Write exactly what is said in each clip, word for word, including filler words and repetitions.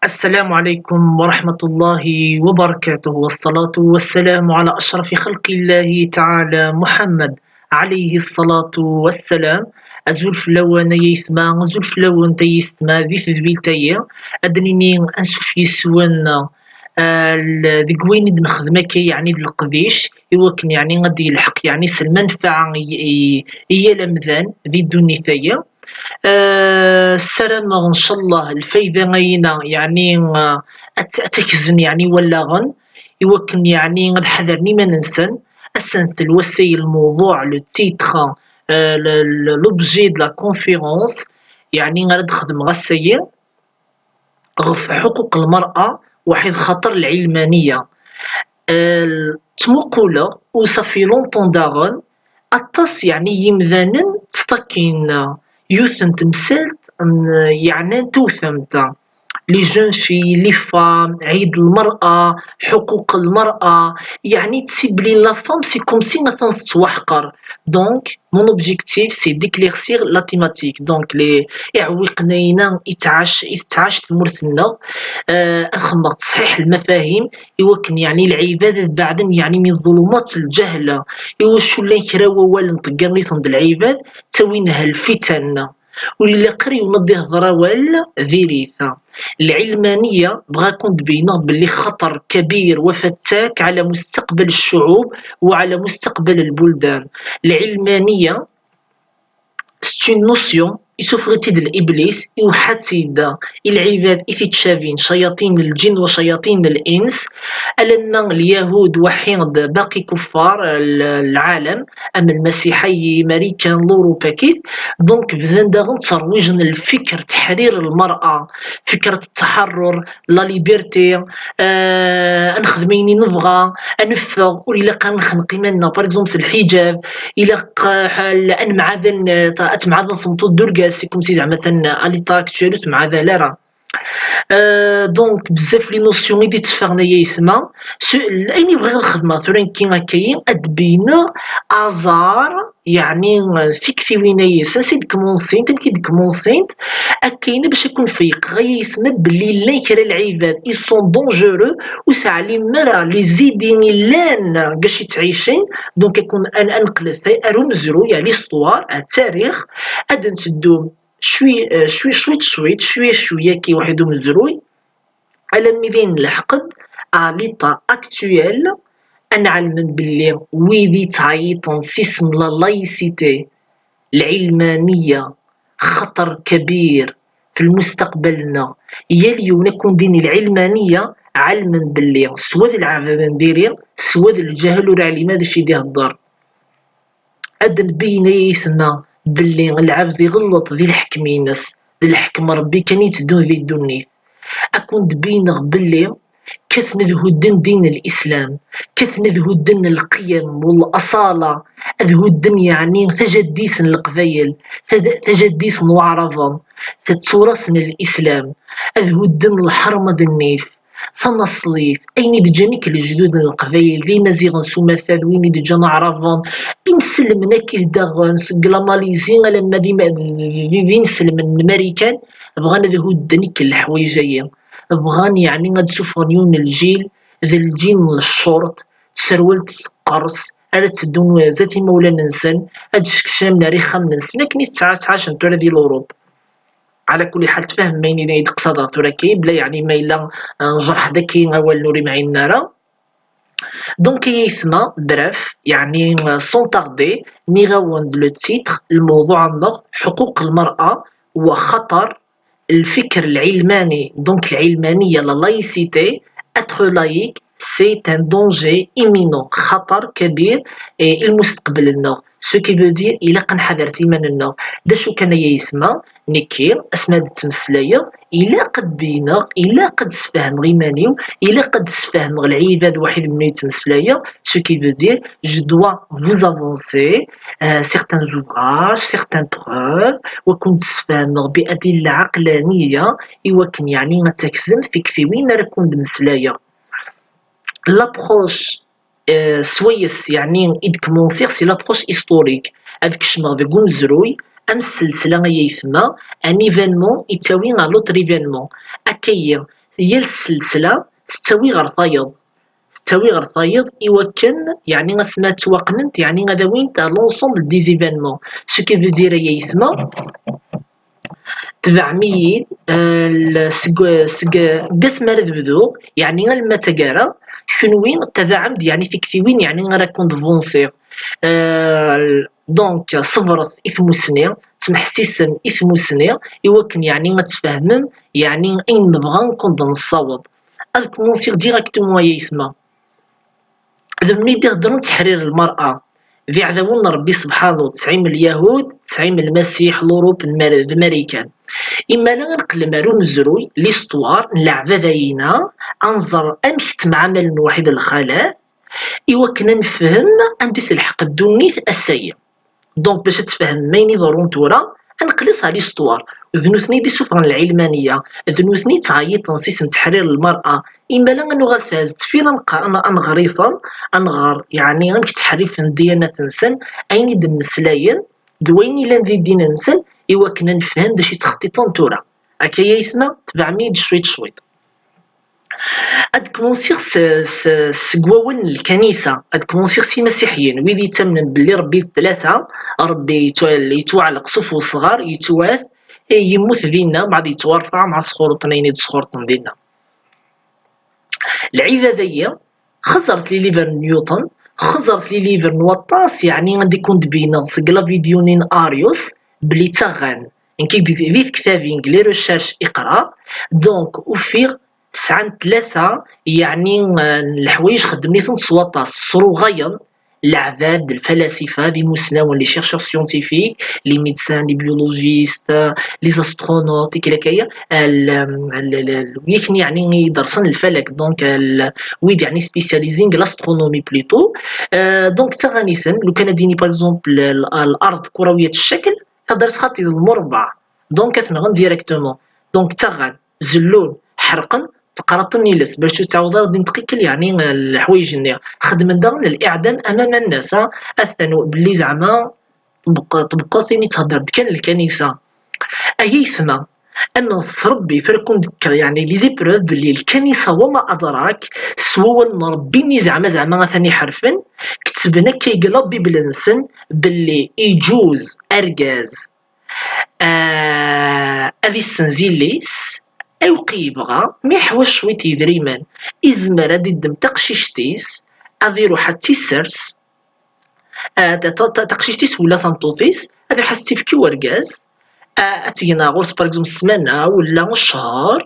السلام عليكم ورحمة الله وبركاته، والصلاة والسلام على أشرف خلق الله تعالى محمد عليه الصلاة والسلام. Azul fell-awen ay aytma, azul fell-awen ay yessetma di tedbilt-agi. Ad d-nini ansuf yes-wen, ah, l-, deg wayen i d-nexdem akka, yeɛni d leqdic, i wakken yeɛni ad d-yelḥeq yeɛni s lmanfaɛa i, i, i yal amdan di ddunit-agi. Ah, ssarameɣ ncallah lfayda-ayina yeɛni, ah, ad t-, ad tt-akzen yeɛni wallaɣen, i wakken yeɛni ad ḥadren iman-nsen. Asentel wass-agi, lmewḍuɛ, le titre, ah, le, le, l'objet de la conférence, yeɛni ara d-xedmeɣ ass-agi, ɣef ḥquq lmar'a, waḥid xaṭer lɛilmaniya. Eh, ttmuquleɣ, u ça fait longtemps daɣen, aṭas yeɛni yimdanen ttṭakin yiwet n temsalt n, yeɛnan tewtemt. Les jeunes filles, les femmes, ɛid lmar'a, ḥquq lmar'a, yeɛni ttibli la femme, c'est comme si atan tettwaḥqer. Donc, mon objectif, c'est d'éclaircir la thématique. Donc, les iɛewwiqen-ayina i tettɛac, i tettɛac tmurt-nneɣ, eh, ad xedmeɣ ttṣḥiḥ lmafahim, i wakken, yeɛni, lɛibad ad beɛden, yeɛni, min ḍulumat lǧehla. I wacu llan kra wawalen ṭeggren-iten-d lɛibad, ttawin-ha lfitan. Ur ilaq ara yiwen ad d-ihḍer awal diri-t. Lɛilmaniya, bɣiɣ ad ken-d-beyneɣ belli xaṭer kabir wa fattak ɛla mustaqbal ccuɛub wa ɛla mustaqbal lbuldan. Lɛilmaniya, c'est une notion, isuffeɣ-itt-id Iblis, iweḥḥa-tt-id i lɛibad i t-ittcabin, cyaṭin lǧin wa cyaṭin lins, alamma lyahud, waḥid baqi kuffar, l-, lɛalam, am lmasiḥa, i Marikan, l'Europe, akkit. Donc, bdan daɣen tterwijen lfikr, teḥrir lmar'a, fikr tteḥrur, la liberté, euh, ad nexdem ayen i nebɣa, ad neffeɣ, ur ilaq ad nexneq iman-nneɣ, par exemple, s lḥijab, ilaq, euh, ad nemɛadan, euh, ad temɛadan tmeṭṭut d urgaz, c'est comme si zeɛma atan à l'état actuel ur temɛadal ara. Euh, donc, bezzaf les notions i d-itteffɣen ay aytma. Su-, ayen i bɣiɣ ad xedmeɣ tura nekki akka-yi, ad d-beyneɣ aẓar, yeɛni, euh, tiktiwin-agi, ansi d-kmunsint, amek i d-kmunsint, akka-yi bac ad ken-feyqeɣ ay aytma belli llan kra lɛibad, ils sont dangereux, ur teɛlim ara les idées i llan deg acu i ttɛicin. Donc, ad ken-, ad, ad neqlet ar umezruy, à l'histoire, à ttarix, ad nteddu cwi, eh, cwi, cwiṭ, cwiṭ, cwiya, cwiya, ki waḥid umezruy, alammi d ayen nleḥq-d à l'état actuel, ad nɛelmen belli wid yettɛeyyiṭen s isem la laïcité, lɛilmaniya, xaṭer kabir f lmustaqbal-nneɣ. Yal yiwen ad ken-d-ini lɛilmaniya, ɛelmen belli s wa d lɛebd n diri, s wa d lǧahl ur ɛlim ad acu i d-ihedder. Ad d-nbeyyen ay aytma belli lɛebd iɣelleṭ di leḥkem-ines, d leḥkem Rebbi kan i yetteddun di ddunit. Ad ken-d-beyneɣ belli kkaten ad hudden din n Lislam, kkaten ad hudden lqiyam u laṣala, ad hudden yeɛni tajaddit n Leqbayel, taj-, tajaddit n Waɛraben, d tturat n Lislam, ad hudden lḥerma d nnif, tanaṣlit, ayen i d-ǧǧan akk lejdud n Leqbayel, d Imaziɣen s umata, d win i d-ǧǧan Aɛraben, inselmen akkit daɣen, seg la Malaisie alamma d ima-, d, d, d inselmen n Marikan, bɣan ad hudden akk leḥwayeǧ-agi. Bɣan, yeɛni, ad d-suffɣen yiwen n lǧil, d lǧil n ccurt, tserwalt teqqers, ara tteddun zdat imawlan-nsen, ad d-skecmen ar ixxamen-nsen, akken i ttɛa-, ttɛacen tura di l'Europe. Ɛla kulli ḥal, tfehmem ayen i d-qsadeɣ tura akka, bla yeɛni ma yella, eh, njerḥ-d akka awalen ur imɛinen ara. Donc, ay aytma, bref, yeɛni, eh, sans tarder, nniɣ-awen-d le titre, lmewḍuɛ-nneɣ, حقوق المرأة وخطر الفكر العلماني, donc العلمانية, la laïcité, être laïque, c'est un danger imminent, خطر كبير, eh, i lmustaqbel-nneɣ. Ce qui veut dire, ilaq ad nḥadret iman-nneɣ. D acu kan ay aytma, nekki, asmi ad d-ttmeslayeɣ, ilaq ad d-beyneɣ, ilaq ad d-sfehmeɣ iman-iw, ilaq ad d-sfehmeɣ lɛibad waḥid mmi yettmeslayeɣ. Ce qui veut dire, je dois vous avancer, euh, certains ouvrages, certaines preuves, wa ken-d-sfehmeɣ bi adilla ɛeqlaniya, i wakken, yeɛni, ad takzem tiktiwin ara ken-d-meslayeɣ. L'approche, euh, swayes, yeɛni, i d-kmunsiɣ, c'est l'approche historique. Ad kecmeɣ deg umezruy, am sselsla ay aytma, un événement yettawi à l'autre événement. Akka-yi, yal sselsla tettawi ɣer tayeḍ, tettawi ɣer tayeḍ i wakken, yeɛni, asmi ad ttwaqnent, yeɛni, ad awint à l'ensemble des événements. Ce qui veut dire, ay aytma, tebɛem-iyi, euh, seg, seg, seg asmi ara d-bduɣ, yeɛni, alma d taggara, kenwi tabaɛem-d, yeɛni, tiktiwin, yeɛni, ara kent-ḍunsiɣ. Euh, donc, ṣebret i tmusni, ttmeḥsisem i tmusni, i wakken, yeɛni, ad tfehmem, yeɛni, ayen nebɣa ad kent-nessaweḍ. Ad kmensiɣ directement, ay aytma. D mmi d-iheddren d teḥrir lmer'a. D iɛdawen n Ṛebbi sebḥanu, tesɛim Lyahud, tesɛim Lmasiḥ, Lurup d Mar-, d Marikan. Imala ad neqlem ar umezruy, l'histoire n leɛbada-ina, ad nẓer amek ttemɛamalen waḥid lxalat, i wakken ad nefhem anda i telḥeq ddunit ass-agi. Donc, bac ad tfehmem ayen iḍerrun tura, ad neqlet ɣer l'histoire. D nutni i d-isuffɣen lɛilmaniya, d nutni i yettɛeyyiṭen s isem n teḥrir lmer'a. Imala ad nuɣal tazedfin, ad nqar-, ad nɣer-iten, ad nɣer, yeɛni, amek ttḥerrifen ddiyanat-nsen, ayen i d-mmeslayen, d wayen yellan di ddin-nsen, i wakken ad nefhem d acu i ttxeṭṭiṭen tura. Akka ay aytma, tebɛem-iyi-d cwiṭ cwiṭ. Ad kmensiɣ s, s, seg wawal n lkanisa. Ad kmensiɣ s imasiḥiyen, wid yettamnen belli Ṛebbi d tlata, Ṛebbi yettwa-, yettwaɛleq s uf wesɣar, yettwat, eh, yemmut dinna, mbeɛd yettwarfa, mɛa sxuṛṭen ayen i d-sxuṛṭen dinna. Lɛibada-yi, xeẓret les livres n Newton, xeẓret les livres n waṭas, yeɛni, anda i kent-d-beyneɣ seg la vidéo-nni n Arius, belli ttaɣen. Nekk di, di tektabin, deg les recherches i qqreɣ, donc, ufiɣ sɛan tlata, yeɛni, eh, n leḥwayeǧ xeddmen-iten s waṭas, sruɣayen leɛbad, d lfalasifa, d imusnawen, les chercheurs scientifiques, les médecins, les biologistes, les astronautes, i kra kaya, l-, l-, l-, wid akken, yeɛni, i idersen lfalak, donc, l-, wid, yeɛni, spécialisés deg l'astronomie plutôt. Euh, donc, ttaɣen-iten, lukan ad yini, par exemple, l-, l-, l'Ard كروية الشكل, ad d-ters xaṭi d lmurbeɛ. Donc, ad t-nɣen directement. Donc, ttaɣen, zellun, ḥerqen, ttqraṭen iles, bac ur ttɛawed ara d-inṭeq ikkel, yeɛni, leḥwayeǧ-nni. Xedmen daɣen الإعدام أمام الناس, ha, atan belli zeɛma tbeq-, tbeqqeḍ tin i thedder-d kan lkanisa. Ay aytma, ad neɣ s Ṛebbi, frakun dekker, yeɛni, les épreuves, belli lkanisa وما أدراك, s wawal n Ṛebbi-nni zeɛma, zeɛma atan iḥerfen, ketben akka deg la Bible-nsen, belli iǧuz argaz ah, ad issenz yelli-s, ayweq i yebɣa, mi yeḥwaǧ cwiṭ yedrimen, izmer ad iddem taqcict-is, ad iruḥ ad tt-issers, ah, ta-, ta-, ta-, taqcict-is wala tameṭṭut-is, ad iruḥ ad tt-ifk i urgaz, ah, ad tegna ɣur-s, par exemple, ssmana wala ccher,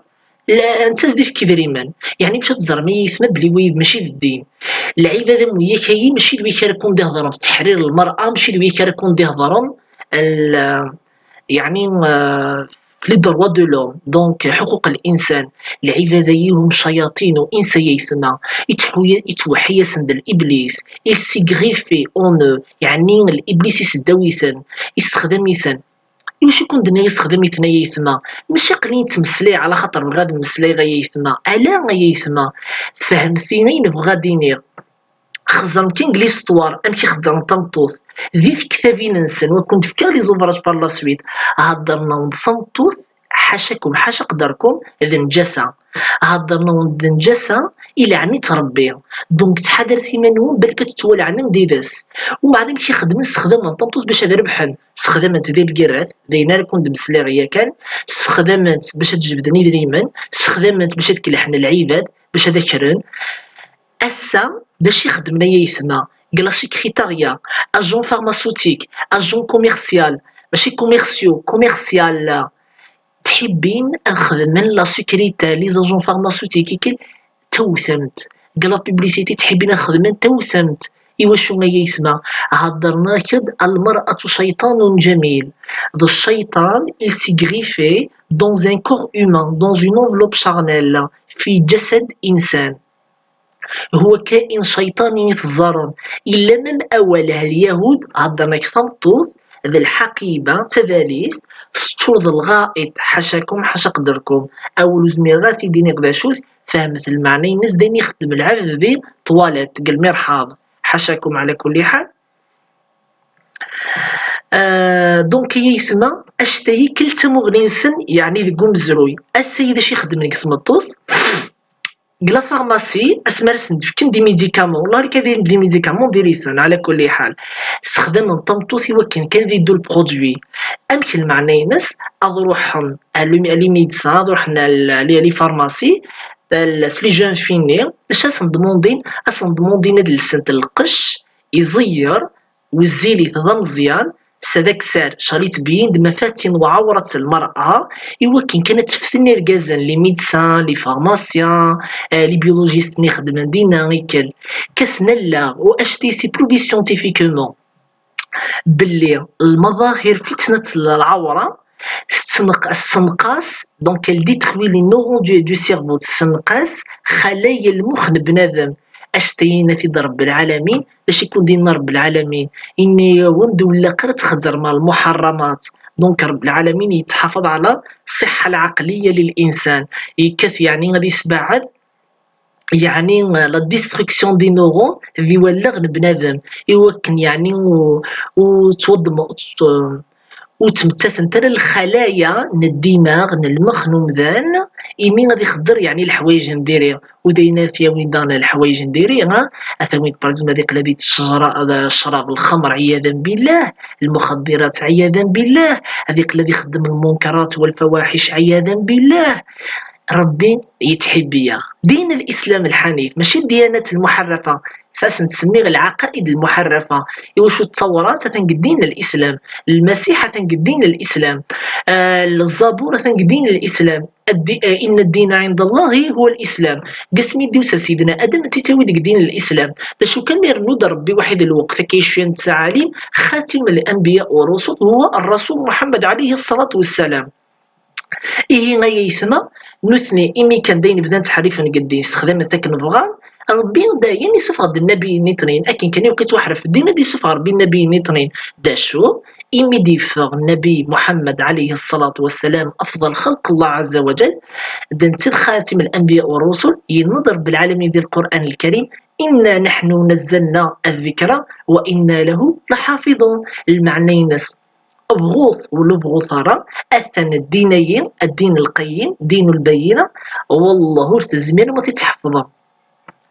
la, netta ad ifk idrimen. Yeɛni, bac ad teẓrem, ay aytma, belli wid mačči d ddin. Lɛibad am wiyak-ayi mačči d wid ara kun-d-ihedren f teḥrir lmer'a, mačči d wid ara kun-d-ihedren ال-, yeɛni, euh, les droits de l'homme, donc حقوق الإنسان. Lɛibad-ayi هم شياطين وإنس, ay aytma. Ittḥu-, ittweḥḥi-yasen-d l'Iblis. Il s'est greffé en eux. Yeɛni, l'Iblis iseddaw-iten, issexdam-iten. Iwacu i kun-d-nniɣ issexdam-iten, ay aytma? Mačči aql-i nettmeslay ɛla xaṭer bɣiɣ ad mmeslayeɣ, ay aytma. Ala, ay aytma. Fehmet-iyi ayen bɣiɣ ad iniɣ. Xeẓẓrem kan deg l'histoire amek i xeẓẓren tameṭṭut. Di tektabin-nsen, wa kun-d-fkiɣ les ouvrages par la suite. Heddren-awen-d tameṭṭut, ḥacakum, ḥaca qederkum, d nǧasa. Heddren-awen-d d nǧasa, ileɛn-itt Ṛebbi. Donc, ttḥadaret iman-nwen, balak ad tettwalɛnem d ides. Umbeɛd, amek i xedmen? Ssexdamen tameṭṭut bac ad rebḥen. Ssexdamen-tt di lgirrat, d ayen ara kun-d-mmeslayeɣ yakan. Ssexdamen-tt bac ad jebden idrimen. Ssexdamen-tt bac ad kelḥen lɛibad, bac ad akren. Ass-a, d acu i xedmen, ay aytma? Deg la secrétariat, agent pharmaceutique, agent commercial, mačči commerciaux, commercial. Ttḥibbin ad xedmen la secrétaire, les agents pharmaceutiques, ikil tawtemt. Deg la publicité, ttḥibbin ad xedmen tawtemt. Iwacu, ay aytma? Heddren-ak-d المرأة شيطان جميل. D cciṭan, il s'est greffé dans un corps humain, dans une enveloppe charnelle, في جسد إنسان. هو كائن شيطاني i teẓẓarem. Illa même awal, ha, Lyahud heddren-ak tameṭṭut d lḥaqiba, d tabalizt, teččur d lɣaṭ, ḥacakum, ḥaca qederkum. Awal ur zmireɣ ad t-id-iniɣ d acu-t, fehmet lmeɛna-ines, d ayen ixeddem lɛebd di ṭwalat, deg lmirḥaḍ. ḥacakum ɛla kulli ḥal. Euh, donc ay aytma, acetay-a kul tamuɣli-nsen, yeɛni deg umezruy. Ass-a d acu i xeddmen deg tmeṭṭut? Deg la pharmacie, asmi ara sen-d-fken des médicaments, wala akka d les médicaments diri-ten, ɛla kulli ḥal. Sexdamen tameṭṭut i wakken kan ad yeddu le produit. Amek lmeɛna-ines? Ad ruḥen à le, à les médecins, ad ruḥen à l-, les, les pharmacies, à l-, s les jeunes filles-nni, d acu ad sen-demandin? Ad sen-demandin ad lsent lqecc, iẓeyyer, wezzilit d ameẓyan, s ad akessar, ccɣel yettbeyyin-d mafatin wa ɛawrat lmer'a, i wakken kan ad teften irgazen, les médecins, les pharmaciens, eh, les biologistes-nni ixeddmen dinna, ikel. Kkaten allaɣ, u acetay c'est prouvé scientifiquement belli lmaḍahir fitnat lɛawra, tettenq-, tessenqas, donc elle détruit les neurones du, du cerveau, tessenqas xalaya n lmux n bnadem. Acetay yenna-t-id Rebbi lɛalamin. D acu i ken-d-yenna Rebbi lɛalamin? Yenna-yawen-d ur ilaq ara ad txeddrem ɣer lmuḥerramat. Donc Rebbi lɛalamin yettḥafeḍ ɛla ṣṣiḥḥa lɛeqliya lil insan. Yekkat yeɛni ad yesbaɛed yeɛni la destruction des neurones di wallaɣ n bnadem, i wakken yeɛni ur, ur ttwaddem-, ur tt-, ur ttmettatent ara lxalaya n ddimaɣ n lmex n umdan, imi ad ixezzer yeɛni leḥwayeǧ n diri. U d ayen ara t-yawin daɣen leḥwayeǧ n diri, ha? Ad t-awin, par exemple, ad iqlab-it ccra-, ccrab, lxemr, ɛiyadan billah, lmuxaddirat, ɛiyadan billah, ad iqlab ixeddem lmunkarat walfawaḥic, ɛiyadan billah. Rebbi yettḥibbi-yaɣ. Din l'islam lḥanif, mačči ddiyanat lmuḥerrafa. Sas nttsemmiɣ lɛaqaid lmuḥerrafa. Iwacu ttawrat atan deg ddin l'islam, lmasiḥ atan deg ddin l'islam, eh, lzabur atan deg ddin l'islam. Addi-, eh, inna ddina ɛinda Allahi huwa l'islam. Deg asmi d-yusa Sidna Adem, ad t-tawi deg ddin l'islam. D acu kan, irennu-d Rebbi waḥid lweqt, akka i cfan ttɛalim, xatim l'anbiya wa rusul, huwa ar-rasul Muḥemmed ɛalayhi ṣṣalatu wassalam. Ihi ay aytma, nutni imi kan d ayen bdan ttḥerrifen deg ddin, sexdamen-t akken bɣan, Rebbi dayen isuffeɣ-d nnabiyen nniṭnin, akken kan iwakken ad tweḥref ddin, ad isuffeɣ Rebbi nnabiyen nniṭnin. D acu? Imi d-yeffeɣ Nnabi Muḥemmed ɛalayhi ṣṣalatu wassalam, afḍal xalq Allah ɛazza wa jal, d netta i d xatim l'anbiya wa rusul, yenna-d Rebbi lɛalamin di Lqur'an Lkarim: "Inna naḥnu nazzalna ddikra wa inna lahu laḥafiḍun." Lmeɛna-ines, bɣut wala ur bɣut ara, atan ddin-ayi, ddin lqayyim, ddin lbayyina, wallah ur tezmirem ad t-tḥefḍem.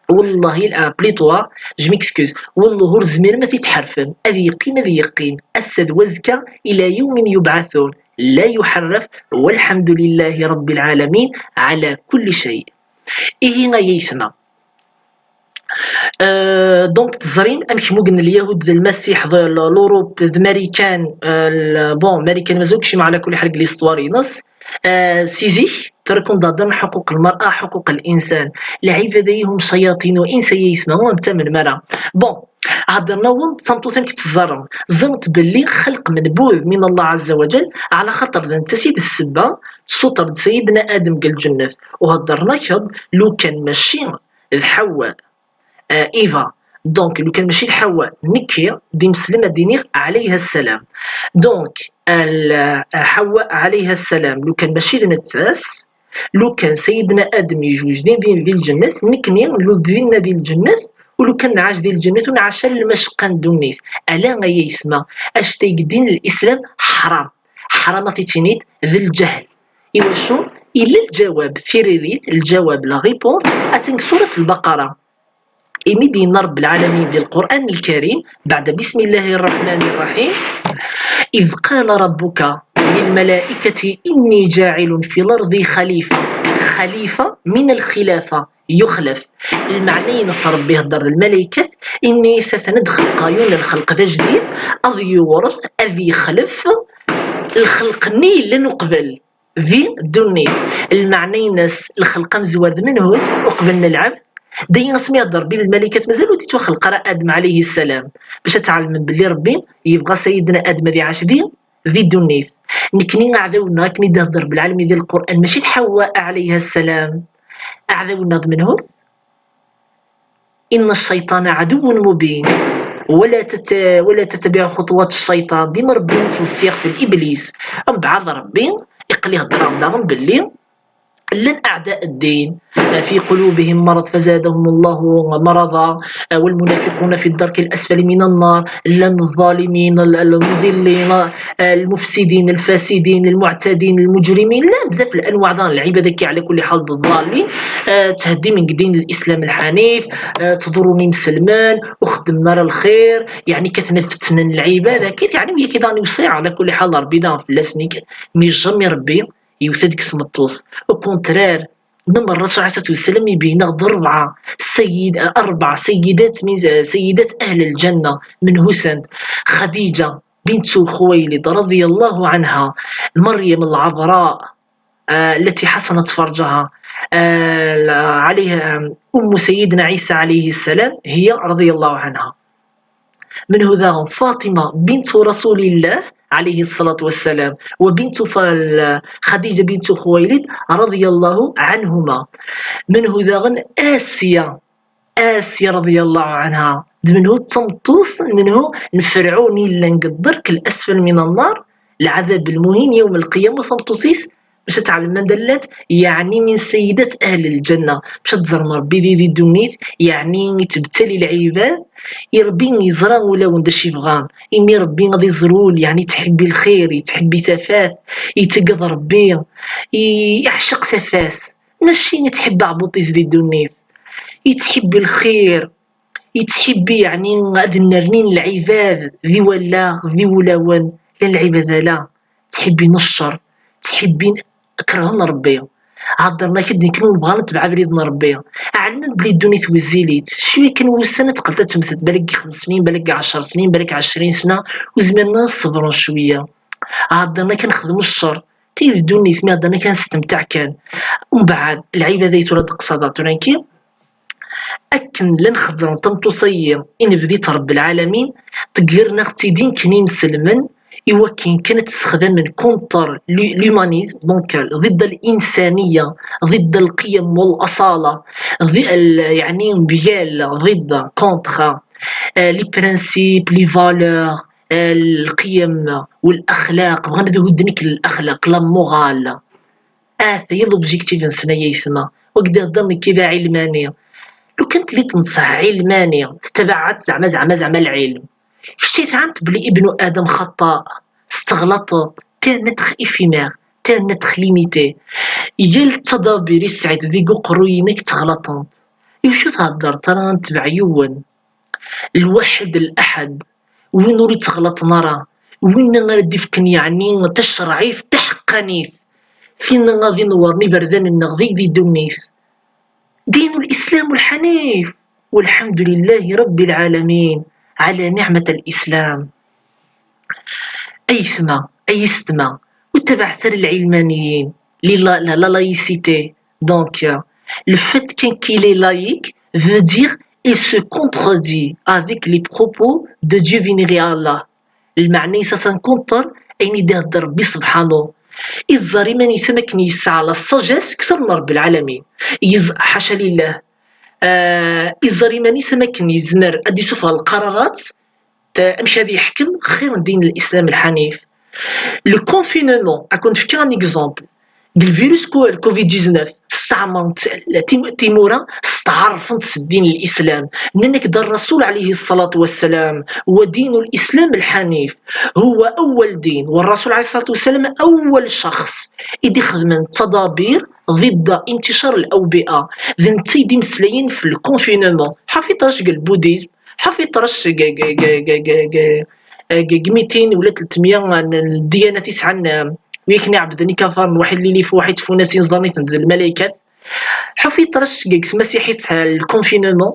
Wallahi, ah, plutôt, ah, je m'excuse, wallah ur tezmirem ad t-tḥerfem, ad yeqqim, ad yeqqim, ass-a d wazekka, ila yawmin yubɛathun, la yuḥerraf, walḥamdu lillahi rabbil ɛalamin, ɛala kulli cay. Ihi ay aytma, Euh, donc teẓrim amek mugen Lyahud d Lmasiḥ d l-, l'Europe d Marikan, euh, l-, bon, Marikan mazal kcim ɛla kulli ḥal deg l'histoire-ines. Euh, si zik, trekkum d heddren ḥuquq lmer'a, ḥuquq l'insan. Lɛibad-ayi hum cayaṭin u ins, ay aytma, ur am-ttamnem ara. Bon, heddren-awen d tameṭṭut amek teẓẓarem. Ẓrent belli xelq menbud min Allah ɛazza wa jal, ɛla xaṭer d netta i d ssebba, tsuṭer-d Sayidna Adem deg lǧennet. U heddren-ak-d lukan mačči d Ḥawwa, euh, Eva. Donc, lukan mačči d Ḥawwa, nekki d imeslem ad d-iniɣ ɛalayha ssalam. Donc, al-, Ḥawwa ɛalayha ssalam, lukan mačči d nettas, lukan Sayidna Adem yejwej din, din di lǧennet, nekni nlul dinna di lǧennet, u lukan nɛac di lǧennet u nɛac ar lmacqa n ddunit. Ala ay aytma, acetay deg ddin l'islam ḥram. Ḥram ad t-tiniḍ d lǧehl. Iwacu? Illa lǧawab, tiririt, lǧawab, la réponse, atan deg surat Lbaqara. Imi d-yenna Rebbi lɛalamin di Lqur'an Lkarim, beɛda bismillahi rraḥmani rraḥim, إذ قال ربك للملائكة إني جاعل في الأرض خليفة. Xalifa min lxilafa, yuxlaf. Lmeɛna-ines, Rebbi ihedder d lmalaykat, inna-yas atan ad xelqeɣ yiwen n lxelq d ajdid, ad yewret, ad yexlef lxelq-nni yellan uqbel di ddunit. Lmeɛna-ines, lxelq amezwar d menhu? Uqbel n lɛebd. D ayen asmi ihedder Rebbi d lmalaykat, mazal ur d-yettwaxleq ara Adem ɛalayhi ssalam. Bac ad tɛelmem belli Rebbi yebɣa Sayidna Adem ad iɛac di, di ddunit. Nekni aɛdaw-nneɣ, akken i d-ihedder Rebbi lɛalamin di Lqur'an, mačči d Ḥawwa ɛalayha ssalam. Aɛdaw-nneɣ d menhu? إن الشيطان عدو مبين ولا تت-، ولا تتبعوا خطوات الشيطان. Dima Rebbi yettweṣṣi-aɣ f Iblis. Mbeɛd Rebbi iqqel ihedder-aɣ-d daɣen belli llan أعداء الدين في قلوبهم مرض فزادهم الله مرضا، والمنافقون في الدرك الأسفل من النار، llan الظالمين، المضلين، المفسدين، الفاسدين، المعتدين، المجرمين، llan بزاف الأنواع ذا العباد كي على كل حال الضالين. آه، تهدي من دين الإسلام الحنيف، آه، تضرني مسلمان، وخدمنا راه الخير، يعني كتنفتن العباد، كيف يعني وهي كي داني وصيع على كل حال ربي دان في اللسني، مي جامي ربي يوثد كثمطوث. Au contraire، même الرسول عليه الصلاة والسلام يبين غد أربعة سيد، أربع سيدات من سيدات أهل الجنة، من هسند خديجة بنت خويلد رضي الله عنها، مريم العذراء، آه، التي حصنت فرجها، آه، عليها أم سيدنا عيسى عليه السلام، هي رضي الله عنها. من هداهم فاطمة بنت رسول الله عليه الصلاة والسلام، وبنت فال-، خديجة بنت خويلد رضي الله عنهما. من هداهم آسيا، آسيا رضي الله عنها، منه التمطوث منه نفرعوني لنقدرك الأسفل من النار، العذاب المهين يوم القيامة. ثمطوثيس باش تعلم من دلت، يعني من سيدات أهل الجنة، باش تزرم ربي ذي ذي الدنيا، يعني يتبتلي العباد، يربي يزرع ولا وندش يبغان، إمي ربي غادي يزرول، يعني تحبي الخير، يتحبي ثفات، يتقض ربي، ي-، يعشق ثفات، ماشي يتحب عبوطيس ذي الدنيا، يتحب الخير، يتحبي يعني هاد النرنين العباد ذي ولا ذي ولاون، لا العباد لا، تحبين الشر، تحبين كرهن ربي. هضرنا كي دين كنا نبغى نتبع بريد ربي. علمن بلي الدنيا توزيليت، شويه كان وسنه تقدر تمثل بالك خمس سنين، بالك عشر سنين، بالك عشرين سنه، وزماننا نصبروا شويه. هضرنا كنخدموا الشر، تي الدنيا ما هضرنا كنستمتع كان. ومن بعد العباده يتولد قصادات ولكن أكن لن خزن تمطوصية إن بديت رب العالمين، تقرنا اختي دين كني مسلمن، إوا كين كانت تستخدم من contre l'hu-، l'humanisme، donc ضد الإنسانية، ضد القيم والأصالة، ضد ال-، يعني بيال ضد contre، آه، les principes، les valeurs، آه، القيم والأخلاق، بغا نبداو هدنك الأخلاق، la morale. آه، هي l'objectif نسنا يا يثما. وقد هضر نكي ذا علماني. لو كانت لي تنصح علماني، تبعت زعما، زعما، زعما العلم. شتي فهمت بلي ابن آدم خطاء، استغلطت، تان نتخ إفيمير، تان نتخ ليميتي. يا التدابير يسعد ذي قو قروينك تغلطنت. يوشو تهضر، ترى نتبع يون. الواحد الأحد، وين وري تغلط نرى، وين غير ديفكن يعني تشرعيف تحقانيف، فين غادي نورني بردان النغذي ذي دونيف. دين الإسلام الحنيف، والحمد لله رب العالمين على نعمة الإسلام. أيثما، أيستما، وتبع ثر العلمانيين، لي لا، لا، لا laïcité. Donc, euh, le fait qu'un qu'il est laïque veut dire il se contredit avec les propos de Dieu vénéré à Allah. المعنى يسا تنكونتر أين يدهد ربي سبحانه. إزاري من يسمى كني يسعى على الساجيس كثر من رب العالمين. يز-، حاشا لله. آه، إزاري من يسمى كني يزمر أدي سوف القرارات، آه، أمشي هذه يحكم خير من دين الإسلام الحنيف. Le confinement، أكون في كان exemple. الفيروس كو-، الكوفيد تسعطاش، استعمرت تيم-، تيمورا، استعرفت الدين الإسلام. ننك دا الرسول عليه الصلاة والسلام، ودين الإسلام الحنيف هو أول دين، والرسول عليه الصلاة والسلام أول شخص إدي خدم التدابير ضد انتشار الأوبئة. ذن تيدي مسلين في الكونفينمون، حفيت رشق البوديزم، حفيت رشق ق-، ق-، ق-، ق-، ق-، ق-، ميتين ولا ثلاثمية الديانات يسعن ويكني عبدني كفر من واحد اللي في واحد فوناسين زانيت عند الملائكات. حفيت رشق ق-، مسيحي في الكونفينمون،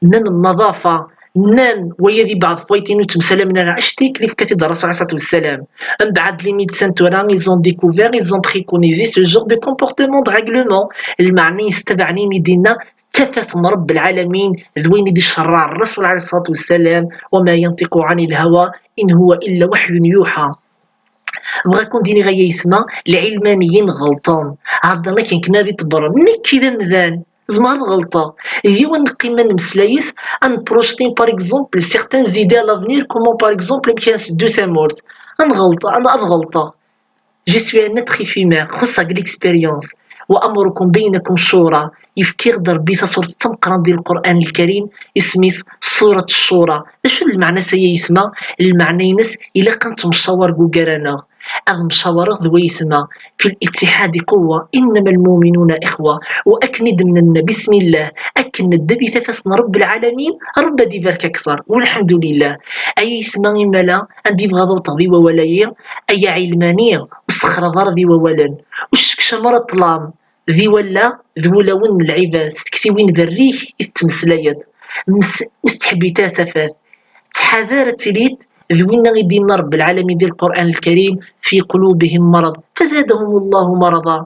من النظافة، نام ويا ذي بعض فويتين وتمسلم لنا اشتي كليف كثير الرسول عليه الصلاة والسلام. من بعد les médecins تورا، ils ont découvert، ils ont préconisé ce genre de comportement de règlement. المعني يستبعني دينا تفت من رب العالمين، ذوين دي الشرع الرسول عليه الصلاة والسلام، وما ينطق عن الهوى إن هو إلا وحي يوحى. بغا كون ديني غيا يثما، العلمانيين غلطان. هضرنا كان كنا ذي تبرم. نكي ذا مذان. زما هاد غلطة. يجي ونقيم نمسلايث، أن بروشتين، par exemple، certaines idées à l'avenir، comment، par exemple، يمكن نسدو ثمورت. أن غلطة، أن أض غلطة. Je suis un être éphémère، خصك l'expérience. وأمركم بينكم شورى. Yefka-ɣ-d Ṛebbi tasurt d tameqqrant di Lqur'an Lkarim, isem-is Surat Ccura. D acu d lmeɛna-s, ay aytma? Lmeɛna-ines, ilaq ad nettemcawaṛ deg ugar-aneɣ. Ad mcawaṛeɣ d waytma. في الاتحاد قوة، إنما المؤمنون إخوة. U akken i d-nenna, bismillah, akken nedda di tafat n Ṛebbi lɛalamin, Ṛebbi ad ibarek akteṛ. Walḥemdulillah. Ay aytma, imala, anda i bɣiɣ ad awḍeɣ di wawal-ayi, ay aɛilmani, ur ssexraḍ ara di wawalen. Ur ssekcam ara ṭṭlam di wallaɣ d wulawen n lɛibad, s tektiwin berrik i tettmeslayeḍ. Mes-, ur tettḥebbit ara tafat. Ttḥadar ad tiliḍ d winna i d-yenna Ṛebbi lɛalamin di Lqur'an Lkarim: في قلوبهم مرض فزادهم الله مرضا.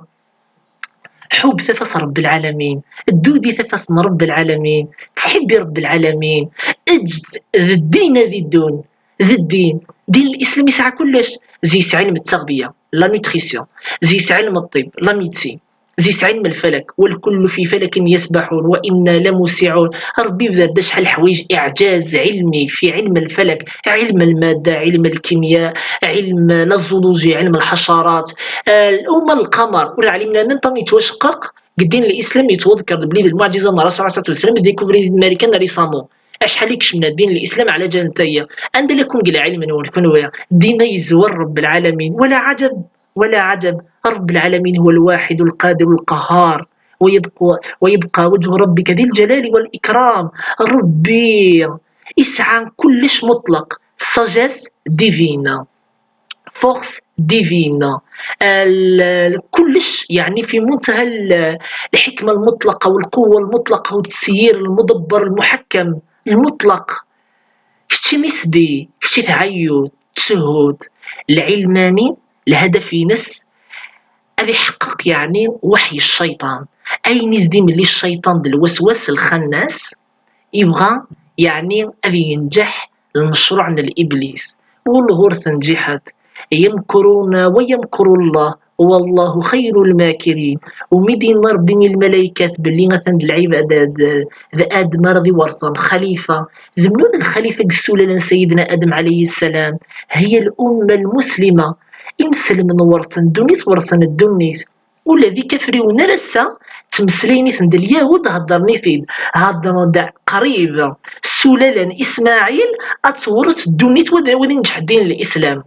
Ḥubb tafat n Ṛebbi lɛalamin, ddu di tafat n Ṛebbi lɛalamin, ttḥibbi Ṛebbi lɛalamin, eǧǧ d ddin ad iddun, d ddin. Din Lislam yesɛa kullec, zi yesɛa ilm ttaɣbiya, la nutrition, zi yesɛa ilm ṭṭib, la médecine, zi yesɛa ilm lfalak, والكل في فلك يسبحون وإنا لموسعون. Ṛebbi ibder-d acḥal ḥwayeǧ, إعجاز علمي في علم الفلك، علم المادة، علم الكيمياء، علم la zoologie، علم الحشرات. آه، الأمة القمر، ur ɛlimen ara même pas yettwaceqqeq. Deg ddin Lislam yettwaḍker-d belli d lmuɛǧiza n Ṛṛasul ɛalayhi ṣṣalatu wassalam, découvert di Marikan récemment. Acḥal i yekcem ddin Lislam ɛla ǧal n tayya. Anda lakum deg lɛilm-nwen kunwi? Dima yezwar Ṛebbi lɛalamin. ولا عجب، ولا عجب. رب العالمين هو الواحد القادر القهار. ويبقى، ويبقى وجه ربك ذي الجلال والإكرام. Ṛebbi isɛa kullec muṭleq. Sagesse divine. Force divine. ال-، كلش يعني في منتهى ال-، الحكمة المطلقة والقوة المطلقة والتسيير المدبر المحكم المطلق. Kečč mi sbi, kečč tɛeyyuḍ, tsuhuḍ. Lɛilmani, lhadaf-ines ad iḥeqqeq, yeɛni, weḥy cciṭan. Ayen i s-d-imelli cciṭan d lwaswas lxannas, yebɣa, yeɛni, ad yenǧeḥ lmecruɛ n Iblis. Wellah ur tenǧiḥeḍ. يمكرون ويمكر الله والله خير الماكرين. Umi d-yenna Ṛebbi i lmalaykat belli atan d lɛibad, d, d Adem ara d-iwerten xalifa. D menhu d lxalifa i yessulalen Sayidna Adem ɛalayhi ssalam? هي الأمة المسلمة. Imselmen werten ddunit, werten ddunit. Ula d ikafriwen ar ass-a, ttmeslayen-iten-d Lyahud, heddren-it-id. Heddren-d qrib, ssulalen Ismaɛil, ad tewret ddunit, wid, wid inǧeḥ ddin n Lislam.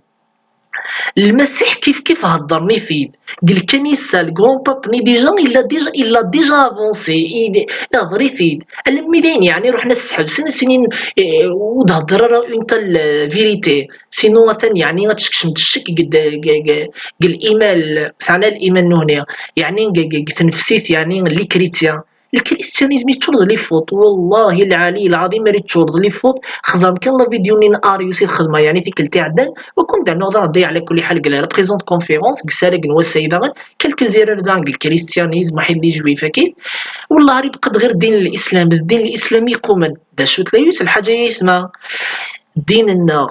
Lmasiḥ kif kif heddren-it-id. Deg lkanisa, le grand pape-nni déjà, il a déjà, il a déjà avancé. Il, ihder-it-id. Alammi d ayen, yeɛni, ruḥen ad t-sḥebsen, sinin, eh, ur d-hedder ara une telle, euh, vérité. Sinon, atan, yeɛni, ad teskecmeḍ ccek deg, deg, deg, deg liman, sɛan liman n uhni. Yeɛni, deg, deg, deg tnefsit, yeɛni, les chrétiens. Le christianisme yeččur d les fautes. Wallahi lɛali lɛaḍim ara yeččur d les fautes. Xẓer-m kan la vidéo-nni n Arius i txedmeɣ, yeɛni, tikkelt iɛeddan. Ur kun-d-rnuɣ daɣen daya ɛla kulli ḥal deg la présente conférence, deg sarag n wass-ayi daɣen, quelques erreurs daɣen deg le christianisme, waḥid les juifs akid. Wallahi, ar ibqa-d ɣir ddin n Lislam, d ddin n Lislam i yeqqumen. D acu-t la yut lḥaǧa ay aytma? Ddin-nneɣ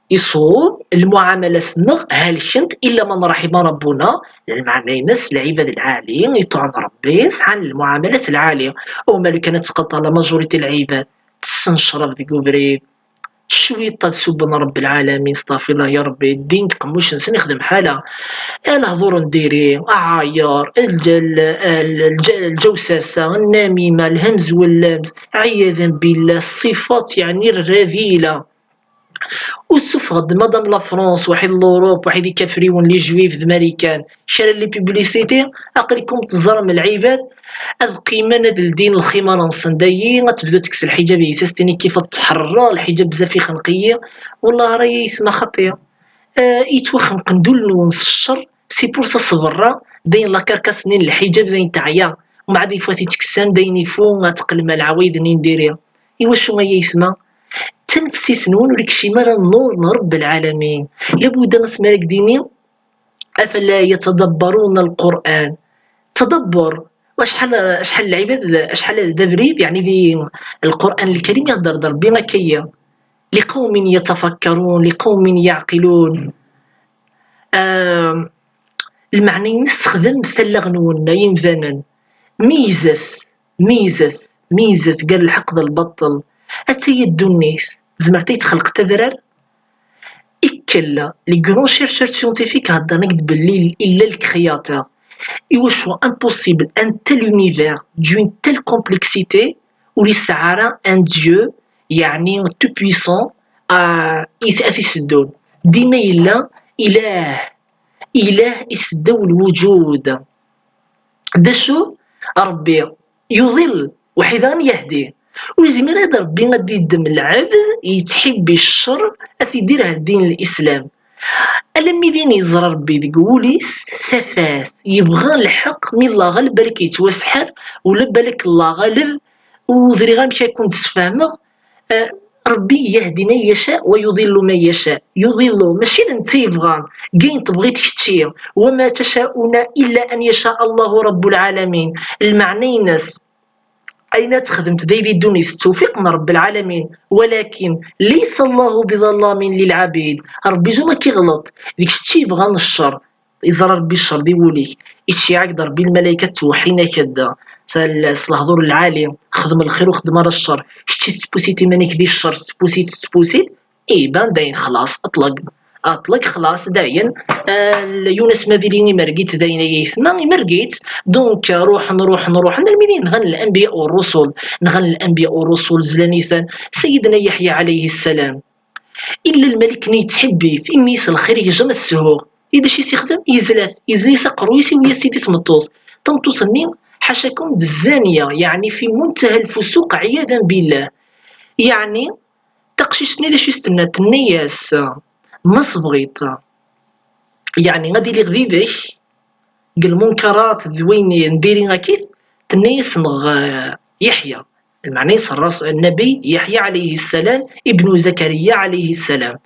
iṣum, lmuɛamalat-nneɣ helkent, illa man raḥima Rabbuna, lmeɛna-ines, lɛibad lɛali, iṭuɛen Rebbi, sɛan lmuɛamalat lɛali. Uma lukan ad tqeḍ la majorité n lɛibad, tessen ccrab deg ubrid, cwiṭ ad subben Rebbi lɛalamin, astaɣfirullah ya Rebbi, ddin deg qemmuc-nsen ixdem ḥala. Lehdur n diri, aɛayer, lǧ-, l-, l-, lǧ-, lǧawsasa, nnamima, lhemz wellemz, ɛiyaden billah, ṣṣifat, yeɛni, rradila. Ur suffeɣ-d madam la France, waḥid l'Europe, waḥid ikafriwen, les juifs d Marikan, kra n les publicités, aql-ikum teẓram lɛibad ad qqimen ad ldin lximar-nsen dayi, ad tebdu tekkes lḥiǧab-is, ad s-tini kif ad tḥerreɣ, lḥiǧab bezzaf ixneq-iyi. Wellah ara yaytma xaṭi. Ah, yettwaxenqen-d ul-nwen s ccer, c'est pour ça s berra, d ayen la carcasse-nni n lḥiǧab, d ayen teɛya. Mbeɛd ifat ittekkes-am, d ayen ifu, ad teqqlem ar lɛawayed-nni n diri. Iwacu ay aytma? Tanefsit-nwen ur ikcim ara nnur n Rebbi lɛalamin. Labuda asmi ara k-d-ini, أفلا يتدبرون القرآن. Tadabbur. Acḥal, acḥal n lɛibad, acḥal d abrid, yeɛni di Lqur'an Lkarim ihedder-d Rebbi akka-yi. لقوم يتفكرون، لقوم يعقلون. Ah, lmeɛna-ines, sexdem allaɣ-nwen, ay imdanen. Meyyzet, meyyzet, meyyzet gar lḥeqq d lbaṭel. Attaya ddunit, tzemreḍ ad yi-txelqeḍ adrar? Ikkel, les grands chercheurs scientifiques heddren-ak-d belli illa le créateur. Iwacu impossible un tel univers d'une telle complexité ur yesɛi ara un Dieu, yeɛni tout puissant, ah, i t-, ad t-iseddun? Dima yella ilah, ilah iseddaw lwuǧud. D acu? Ṛebbi yuḍil, weḥid ara yehdi. Ur yezmir ad Ṛebbi ad d-iddem lɛebd yettḥibbi ccer, ad t-id-irher ddin n Lislam. Alammi din yeẓra Ṛebbi deg wul-is tafat, yebɣa lḥeqq, mi Allah ɣaleb balak yettwasḥer, ula balak Allah ɣaleb, ur ẓriɣ amek ad ken-d-sfehmeɣ. Eh, Ṛebbi yehdi man yasha wa yuḍillu man yasha. Yuḍillu, mačči d netta yebɣan, gen tebɣiḍ kečči. Wa ma tasha'una illa an yasha Allahu Rabbul Alamin. Lmeɛna-ines, ayen ad texdemt d ayen di ddunit s tewfiq n Ṛebbi Lɛalamin, walakin laysa Allahu biḍallamin lilɛabid. Ṛebbi zun ad k-iɣleḍ, d kečč i yebɣan ccer. Iẓra Ṛebbi ccer di wul-ik, ittceyyiɛ-ak-d Ṛebbi lmalayka ttweḥḥin-ak-d s, s lehdur lɛali, xdem lxir ur xdem ara ccer. Kečč i tettpusit iman-ik di ccer, tettpusit, tettpusit, iban dayen xlaṣ, aṭlaq. Aṭlaq xlaṣ dayen. Ah, Yunes Madili imerg-itt dayen ay aytma, imerg-itt. Donc, ruḥen, ruḥen, ruḥen, almi d nɣan l-anbiya u ṛṛusul. Nɣan l-anbiya u ṛṛusul, zlan-iten. Sayyidna Yeḥya ɛalayhi ssalam, illa lmalik-nni yettḥibbi-t, inna-yas: "Lxir-ik jamais ad t-shuɣ." I d acu i s-ixdem? Yezla-t, yezla-yas aqerruy-is, iwwi-yas-id i tmeṭṭut. Tameṭṭut-nni, ḥacakum, d zzaniya, yeɛni fi muntaha lfusuq, ɛiyadan billah. Yeɛni, taqcict-nni d acu i s-tenna? Tenna-yas: "Ma tebɣiḍ, yeɛni, ad iliɣ did-k deg lmunkarat d wayen n diri akkit," tenna-yas: "Neɣ, eh, Yeḥya." Lmeɛna-is ṛṛas-, Nnabi Yeḥya ɛalayhi ssalam, ibnu Zakariya ɛalayhi ssalam.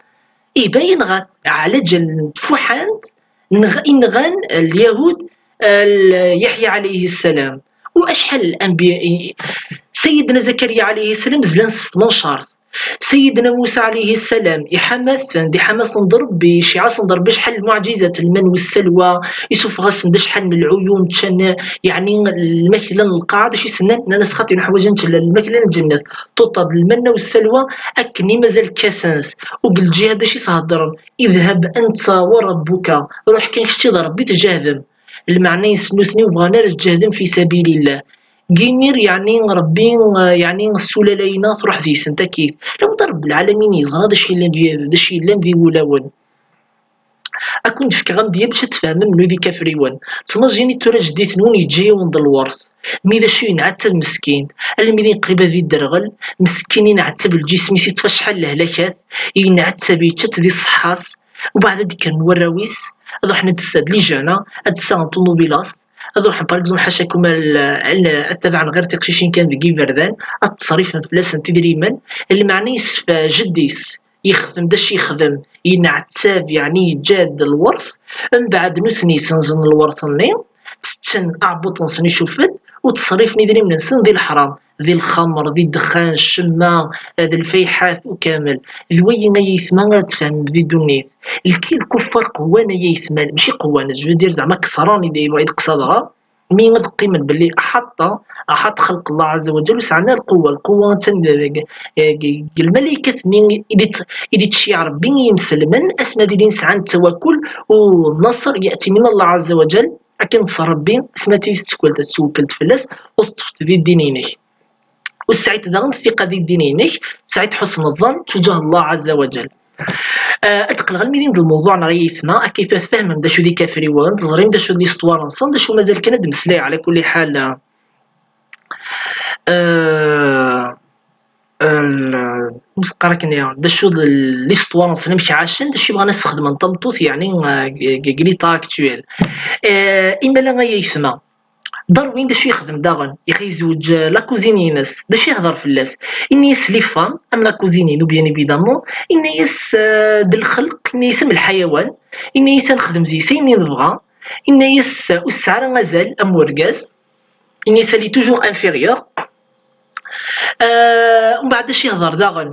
Iba yenɣa-t, ɛla ǧal n tfuḥant, nɣ-, i nɣan Lyahud, eh, l-, Yeḥya ɛalayhi ssalam. U acḥal n lanbiya, i-, Sayyidna Zakariya ɛalayhi ssalam zlan s tmencaṛt. Sayyidna Musa ɛalayhi ssalam iḥama-ten-d, iḥama-ten-d Ṛebbi, iceyyeɛ-asen-d Ṛebbi acḥal n lmuɛǧizat, lman u sselwa, isuffeɣ-asen-d acḥal n lɛuyun, ččan, yeɛni, lmakla n lqaɛa. D acu i s-nnan? Nnan-as: "Xaṭi, neḥwaǧ ad nečč lmakla n lǧennet." Tuṭṭa-d lmanna u sselwa, akken i mazal kkatent. U deg lǧiha d acu i s-heddren? "Idhab anta wa ṛebbuka." Ruḥ kan kečč d Ṛebbi tǧehdem. Lmeɛna-ines nutni ur bɣan ara ad ǧehden fi sabilillah. Deg imir, yeɛni, Ṛebbi, eh, yeɛni, ssulala-ina truḥ deg-sent akkit. Lameɛna Ṛebbi lɛalamin yeẓra d acu yellan di, d acu yellan di wulawen. Ad ken-d-fkeɣ amedya bac ad tfehmem nutni d ikafriwen. Ttmajini tura jeddi-twen yeǧǧa-yawen-d lweṛt. Mi d acu yenɛettab meskint, almi d ayen qrib ad idderɣel, meskin yenɛettab lǧism-is, iṭṭef acḥal lehlakat, yenɛettab yečča-tt di ṣṣeḥḥa-s, ubeɛd ad d-kkren warraw-is, ad ruḥen ad d-ssaɣen lijana, ad d-ssaɣen ṭunubilat, ad ruḥen, par exemple, ḥacakum, al-, al-, ad tabaɛen ɣer tiqcicin kan deg iberdan, ad ttṣerrifen fell-asent idrimen, lmeɛna yesfa jeddi-s, yexdem d acu yexdem, yenɛettab, yeɛni yeǧǧa-d lweṛt, mbeɛd nutni senzen lweṛt-nni, tetten aɛebbuṭ-nsen icufed, u ttṣerrifen idrimen-nsen di leḥram, di lxemr, di ddexxan, ccemma, d lfayḥat, u kamel. D wayi ay aytma ara tfehmem di ddunit. Lki-, lkuffar qwan ay aytma, mačči qwan, je veux dire, zeɛma kefran i d-, i d-qsadeɣ, mi ad qqimen belli aḥaṭ, aḥaṭ xelq Allah Azza wa Jal, ur sɛan ara lquwwa. Lquwwa attan deg, deg, deg lmalaykat-nni i d-, i d-ittceyyiɛ Ṛebbi i yimselmen, asmi ad ilin sɛan ttawakul, u nnaṣer ya'ti min Allah Azza wa Jal, akken s Ṛebbi, asmi ad tili tettwakkelt, tettwakkelt fell-as, u teṭṭfeḍ di ddin-inek. U tesɛiḍ daɣen ttiqa di ddin-inek, tesɛiḍ ḥusn ẓẓan tuǧah Allah Azza wa Jal. Ah, ad d-qqleɣ almi din d lmewḍuɛ-nneɣ ay aytma, akka i tfehmem d acu d ikafriwen, teẓrim d acu d l'histoire-nsen, d acu mazal kan ad d-mmeslayeɣ, ɛla kulli ḥal. Ah, l-, ur s-qqar akken, d acu d l'histoire-nsen, amek ɛacen, d acu i bɣan ad s-xedmen tameṭṭut, yeɛni, ah, deg, deg l'état actuel. Ah, imala ay aytma, Darwin d acu yexdem daɣen? Ixa yezweǧ, eh, la cousine-ines. D acu yehder fell-as? Inna-yas les femmes am la cousine-inu, bien évidemment. Inna-yas, eh, d lxelq, inna-yas am lḥayawan. Inna-yas ad nexdem deg-s ayen i nebɣa. Inna-yas, eh, ur tesɛi ara azal am urgaz. Inna-yas elle est toujours inférieure. Eh, umbeɛd d acu yehder daɣen?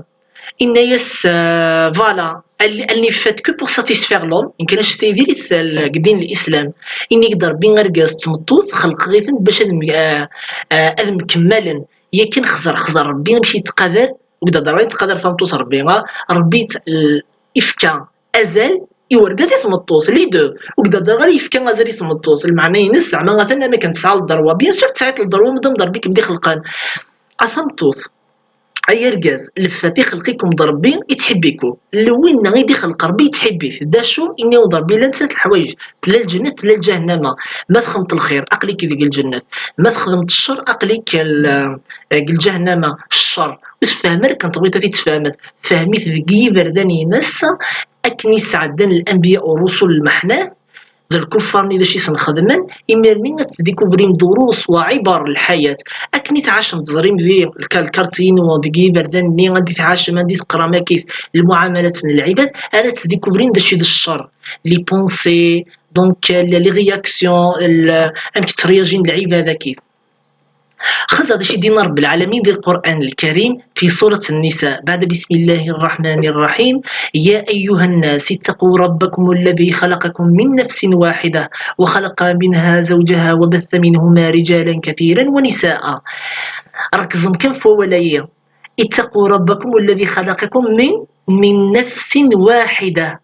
Inna-yas, eh, voilà, elle, elle n'est faite que pour satisfaire l'homme. Yemken ad tili diri-t deg ddin n Lislam. Inna-k-d Ṛebbi argaz d tmeṭṭut, xelqeɣ-iten bac ad m-, eh, eh, ad mkemmalen. Yakan xẓer, xẓer Ṛebbi amek yettqadar, ur d-hedder ara yettqadar tameṭṭut Ṛebbi, ah, Ṛebbi yett-, l-, ifka azal i urgaz, i tmeṭṭut, les deux. Ur yedder ara yefka azal i tmeṭṭut, lmeɛna-ines zeɛma atan am akken tesɛa lderwa. Bien sûr tesɛiḍ lderwa, madam d Rebbi i kem-d-ixelqen. A tameṭṭut, ay argaz, lfat ixelq-ikum d Rebbi, ittḥibbikum. L-, winna i d-ixelq Rebbi ittḥibbit. D acu? Ini-awen-d Rebbi, llant snat leḥwayeǧ. Tella lǧennet, tella lǧahennama. Ma txedmeḍ lxir, aql-ik deg lǧennet. Ma txedmeḍ ccer, aql-ik l-, deg lǧahennama. Ccer. Ur tefham ara akken tebɣiḍ ad t-tfehmeḍ. Fhem-it deg yiberdan-ines, akken i sɛeddan l-anbiya u rrusul lmeḥnat, d lkuffar-nni d acu i sen-xedmen, imir-nni ad tdikuvrim durus wa ibar lḥayat. Akken i tɛacem teẓrim di lka-, lkartiyin deg yiberdan-nni, anda i tɛacem, anda i teqram akkit lmuɛamalat n lɛibad, ara tdikuvrim d acu i d ccer, les pensées, donc, les réactions, l-, amek ttréagin lɛibad akkit. Xas d acu i d-yenna Rebbi lɛalamin di Lqur'an Lkarim, fi surat Nnisa, baɛda bismillahi rraḥmani rraḥim, ya ayyuha nnas, ittaqu rabbakum alladhi xalaqakum min nafsin waḥida, wa xalaqa minha zawjaha, wa batha minhuma rijalan kathiran wa nisaa. Rekzem kan f wawal-ayi. Ittaqu rabbakum alladhi xalaqakum min, min nafsin waḥida.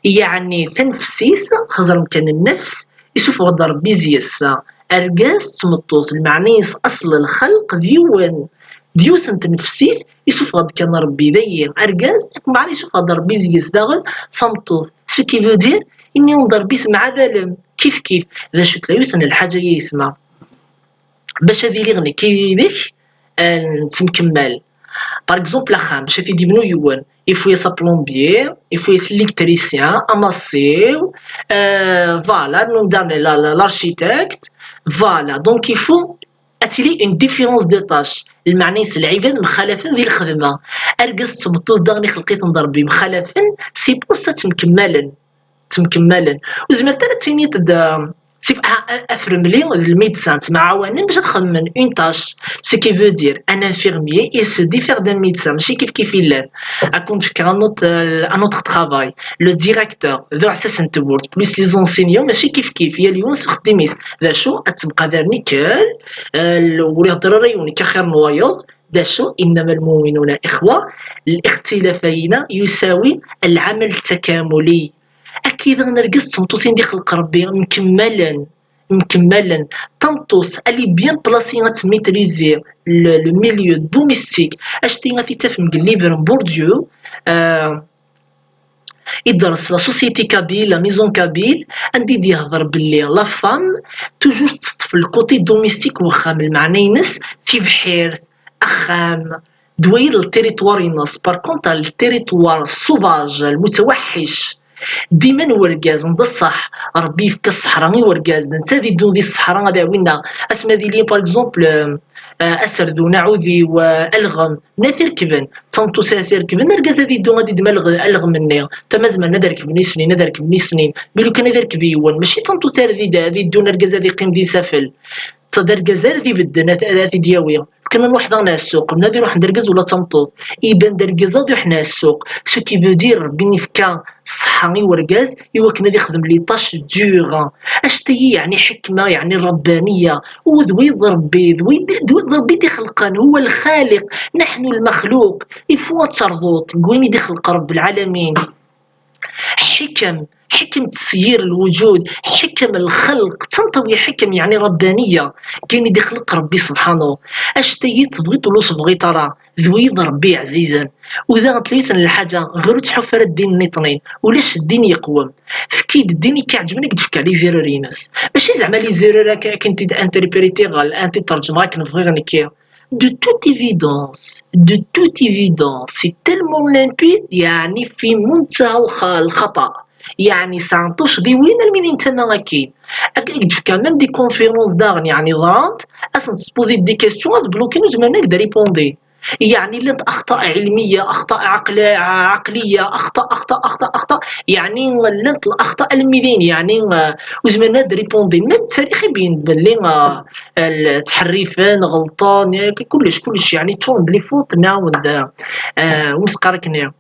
Yeɛni tanefsit, xeẓrem kan nnefs, isuffeɣ-d Rebbi zi-s. Argaz d tmeṭṭut, lmeɛna-ines aṣel lxelq d yiwen, d yiwet n tnefsit, isuffeɣ-d kan Rebbi, dayi. Argaz, meɛna isuffeɣ-d Rebbi deg-s daɣen tameṭṭut. Ce qui veut dire, ini-awen-d Rebbi temɛadalem, kif kif. D acu tella yiwet n lḥaǧa ay aytma. Bac ad iliɣ nekk yid-k, eh, nettemkemmal. Par exemple, axxam, bac ad t-id-yebnu yiwen, il faut-as aplombier, il faut-as l'électricien, amassiw, euh, voilà, non, la, la, l'architecte, voilà. Donc, il faut ad tili une différence de tâche. Lmeɛna-ines lɛibad mxalafen di lxedma. Argaz d tmeṭṭut daɣen ixelq-iten-d Rebbi mxalafen, c'est pour ça ttemkemmalen. Ttemkemmalen. Ur tezmireḍ ara ad tiniḍ-d, euh, sif-, a, a, afremli d lmidsan ttemɛawanen bac ad xedmen une tâche. Ce qui veut dire, un infirmier, il se diffère d'un médecin. Mačči kif kif i llan. Ad ken-d-fkeɣ un autre, euh, un autre travail. Le directeur, d uɛessas n tewwurt, plus les enseignants, mačči kif kif. Yal yiwen s uxeddim-is. D acu? Ad ttemqadaren ikkel, euh, ur ihedder ara yiwen akka xir n wayeḍ. D acu? إنما المؤمنون إخوة. الاختلاف هنا يساوي العمل التكاملي. Akka i daɣen argaz d tmeṭṭut i d-ixelq Rebbi, mkemmalen, mkemmalen. Tameṭṭut, elle est bien placée ad tmaîtriser le, le milieu domestique. Acḥal i ɣef i tafem deg livre n Bourdieu, euh, idres la société kabyle, la maison kabyle, anda i d-yehder belli la femme toujours teṭṭef le côté domestique n uxxam, lmeɛna-ines tibḥirt, axxam, d wayi d le territoire-ines. Par contre, le territoire sauvage, lmutawḥic, dima n urgaz, n d ṣṣeḥ, Rebbi yefka ṣṣeḥra i urgaz, d netta ad iddun di ṣṣeḥra ad iɛwin-aɣ. Asmi ad ilin, par exemple, euh, euh, aserdu, aɛudiw, euh, alɣem, nat i rekben, d tameṭṭut ara t-irekben, argaz ad iddu ad iddem alɣ-, alɣem-nni. Tama zemren ad rekben i snin, ad rekben i snin. Mi lukan ad irkeb yiwen, mačči d tameṭṭut ara d-, ad iddun argaz ad iqqim di safel. D argaz ara d-ibedden, ad, ad t-id-yawi. Lukan ad nruḥ daɣen ar ssuq, ad iruḥen d argaz ula d tameṭṭut. Iban d argaz ad iruḥen ar ssuq. Ce qui veut dire, Rebbi yefka ṣṣeḥḥa i urgaz i wakken ad ixdem les tâches dures. Acta-yi yeɛni ḥekma, yeɛni ṛebbaniya. U d wid Rebbi, d wid, d wid Rebbi i d-ixelqen, هو الخالق، نحن المخلوق. Il faut ad terḍuḍ deg wayen i d-ixelq Rebbi lɛalamin. Ḥkem, ḥkem tesyiṛ lwuǧud, ḥkem lxelq, tanṭawi ḥkem, yeɛni ṛebbaniya, kan i d-ixleq Ṛebbi subḥanu. Acta-yi tebɣiḍ ula ur tebɣiḍ ara, d wid Ṛebbi ɛzizen. U daɣen tella yiwet n lḥaǧa, ɣer ur ttḥuf ara ddin nniṭnin, ulac ddin yeqwem. Efk-iyi-d ddin i k-iɛeǧben, ad k-d-fkeɣ les erreurs-ines. Mačči zeɛma les erreurs akken, akken t-id-interprétiɣ, akken t-id-terǧmeɣ akken bɣiɣ nekki. De toute évidence, de toute évidence, c'est tellement limpide, yeɛni fi muntaha lxa-, lxaṭa. Yeɛni sɛan tuccḍiwin almi d tama akkin. Ad k-, ad k-d-fkeɣ même des conférences daɣen, yeɛni ḍrant, ad sent-tespoziḍ des questions, ad blokin ur zmiren ad k-d-répondin. Yeɛni llant axṭa ɛilmiya, axṭa ɛaqli-, ɛaqliya, axṭa, axṭa, axṭa, axṭa. Yeɛni llant laxṭa almi d ayen, yeɛni, euh, ur zmiren ad d-répondin. Même ttarix ibeyyen-d belli, euh, ttḥerrifen, ɣelṭen, kullec, kullec, yeɛni ččuren d les fautes, nɛawed, euh, ur nesqar akken.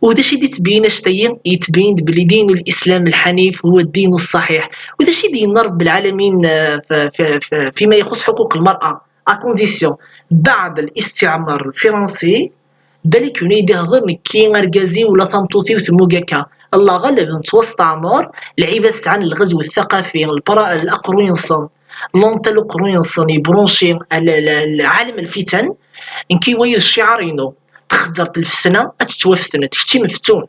U d acu i d-yettbeyyin acta-yi? Yettbeyyin-d belli دين الإسلام الحنيف هو الدين الصحيح. U d acu i d-yenna Rebbi lɛalamin, euh, f-, f-, f-, فيما يخص حقوق المرأة؟ À condition, بعد الاستعمار الفرنسي, balak yiwen i d-ihḍer nekki argaz-iw ula tameṭṭut-iw temmug akka. Lɣelb nettwasteɛmer, lɛibad sɛan lɣezw ttaqafi, laqerruy-nsen, l'antenne uqerruy-nsen yebranci lɛalem lfitan, nekki wayi d cciɛar-inu, txezzert lfetna ad tettwafetnet, kečči meftun.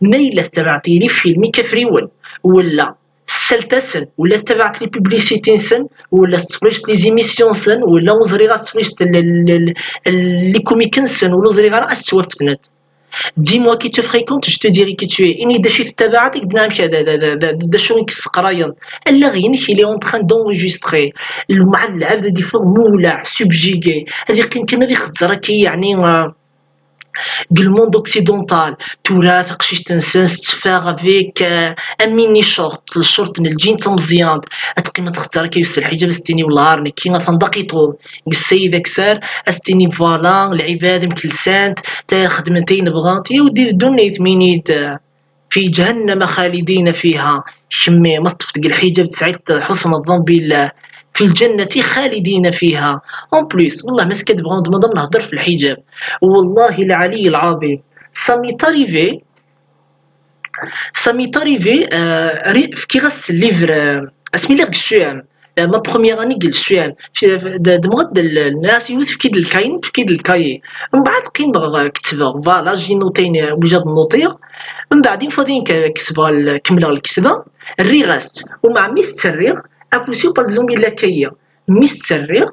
Ma yella tettabaɛeḍ les films ikafriwen, wala ssaltasen, wala tettabaɛeḍ les publicités-nsen, wala tettfraǧeḍ les émissions-nsen, wala ur ẓriɣ ara tettfraǧeḍ les comics-nsen, wala ur ẓriɣ ara ad tettwafetnet. Dis-moi qui tu fréquentes, je te dirai qui tu es. Ini-d d acu i tettabaɛeḍ, i k-d-nniɣ amek d acu i k-sseqrayen. Allaɣ-inek il est en train d'enregistrer. Lmeɛad lɛebd ad iffeɣ muwleɛ, subjugué. Ad iqqim kan ad ixezzer akka, yeɛni, deg le monde occidental. Tura taqcict-nsen tetteffeɣ avec un mini short, short n lǧin tameẓyant, ad teqqim ad txezzer akka yus lḥiǧab, ad s-tini: "Wellah ar nekki atan d aqiṭun." Deg ssayed aksar, ad s-tini: "Voilà, lɛibad amek lsant, xedment ayen bɣant, yaw di ddunit, mini-d, fi ǧahennama xalidina fiha." Kemmi ma teṭṭfeḍ deg lḥiǧab tesɛiḍ ḥusn ḍḍan billah, fi lǧannati xalidina fiha. En plus, wellah ma s-, kad bɣan d madam nehder f lḥiǧab. Wallahi lɛali lɛaḍim, ça m'est arrivé, ça m'est arrivé, euh, ri-, fkiɣ-as livre, euh, asmi lliɣ deg ssuyam, euh, ma première année deg ssuyam, d-, d-, demmɣeɣ-d l-, nniɣ-as yiwet: "Efk-iyi-d lkayi, efk-iyi-d lkayi." Mbeɛd qqimeɣ, euh, ketbeɣ, voilà, j'ai noté, euh, wayen ad nutiɣ. Mbeɛd une fois dayen k-, ketbeɣ l-, kemmleɣ leketba, rriɣ-as-tt, u meɛna mi s-tt-rriɣ, afus-iw, par exemple, yella akka-yi, mi s-tt-rriɣ,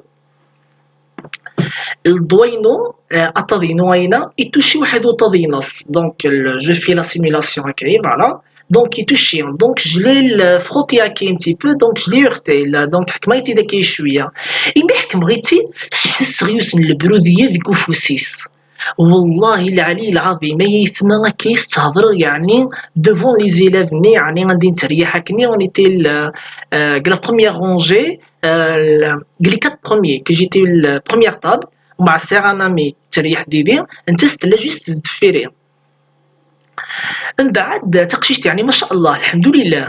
lḍwa-inu, euh, aṭṭad-inu ayna, itucci waḥed uṭṭad-ines. Donc, le, je fais l'assimilation, ok, voilà. Donc, itucci. Donc, je l'ai, le, frotté un petit peu, donc je l'ai heurté. Là, donc, ḥekmeɣ-itt-id akka cwiya. Imi ḥekmeɣ-itt-id, sḥusseɣ yiwet n lebrudiya deg ufus-is. Wallahi lɛali lɛaḍim, ay aytma, akka i s-ttehḍreɣ, yeɛni, devant les élèves-nni, yeɛni, anda i netteryaḥ akkenni, on était, euh, euh, deg la première rangée, euh, le, deg les quatre premiers, que j'étais le première table, u meɛna sɛiɣ un ami yetteryaḥ didi, netta s tella juste sdeffir-i. Mbeɛd, taqcict, yeɛni, ma sha Allah, lḥemdulillah.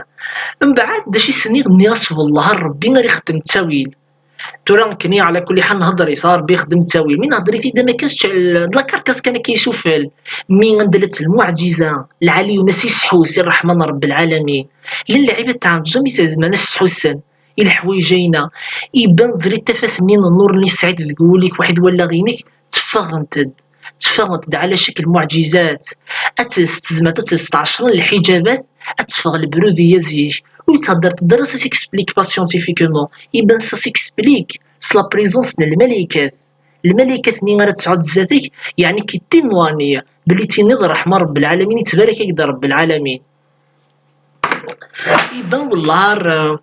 Mbeɛd, d acu i s-nniɣ? Nniɣ-as: "Wellah ar Rebbi ara ixeddem ttawil." Tura nekni, ɛla kulli ḥal, nhedder-it, a Rebbi ixeddem ttawil. Mi nhedder-it-id am akka, s-, d la carcasse kan akka isufel. Mi anda llant lmuɛǧiza, lɛali-wen a s-isḥus i Ṛṛeḥman Ṛebbi lɛalamin. Llan lɛibad tɛemǧem i s-, zemren a s-sḥussen i leḥwayeǧ-ayna. Iban ẓrid tafat-nni n nnur-nni sɛid deg wul-ik, waḥid wallaɣ-inek, tteffɣent-d. Tteffɣent-d ɛla ccek lmuɛǧizat. Ad tt-, s tezmert ad tt-, s tɛecṛa n lḥiǧabat, ad teffeɣ lebrudiya zik. Ur yettḥeddar ara, ça s'explique pas scientifiquement. Iban ça s'explique s la présence n lmalikat. Lmalikat-nni ara tesɛuḍ zdat-k, yeɛni qui témoigne belli tiniḍ Ṛṛeḥma Ṛebbi lɛalamin, yettbarak-ak-d Ṛebbi lɛalamin. Iban wellah ar,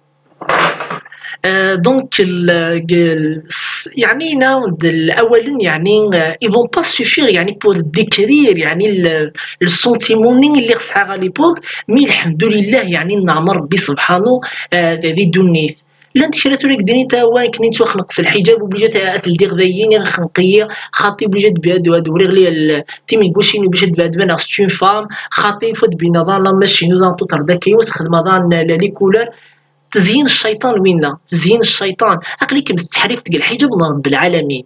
euh, donc, le, le, s-, yeɛni, yeɛni, d l-, awalen, yeɛni, euh, ils vont pas suffire, yeɛni, pour décrire, yeɛni, le, le sentiment-nni i lliɣ sɛiɣ à l'époque, mais lḥemdulillah, yeɛni, nneɛma Ṛebbi subḥanu, euh, di ddunit. Llant kra tura i yeddin i tawa, akken i nettwaxneq s lḥiǧab, obligé ad t-ldiɣ dayi, ixneq-iyi, xaṭi obligé ad, ad, ad wriɣ li-, l-, timigucin, obligé ad, ad baneɣ c'est une femme, xaṭi faut tbinaḍ la machine, daɣen tuṭer daki, wa sxedmeɣ daɣen la, les couleurs. Tezyin cciṭan winna, tezyin cciṭan. Aql-ikem tettḥerrif deg lḥiǧab n Ṛebbi lɛalamin.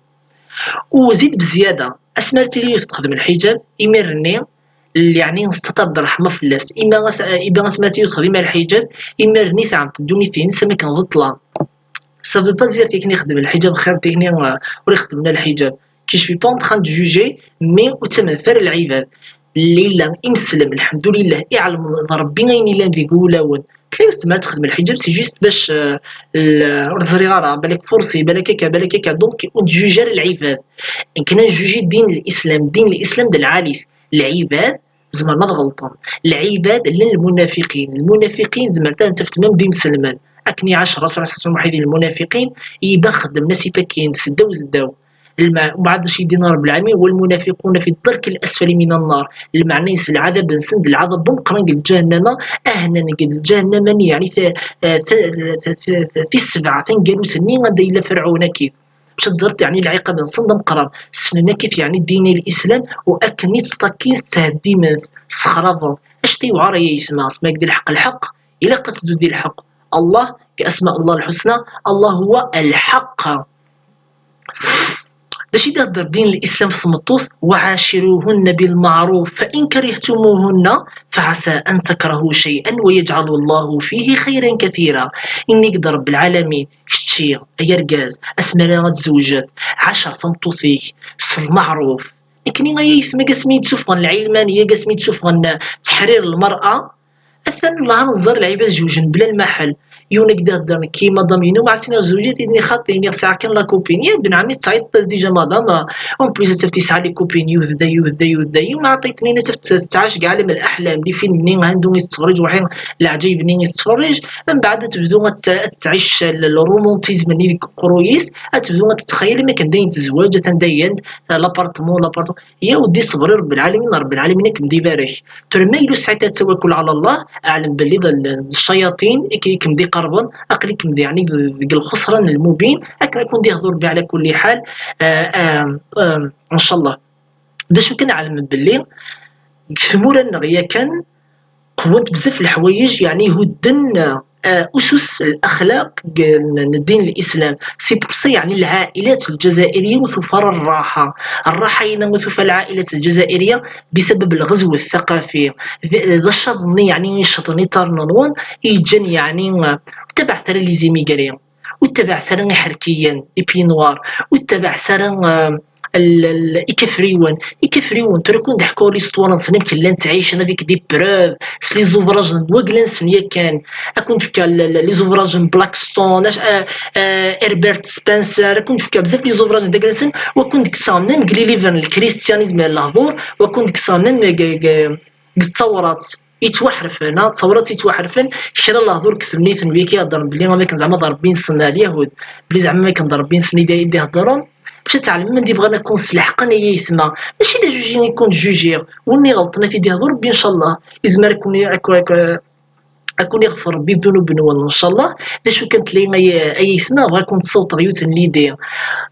U zid bziyada, asmi ara tili texdem lḥiǧab, imir-nni, yeɛni, nestaṭer-d ṛṛeḥma fell-as. Ima as-, ima asmi ara tili texdem lḥiǧab, imir-nni tɛemmed ddunit-ines am akken d ṭṭlam. Ça veut pas dire tikni ixeddem lḥiǧab xir tikni, euh, ur ixeddem ara lḥiǧab. Qui je suis pas en train de juger, mais ur ttamen ara lɛibad. Lilla imeslem, lḥemdulillah, iɛlem d Ṛebbi ayen yellan deg wulawen. Tella yiwet tezmer ad texdem lḥiǧab, c'est juste bac, euh, l-, ur ẓriɣ ara, balak forcé, balak akka, balak akka. Donc, ur d-juge ara lɛibad. Nekk ad njuji ddin n Lislam, ddin n Lislam d lɛali-t. Lɛibad zemren ad ɣelṭen. Lɛibad llan lmunafiqin. Lmunafiqin zemren ad ten-tafet même d imselmen. Akken iɛac Rasul alayhi ṣṣalatu wassalam waḥid n lmunafiqin, iban xeddmen-as ifakiyen seddaw seddaw. Lma-, mbeɛd acu i d-yenna Ṛebbi lɛalamin: "والمنافقون في الدرك الأسفل من النار." Lmeɛna-ines, lɛadab-nsen d lɛadab ameqqran deg lǧahennama, ahnan deg lǧahennama-nni, yeɛni ta-, ta-, ta-, ta-, ta-, tis sebɛa taneggarut-nni anda yella Ferɛun akkit. Bac ad teẓreḍ, yeɛni, lɛiqab-nsen d ameqqran. Ssnen akkit, yeɛni, ddin n Lislam, u akken i ttṭakkin, ttheddimen, ssexraben. Acu i yewɛer ay aytma, asma deg lḥeqq, lḥeqq, ilaq ad teddu di lḥeqq. Allah, كأسماء الله الحسنى، الله هو الحق. D acu i d-ihedder din Lislam f tmeṭṭut? وعاشروهن بالمعروف فإن كرهتموهن فعسى أن تكرهوا شيئا ويجعل الله فيه خيرا كثيرا. Inna-k-d Ṛebbi lɛalamin, kečči ay argaz, asmi ara ad tzewǧeḍ, ɛacer tameṭṭut-ik s lmeɛruf. Nekni ay aytma, asmi i d-sufɣen lɛilmaniya, asmi i d-sufɣen teḥrir lmer'a, atan Allah neẓẓar lɛibad zewǧen bla lmaḥel. Yiwen ad k-d-ihedder, nekki madam-inu, ɛass-iniɣ zewǧet, ini xaṭi, iniɣ sɛiɣ kan la copine. Ya ben ɛemmi, tesɛiḍ-as déjà madam, en plus ad taf tesɛa les copines, yiwet da, yiwet da, yiwet da, yiwet ɛṭit-nni ad taf tettɛac deg ɛalam leḥlam, di film-nni, handu i tettferrij, waḥi leɛǧayeb-nni i tettferrij, mbeɛd ad tebdu ad t-, ad tettɛic l-, le romantisme-nni deg uqerruy-is, ad tebdu ad tettxayal am akken dayen tezweǧ, atan dayen, l'appartement, l'appartement. Ya weddi, ṣber i Ṛebbi lɛalamin, Ṛebbi lɛalamin ad kem-d-ibarek. Tura ma yella ur tesɛiḍ ara ttawakul ɛla Allah, ɛlem belli d, d ccayaṭin i k-, i kem-d-iqerben, aql-ikem d, yeɛni, deg lxusran lmubin, akken ad ken-d-ihder Ṛebbi ɛla kulli ḥal, ah, ah, ah, ncallah. D acu kan, ɛlem belli deg tmura-nneɣ yakan, qwant bzaf leḥwayeǧ, yeɛni hudden, ah, usus, laxlaq n, n ddin lislam. C'est pour ça, yeɛni, العائلات الجزائرية ur tufa ara rraḥa. Rraḥa-ina ur tufa العائلات الجزائرية بسبب الغزو الثقافي. D, d ccaḍ-nni, yeɛni, iceṭṭen iḍarren-nwen, i yeǧǧan, yeɛni, ah, ur ttabaɛet ara les immigrés. Ur ttabaɛet ara iḥerkiyen, les pieds noirs, ur ttabaɛet ara, euh, l-, l-, ikafriwen. Ikafriwen, tura ad ken-d-ḥkuɣ l'histoire-nsen, amek llan ttɛicen avec des preuves, s les ouvrages n wagla-nsen yakan. Ad ken-d-fkeɣ l-, l-, les ouvrages n Blackstone, ac-, euh, euh, Herbert Spencer, ad ken-d-fkeɣ bzaf les ouvrages n wagla-nsen, u ad ken-d-kkseɣ même deg les livres n le christianisme, lehdur, u ad ken-d-kkseɣ même deg, deg, deg ttawrat. Yettwaḥerfen, ha, d tawrat yettwaḥerfen, kra n lehdur deg temnit n wiki heddren belli am akken zeɛma d Ṛebbi-nsen, Lyahud, belli zeɛma am akken d Ṛebbi-nsen i d, i d-iheddren, bac ad tɛelmem anda i bɣan ad ken-sleḥqen ay aytma. Mačči d ajuji i ken-jujiɣ, win iɣelṭen ad t-id-ihdu Ṛebbi, ncallah, izmer ad ken-, ad ken-, ad ken-, ad ken-iɣfer Ṛebbi ddunub-nwen, ncallah. D acu kan tella ay, ay aytma, bɣiɣ ad ken-d-ssawḍeɣ yiwet n l'idée.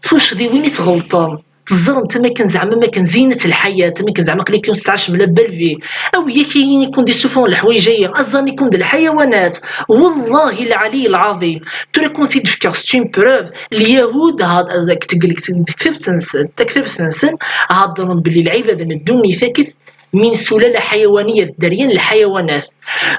Tuccḍiwin i tɣelṭem, teẓẓrem-tt am akken zeɛma, am akken زينة الحياة, am akken zeɛma aql-iken tettɛicem la belle vie. Awi-yak ayen i ken-d-issufɣen leḥwayeǧ-ayi, aẓan-iken d lḥayawanat. Wallahi lɛali lɛaḍim. Tura ad ken-t-id-fkeɣ, c'est une preuve. Lyahud, ha-, deg teg-, deg tektabt-nsen, taktabt-nsen, heddren belli lɛibad n ddunit akk min sulala ḥayawaniya, d dderya n lḥayawanat.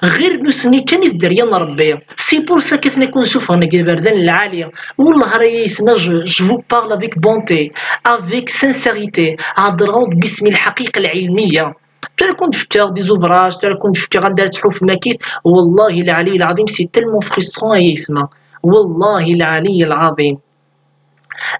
Ɣir nutni kan i d dderya n Ṛebbi. C'est pour ça kan akken ad ken-sufɣen deg iberdan n lɛali. Wellah ara yaytma, je, je vous parle avec bonté, avec sincérité. Heddreɣ-d bismi lḥaqiqa lɛilmiya. Tura ad ken-d-fkeɣ des ouvrages, tura ad ken-d-fkeɣ anda ara tḥufem akkit. Wallahi lɛali lɛaḍim, c'est tellement frustrant ay aytma. Wallahi lɛali lɛaḍim.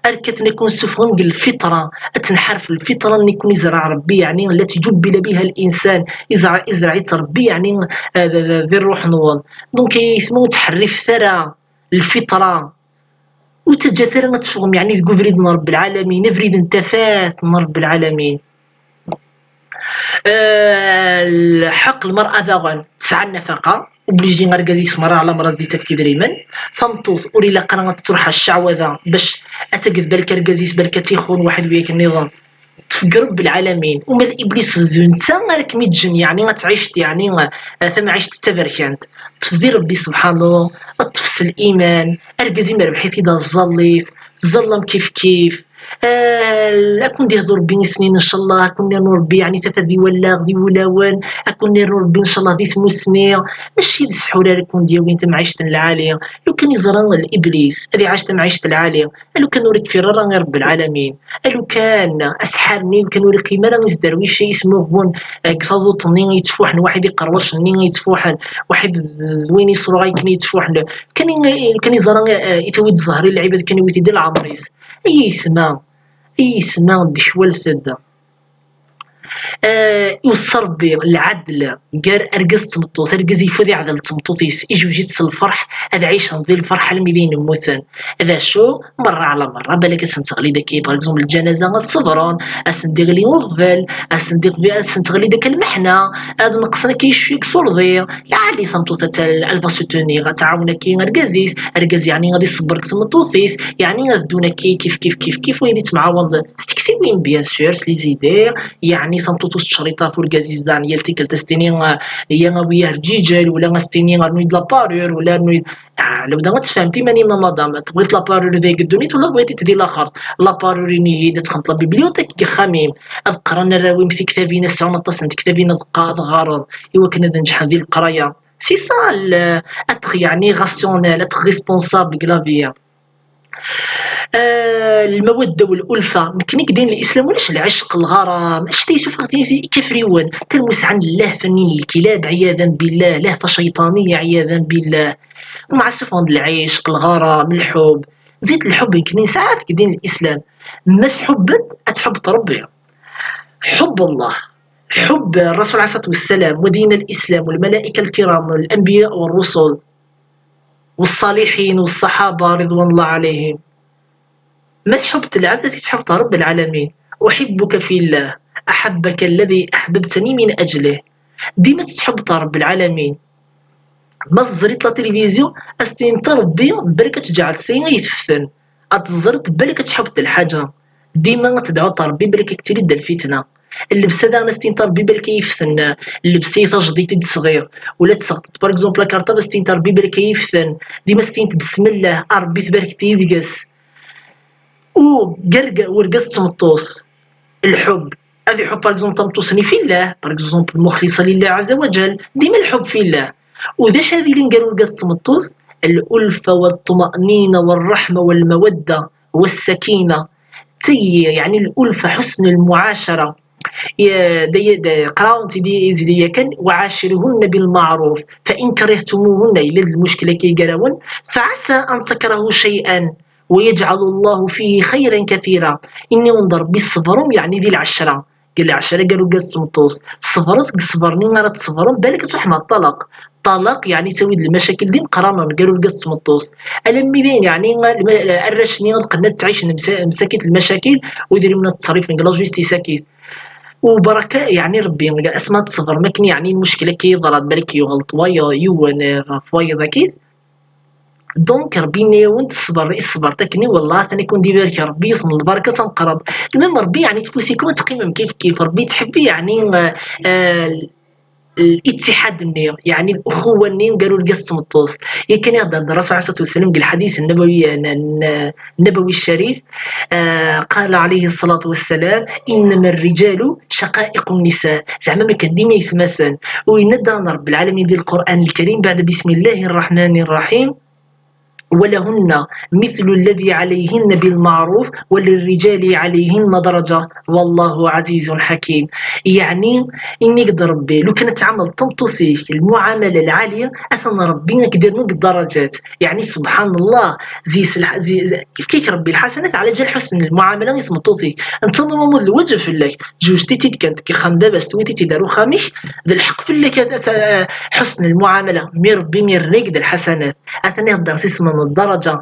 Ar kkatna ad ken-ssufɣen deg lfitra, ad tenḥaref lfitra-nni i ken-izreɛ Ṛebbi, yeɛni التي جبل بها الإنسان, izreɛ, izreɛ-itt Ṛebbi, yeɛni, eh, di, di, di ṛṛuḥ-nwen. Donc, ay aytma, ur ttḥerrifet ara lfitra, ur ttaǧǧat ara ad teffɣem, yeɛni, deg ubrid n Ṛebbi lɛalamin, abrid n tafat n Ṛebbi lɛalamin. Eh, lḥeqq lmer'a daɣen tesɛa nnafaqa, obligé argaz-is merra ɛla merra ad d-itefk idrimen. Tameṭṭut ur ilaq ara ad truḥ ar cceɛwada bac ad taged balka argaz-is, balka ad t-ixun waḥed wiyaken nniḍen. Ṭṭef deg Ṛebbi lɛalamin, uma d Iblis d netta ara kem-iǧǧen, yeɛni ad tɛiceḍ, yeɛni, eh, tamɛict d taberkant. Ṭṭef di Ṛebbi subḥanu, ṭṭef s liman, argaz-im rbeḥ-it-id, ẓẓallit, ẓẓallam kifkif. Ah, ad ken-d-ihdu Ṛebbi isnin, ncallah, ad ken-irnu Ṛebbi, yeɛni, tafat di wallaɣ, di wulawen, ad ken-irnu Ṛebbi, ncallah, di tmussni. Mačči d sḥur ara ken-d-yawin tamɛict n lɛali. Lukan iẓra Iblis ad iɛac tamɛict n lɛali, lukan ur ikfir ara i Ṛebbi lɛalamin, lukan aseḥḥar-nni, lukan ur iqqim ara isderwic ismuɣbun, eh, deg taḍuṭ-nni yettfuḥen, waḥid iqerwac-nni yettfuḥen, waḥid d win isruɣay akken yettfuḥen, kan i, kan iẓra, eh, ittawi-d zzher i lɛibad, kan iwit-id i leɛmer-is. Ay aytma, ay aytma, dekwalt-d. Eh, iweṣṣa Ṛebbi lɛedl gar argaz d tmeṭṭut. Argaz yeffud iɛdel d tmeṭṭut-is, ijuj-itt s lferḥ, ad ɛicen di lferḥ almi d ayen mmuten. D acu? Merra ɛla merra, balak ad sen-teɣli daki, par exemple, lǧanaza, ad ṣebren, ad sen-d-iɣli uɣbel, ad sen-d-iɣbi-, ad sen-teɣli daki lmeḥna, ad neqsen akka yicwi deg turḍi. Yeɛli tameṭṭut ad tal-, elle va soutenir, ad tɛawen akka argaz-is, argaz yeɛni ad iṣebber deg tmeṭṭut-is, yeɛni ad ddun akka kif, kif, kif, kif, wayen i ttemɛawanen s tekti Win, bien sûr, s les idées, yeɛni tameṭṭut ur tettcerriṭ ɣef urgaz yezdan yal tikkelt ad s-tini, ah, ya awi-yi ar Ǧiǧel, wala ad s-tini rnu-yi-d la parure, wala rnu-yi-d, ah, lebda ad tfehmeḍ iman-im a madame, tebɣiḍ la parure deg ddunit wala tebɣiḍ-itt di laxert. La parure ini-yi-d ad txedmeḍ la bibliothèque deg uxxam-im, ad qqren arraw-im tiktabin, ad sɛun aṭas n tektabin ad qqaren, ad ɣaren, i wakken ad neǧḥen di leqraya. C'est ça, le, être, yeɛni, rationnel, être responsable deg la vie. Ah, lmawadda u l-ulfa, nekkni deg din n Lislam ulac lɛecq, lɣaram, anect-a yessufeɣ-t-id ikafriwen, talmusɛa n llehfa-nni n lkilab, ɛiyadan billah, lehfa cayṭaniya, ɛiyadan billah. Umɛa ssufɣen-d lɛecq, lɣaram, lḥubb. Zid lḥubb nekkni nesɛa-t deg din n Lislam. Ma tḥubbeḍ, ad tḥubbeḍ Rebbi. Ḥubb Allah, ḥubb Rasul alayhi ṣṣalatu wassalam, wa din Lislam, والملائكة الكرام، الأنبياء والرسل. والصالحين والصحابة رضوان الله عليهم. Ma tḥubbeḍ lɛebd, ad t-tḥubbeḍ Rebbi lɛalamin. أحبك في الله، أحبك الذي أحببتني من أجله. Dima tettḥubbeḍ Rebbi lɛalamin. Ma teẓriḍ la télévision, ad s-tiniḍ Rebbi, balak ad tǧeɛleḍ tayi ay teften. Ad teẓriḍ, balak ad tḥubbeḍ lḥaǧa. Dima ad tedɛuḍ Rebbi, balak ad k-tili-d lfitna. Llebsa daɣen ad s-tiniḍ Rebbi, balak ad yi-ften llebsa-yi tajdiṭ i d-sɣiɣ. Wala ad tesɣeḍ, par exemple, la cartable, ad s-tiniḍ Rebbi, balak ad yi-ften. Dima ad s-tiniḍ besmellah, a Rebbi tbarek-iyi deg-s. U gerga urgaz d tmeṭṭut, lḥubb. Ad iḥubb, par exemple, tameṭṭut-nni fillah, par exemple, muxlisa lillah azza wa jal, dima lḥubb fillah. U d acu ad ilin gar urgaz d tmeṭṭut? الألفة والطمأنينة والرحمة والمودة والسكينة. Tayi, yeɛni الألفة، حسن المعاشرة. Ya-, da-, da-, qqaren-t-id izdi yakan: وعاشروهن بالمعروف فإن كرهتموهن, yella d lmuckla-agi gar-awen, فعسى أن تكرهوا شيئا ويجعل الله فيه خيرا كثيرا. Ini-wen-d Rebbi, ṣebṛem, yeɛni di lɛecra. Deg lɛecra gar urgaz d tmeṭṭut. Ṣebṛet deg ṣṣber-nni ara tṣebrem, balak ad tṛuḥem ɣer ṭṭalaq. Ṭṭalaq, yeɛni, yettawi-d lmacakil d imeqqranen gar urgaz d tmeṭṭut. Alammi dayen, yeɛni, lma-, arrac-nni ad qqnen ad ttɛicen msa-, msakit lmacakil, u idrimen ad ttṣerrifen deg la justice akkit. U baraka, yeɛni, Rebbi, asma ad tṣebrem akken, yeɛni, lmuckla akka yeḍran, balak yuɣal wayeḍ, yiwen, eh, ɣef wayeḍ akkit. Donc, Rebbi yenna-yawen-d: ṣṣber, ṣṣber, akken i wallah, atan ad ken-d-ibarek Rebbi yiwet n lbaraka tameqqrant. Lmem Rebbi, yeɛni, tfusi-kem ad teqqimem kif kif. Rebbi yettḥibbi, yeɛni, eh, eh, الاتحاد-nni, yeɛni, الأخوة-nni gar urgaz d tmeṭṭut. Yakan i ɣ-d-ihedder Rasul alayhi ṣṣalatu wassalam deg lḥadit n-, n-, n-, Nabawi Ccarif, eh, قال عليه الصلاة والسلام: إنما الرجال شقائق النساء. Zeɛma makan d imaytmaten. U yenna-d daɣen Rebbi lɛalamin di Lqur'an Lkarim, بعد بسم الله الرحمن الرحيم: ولهن مثل الذي عليهن بالمعروف وللرجال عليهن درجة والله عزيز حكيم. Yeɛni, ini-k-d Rebbi, lukan ad tɛamleḍ tameṭṭut-ik lmuɛamala lɛali, atan Rebbi ad k-d-irnu deg ddarajat. Yeɛni, subḥan Allah, zi-, zi-, kif-kik Rebbi lḥasanat ɛla ǧal ḥusn lmuɛamala i tmeṭṭut-ik. Netta normalement d lwaǧeb fell-ak. Tjewjt-itt-id kan deg uxxam n baba-s, tewwiḍ-itt-id ar uxxam-ik, d lḥeqq fell-ak ad, ad, ḥusn lmuɛamala. Mi Rebbi irna-k-d lḥasanat, atan ihedder s isem n ddaraja.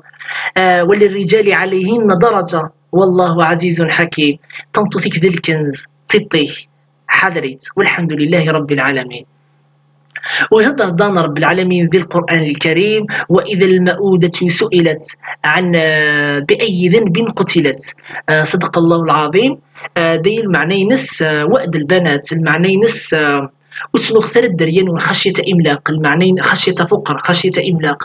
Ah, وللرجال عليهن درجة والله عزيز حكيم. Tameṭṭut-ik d lkenz, d tiṭ-ik. Ḥader-itt. والحمد لله رب العالمين. U ihedder daɣen Rebbi lɛalamin di Lqur'an Lkarim: وإذا الموءودة سئلت عن، آه، بأي ذنب قتلت. آه، صدق الله العظيم. آه، d ayen lmeɛna-ines, ah, وأد البنات, lmeɛna-ines, ah, ur ttnuɣet ara dderya-nwen خشية إملاق, lmeɛna-in-, خشية فقر, خشية إملاق.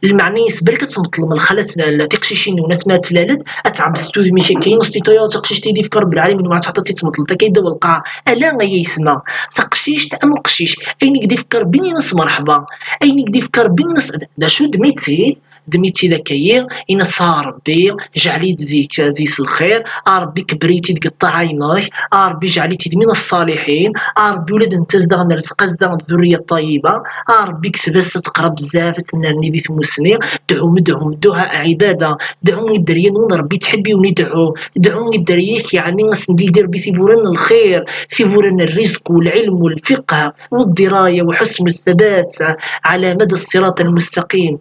Lmeɛna-ines, balak ad tmeṭlem lxalat n, n tiqcicin-nwen asma ad tlalent, ad tɛebsed udem-ik akka, i as-tiniḍ: "Ay, taqcict-agi i d-ifka Rebbi lɛalamin, ma tɛeṭṭiḍ i tmeṭleḍ akka, yedda welqaɛ." Ala ay aytma, taqcict am uqcic, ayen i k-d-ifka Rebbi, ini-as merḥba, ayen i k-d-ifka Rebbi, ini-as d acu, ddem-itt-id, ddem-itt-id akka-yi, ini-as: "A Rebbi, jɛel-iyi-d di, di s lxir, a Rebbi, kebber-iyi-tt-id deg ṭṭaɛa-inek, a Rebbi, jɛel-iyi-tt-id min ṣṣaliḥin, a Rebbi, ula d netta zdaɣ n rzq, zdaɣ n ddurriya ṭṭayiba, a Rebbi, kteb-as ad teqra bezzaf, ad tennerni di tmussni, dɛum, dɛum, dduɛa ɛibada, dɛu i dderya-nwen Rebbi yettḥibbi-wen i dɛu, dɛu i dderya-k, yeɛni ad sen-d-ildi Rebbi tiwwura n lxir, tiwwura n rizq, u lɛilm, u lfiqh, u ddiraya, u ḥusn thabat ɛala mada ṣṣirat lmustaqim."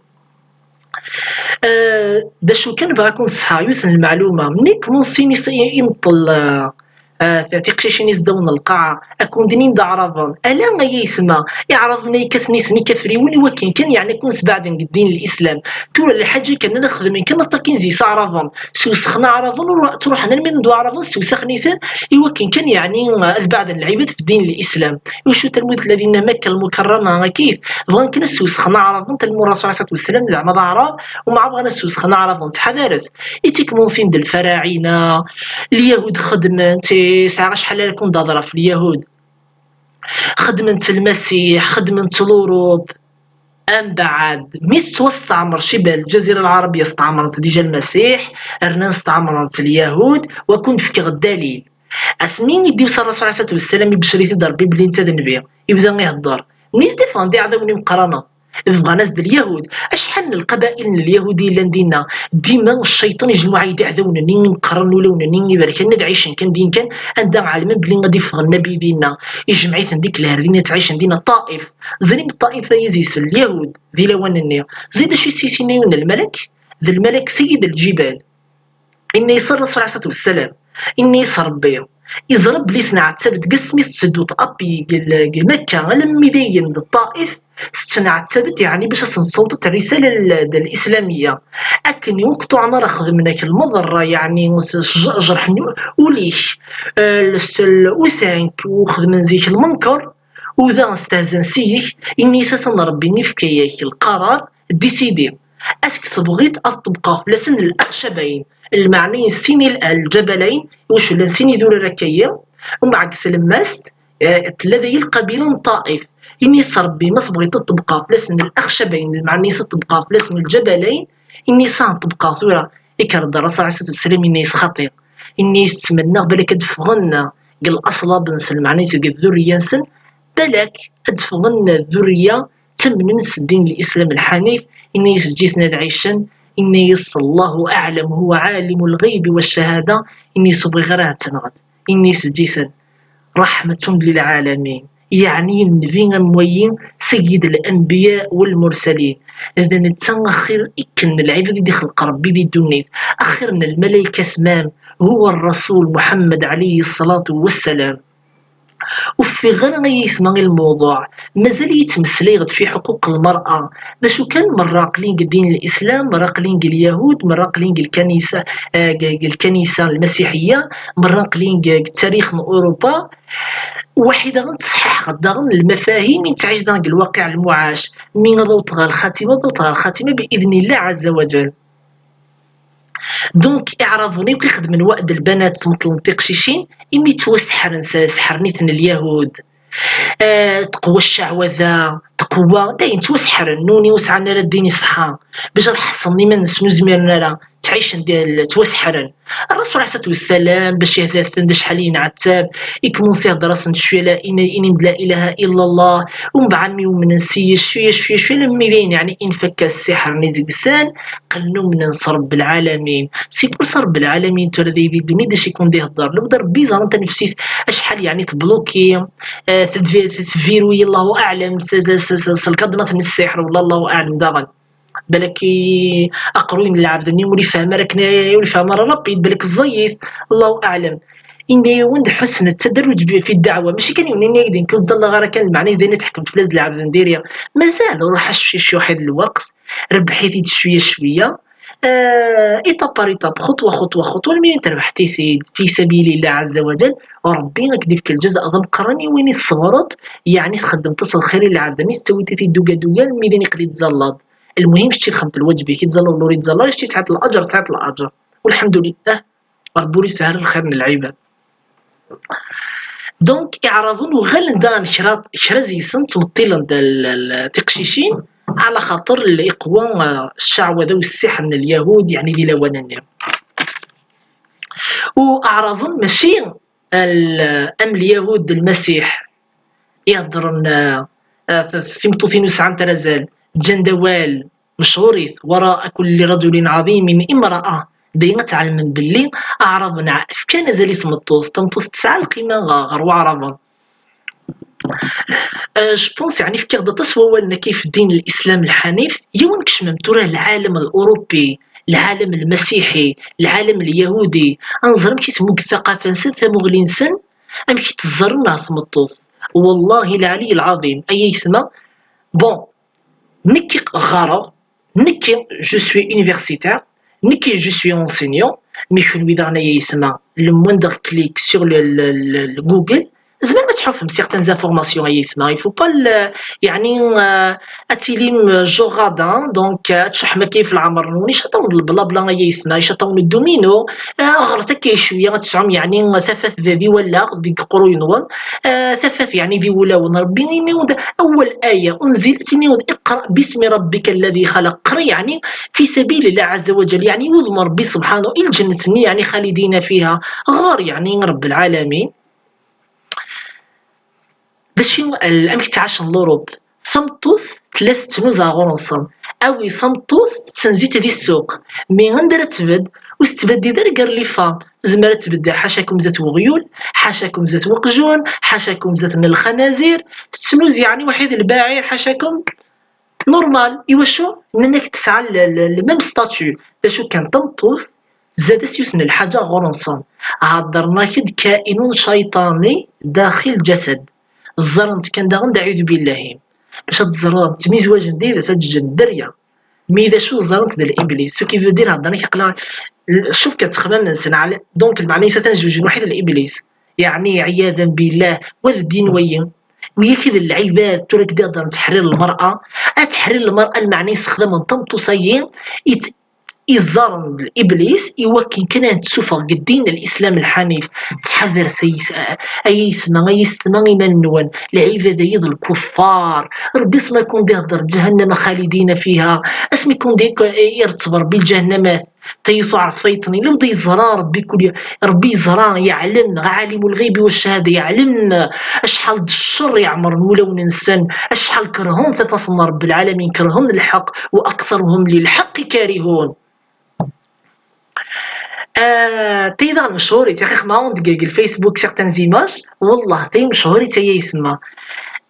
Ah, d acu kan, bɣiɣ ad ken-ṣeḥḥeɣ yiwet n lmeɛluma. Nekk, munṣin is-, i-, imeṭṭel, ah, ah, tiqcicin i zdawen n lqaɛa, ad ken-d-inin d aɛraben. Ala ay aytma, iɛraben ay kkaten nitni kafriwen i wakken kan, yeɛni, ad ken-sbeɛden deg ddin n Lislam. Tura lḥaǧa kan ad xedmen kan aṭakin zi s aɛraben, sewsxen aɛraben, ur ttruḥen almi d aɛraben, sewsaxen-iten i wakken kan, yeɛni, ad beɛden lɛibad f ddin n Lislam. Iwacu talmut la dinna Makka Lmukarrama akif, bɣan kan ad sewsxen aɛraben, talmut Rasul alayhi ṣṣalatu wassalam zeɛma d aɛrab, u ma bɣan ad sewsxen aɛraben, ttḥadaret. I tikmunsin d lfaraɛina, lyahud xedmen-tt, sɛiɣ acḥal ara kun-d-hedreɣ f lyahud. Xedmen-tt lmasiḥ, xedmen-tt lurup. Ambeɛd, mi tettwasteɛmer Cibal, Lǧazira Lɛarabiya, steɛmren-tt dija lmasiḥ, rnan steɛmren-tt lyahud, wa kun-d-fkeɣ ddalil. Asmi i d-iwsa Rasul alayhi ṣṣalatu wassalam, ibeccer-it-id Rebbi belli netta d nnbi, ibda ihedder. Nitni ffɣen d iɛdawen imeqqranen. Bɣan-as-d lyahud. Acḥal n lqabail n lyahud i yellan dinna? Dima cciṭan ijmuɛ-d iɛdawen-nni imeqqranen, ulawen-nni iberkanen, ad ɛicen kan din kan, anda ɛelmen belli ad iffeɣ nnabi dinna. Ijmeɛ-iten deg lher dinna, ttɛicen dinna Ṭaif. Ẓrim Ṭaif ay izis n lyahud di lawan-nni. Ẓid acu i s-isina yiwen n lmalak? D lmalak Sayyid Lǧibal. Inna-yas Rasul alayhi ṣṣalatu wassalam, inna-yas Rebbi, iẓra belli tenɛettab deg asmi tetteddu tɣapi deg Makka, alammi d ayen d Ṭaif, tettenɛettab-d, yeɛni, bac ad sen-tessawḍeḍ rrisala l-, d-, l-islamiyya. Akken ur k-ṭuɛen ara xedmen-ak lmeḍerra, yeɛni, s-, s-, jerḥen u-, ul-ik, eh, s-, l-, utank, u xedmen zik lmenker, u daɣen stehzan seg-k, inna-yas atan Rebbi ifka-yak lqarar, décider. Est-ce que tebɣiḍ ad ṭebqeɣ fell-asen lexcabayn, lmeɛna-ines sin i-, ljabalayn, iwacu llan sin idurar akka-yi, umbeɛd deg tlemmast, eh, tella dagi lqabila n Ṭaif. Inna-yas Rebbi, ma tebɣiḍ ad ṭebqeɣ fell-asen lexcabayn, lmeɛna-ines ad ṭebqeɣ fell-asen ljabalayn, inna-yas ad ṭebqeɣ tura. Ikker-d Rasul alayhi ṣṣalatu wassalam, inna-yas xaṭi. Inna-yas ttmennaɣ balak ad ffɣen deg laṣlab-nsen, lmeɛna-ines deg ddurriya-nsen, balak ad ffɣen ddurriya ttamnen s ddin n Lislam lḥanif, inna-yas eǧǧ-iten ad ɛicen, inna-yas Allahu aɛlam, huwa ɛalimu lɣaybi wa ccahada, inna-yas ur bɣiɣ ara ad tenɣed, inna-yas eǧǧ-iten, raḥmatun lilɛalamin, yeɛni nnbi am wayi, sayyid lanbiya wal mursalin, d netta axir ikken n lɛibad i d-ixleq Rebbi di ddunit, axir n lmalayka tmam, huwa rrasul Muḥemmed ɛalayhi ṣṣalatu wassalam. Ur ffiɣeɣ ara ay aytma i lmewḍuɛ. Mazal yettmeslay-d fi ḥquq lmer'a. D acu kan, merra aql-in deg ddin n Lislam, merra aql-in deg lyahud, merra aql-in deg lkanisa, eh, deg, deg lkanisa lmasiḥiyya, merra aql-in deg, deg ttarix n Urupa. Waḥi daɣen ttṣeḥḥiḥeɣ daɣen lmafahim i nettɛic daɣen deg lwaqiɛ lmuɛac. Mi ad awḍeɣ ɣer lxatima, ad awḍeɣ ɣer lxatima bi idnillah ɛazza wa jal. Donc, iɛraben akk ixedmen wa d lbanat ttmeṭlen tiqcicin, imi ttwaseḥren, s-, seḥren-iten lyahud. Eh, teqwa cceɛwada, teqwa, dayen ttwaseḥren, nuni ur sɛan ara ddin iṣeḥḥa, bac ad ḥeṣnen iman-nsen ur zmiren ara, ttɛicen di, ttwaseḥren. Rasul alayhi ṣṣalatu wassalam, bac ihda-ten d acḥal yenɛettab, ikmunsi ihder-asen-d cwiya la, ini-, inim-d la ilaha illa Allah, umbeɛd mi umnen s-, cwiya, cwiya, cwiya, alammi dayen, yeɛni, infakka ssiḥr-nni deg-sen, qqlen umnen s Rebbi lɛalamin. Si pour ça Rebbi lɛalamin tura d aydi ddunit d acu i kun-d-ihedder. Lebda Rebbi yeẓran tanefsit acḥal yeɛni tebluki, eh, tedvi-, tviruy, Allahu aɛlam, s, s, s, s, s lkaḍnat n ssiḥr, wala Allahu aɛlam daɣen. Balak i aqerruy n lɛebd-nni ur ifehhem ara akken, ur ifehhem ara Rebbi, balak ẓẓayit, Allahu aɛlam. Inna-yawen-d ḥusn ttadarruj fi ddeɛwa, mačči kan yiwen yenna-yak-d nekk ur ẓẓalleɣ ara kan, lmeɛna-is d ayen i tḥekmeḍ fell-as d lɛebd n diri. Mazal, ruḥ accuḥ-it lweqt, rebbeḥ-it-id cwiya cwiya, eh, étape par étape, خطوة خطوة خطوة، almi terbeḥ-it-id fi sabilillah ɛazza wa jal, Rebbi ad k-d-ifk lǧaza d ameqqran i win i tṣebreḍ, yeɛni txeddmeḍ-as lxir i lɛebd-nni, tettawiḍ-it-id duga duga, almi d ayen iqli tẓallaḍ. Lmuhim, kečč i txedmeḍ lwaǧeb-ik, i tẓallaḍ wala ur ittẓalla, kečč tesɛiḍ laǧer, tesɛiḍ laǧer. Walḥemdulillah, Rebbi ur isehher lxir n lɛibad. Donc, iɛraben uɣalen daɣen kra, kra zi-sen ttmeṭṭilen-d l-, l-, tiqcicin, ɛla xaṭer l-, iqwa, eh, cceɛwada u ssiḥr n lyahud, yeɛni di lawan-nni. U aɛraben mačči al-, am lyahud d lmasiḥ, iheddren, eh, eh, f-, f-, timeṭṭutin ur sɛant ara azal, ǧǧan-d awal, mechurit, وراء كل رجل عظيم امرأة. D ayen ad tɛelmem belli aɛraben ɛ-, fkan azal i tmeṭṭut, tameṭṭut tesɛa lqima ɣ-, ɣer waɛraben. Eh, je pense, yeɛni, fkiɣ-d aṭas n wawalen akka f ddin n Lislam lḥanif, yaw ad nkecmem tura lɛalem l-Urupi, lɛalem lmasiḥi, lɛalem lyahudi, ad nẓer amek i tmugg taqafa-nsen, tamuɣli-nsen, amek i tt-ẓẓaren ɣer tmeṭṭut. Wallahi lɛali lɛaḍim, ay ayetma, bon, nekki ɣɣareɣ, nekki je suis universitaire, nekki je suis enseignant, mais kenwi daɣen ay ayetma, le moindre clic sur le, le, le, le Google, tzemrem ad tḥufem certaines informations ay ayetma, il faut pas le, yeɛni, euh, ad tilim genre radin, donc, euh, ad tcuḥḥem akka ɣef leɛmer-nwen, icaṭ-awen lblabla ay ayetma, icaṭ-awen domino, euh, ɣret akka cwiya, ad tesɛum yeɛni tafat d, di wallaɣ, deg uqerruy-nwen, euh, tafat yeɛni di wulawen n Rebbi, imi ur d-, awal aya unzilet, imi ur d-, اقرأ باسم ربك الذي خلق, qra yeɛni fi sabil Allah azza wa jal, yeɛni udem Rebbi subḥanahu, i lǧennet-nni yeɛni خالدين فيها, ɣer yeɛni Rebbi lɛalamin. D acu, amek ttɛacen l'Europe? Tameṭṭut tella tettnuzu ɣur-nsen. Awi tameṭṭut, senzi-tt di ssuq. Mi anda ara tbedd? Ur tettbeddid ara gar les femmes. Tezmer ad tbedd ḥacakum zdat weɣyul, ḥacakum zdat weqjun, ḥacakum zdat n lxanazir. Tettnuz yeɛni waḥid lbaɛir, ḥacakum. Normal. Iwacu? Nnan-ak tesɛa le, le, le même statut. D acu kan, tameṭṭut tzad-as yiwet n lḥaǧa ɣur-nsen. Heddren-ak-d كائن شيطاني داخل جسد. Ẓẓaren-tt kan daɣen d aɛudu billahi. Bac ad teẓreḍ, ttemizwajen d yid-s, ad ǧǧen dderya. Mi d acu ẓẓaren-tt d l'iblis. Ce qui veut dire, heddren-ak aqla, cuf kan ttexmam-nsen, ɛla-, donc lmeɛna-is atan zewjen waḥid l'iblis. Yeɛni, ɛiyadan billah, wa d ddin wayi. Wiyak i d lɛibad, tura k-d-iheddren teḥrir lmer'a. Ad teḥrir lmer'a, lmeɛna yessexdamen tameṭṭut-agi, i t-, iẓẓaren d l'iblis, i wakken kan ad tt-sufeɣ deg ddin n l'islam lḥanif. Ttḥadaret ay, ay aytma, ay yessetma iman-nwen. Lɛibad-agi d lkuffar. Rebbi asmi kun d-ihedder ǧahennama خالدين فيها. Asmi kun d-, iretteb Rebbi lǧahennama, tayet uɛref tayet-nni. Lemd yeẓra Rebbi kul, Rebbi yeẓra, yeɛlem, عالم الغيب والشهادة, yeɛlem acḥal d ccer iɛemren wulawen-nsen, acḥal kerhen tafat n Rebbi lɛalamin, kerhen lḥeqq, وأكثرهم للحق كارهون. Ah, tayi daɣen mechurit, yaxi xemɛun deg, deg Facebook certaines images, wallah, tayi mechurit ay aytma.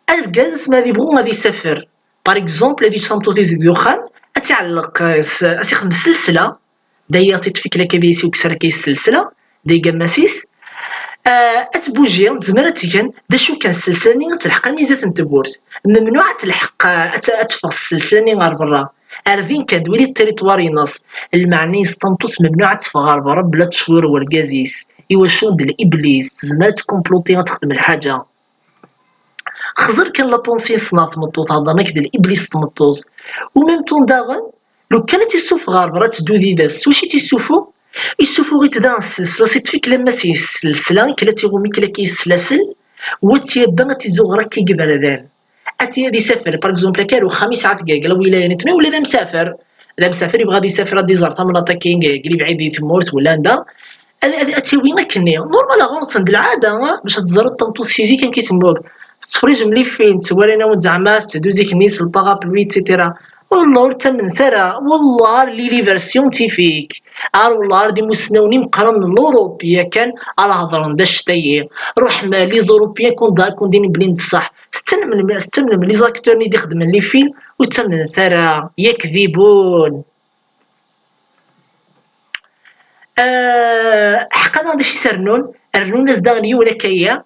Argaz asmi ad ibɣu ad isafer, par exemple, ad yečč tameṭṭut-is deg uxxam, ad tt-iɛelleq, eh, s, ad s-ixdem sselsla, d aya ad tt-id-tfek la K B C u kkes ara k-sselsla, d ay gammas-is, eh, ad tbuji, tezmer ad tgen, d acu kan sselsla-nni ad telḥeq armi zdat n tewwurt. Memnuɛ ad telḥeq, eh, ad t-, ad teffeɣ sselsla-nni ɣer berra. Ar din kan, d win i d territoire-ines. Lmeɛna-is tameṭṭut memnuɛ ad teffeɣ ɣer berra bla ttecwir n urgaz-is. Iwacu d l'iblis, tezmer ad tkumpluti ad texdem lḥaǧa. Xẓer kan la pensée-nsen ɣer tmeṭṭut, heddren-ak d l'iblis tmeṭṭut. U même temps daɣen, lukan ad tt-issufeɣ ɣer berra, ad teddu d yid-s, s wacu i tt-issufuɣ? Issufuɣ-itt daɣen s, s, s, tfik lamma s yeselsla, ikla tiɣumi, ikla ki yeslasel, u ad tt-yabba ad tt-izzuɣer akka i yiberdan. Ad tt-, ad isafer, par exemple, akka ar uxxam yesɛa tgagla, wila yani, ula d amsafer, d amsafer yebɣa ad isafer ad iẓer tamnaḍt akkin deg lebɛid di tmurt wala anda, ad, ad, ad tt-yawi akkenni. Normal ɣur-sen d lɛada, ah, bac ad teẓreḍ tameṭṭut si zik amek i temmug. Tettfrijem les films, ttwalin-awen zeɛma tetteddu zik-nni s le parapluie, et cetera. Wallah ur ttamnet ara, wallah ar les versions scientifiques, ar wallah ar d imussnawen imeqqranen n l'Europe, yakan, ara hedren d acetay-i. Ruḥem les Européens kun da, kun din belli n ṣṣeḥ. Tettamnem, tettamnem les acteurs-nni d-ixedmen les films, ur ttamnen ara, yak d ibun. Ah, ḥeqqa daɣen d acu i s-rennun? Rennun-as daɣen yiwen akka-ya,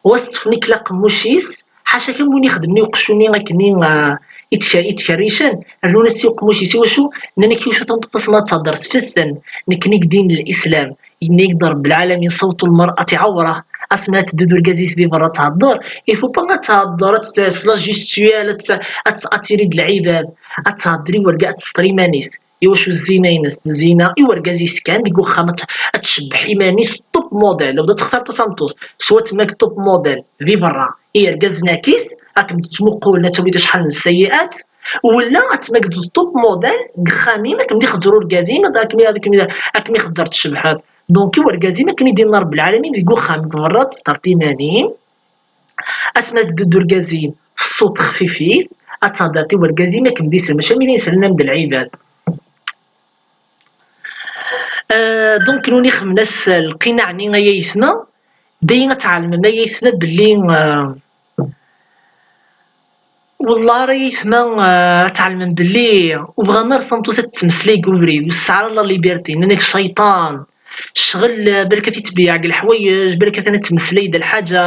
u as-ṭṭfen ikla aqemmuc-is, ḥaca kan win ixedmen i uqeccu-nni akkenni, ah, i ttke-, i ttkerricen, rennun-as i uqemmuc-is. Iwacu? Nnan-ak iwacu tameṭṭut asmi ad thedder tfetten, nekkni deg ddin n Lislam, yenna-yak-d Rebbi lɛalamin, صوت المرأة عورة. Asmi ad teddu d urgaz-is di berra ad thedder, il faut pas ad thedder, ad tt-, s la gestuelle, ad tt-, ad tt-, ad tili d lɛibad, ad thedder i urgaz, ad tesseṭer iman-is. Iwacu zzina-ines d zzina i urgaz-is kan deg uxxam, ad t-, ad tcebbeḥ iman-is top model. Lebda textar tameṭṭut, swa ad temmag top model di berra i yergazen akit, ad kem-d-ttmuqulen, ad tawid acḥal n ssayiat, wala ad temmag top model deg uxxam-im, ad kem-ixezzer urgaz-im, ad kem-, ad kem-, ad kem-ixezzer tcebḥeḍ. Donc i urgaz-im akken i d-inna Rebbi lɛalamin, deg uxxam, deg berra ad testart iman-im. Asmi ad teddu d urgaz-im, ṣṣut xfif-it, ad thedder i urgaz-im akken d isem, mačči am win yeslen am d lɛibad. Euh, donc, nuni xemmen-as lqinaɛ-nni ay ayetma, d ayen ad tɛelmem ay ayetma belli, euh, Wellah ara yetma, eh, ad tɛelmem belli ur bɣan ara tameṭṭut ad tettmeslay deg ubrid, ur tesɛi ara la liberté, nnan-ak cciṭan, ccɣel, eh, balak ad t-itbeɛ deg leḥwayeǧ, balak ad t-, ad tettmeslay d lḥaǧa.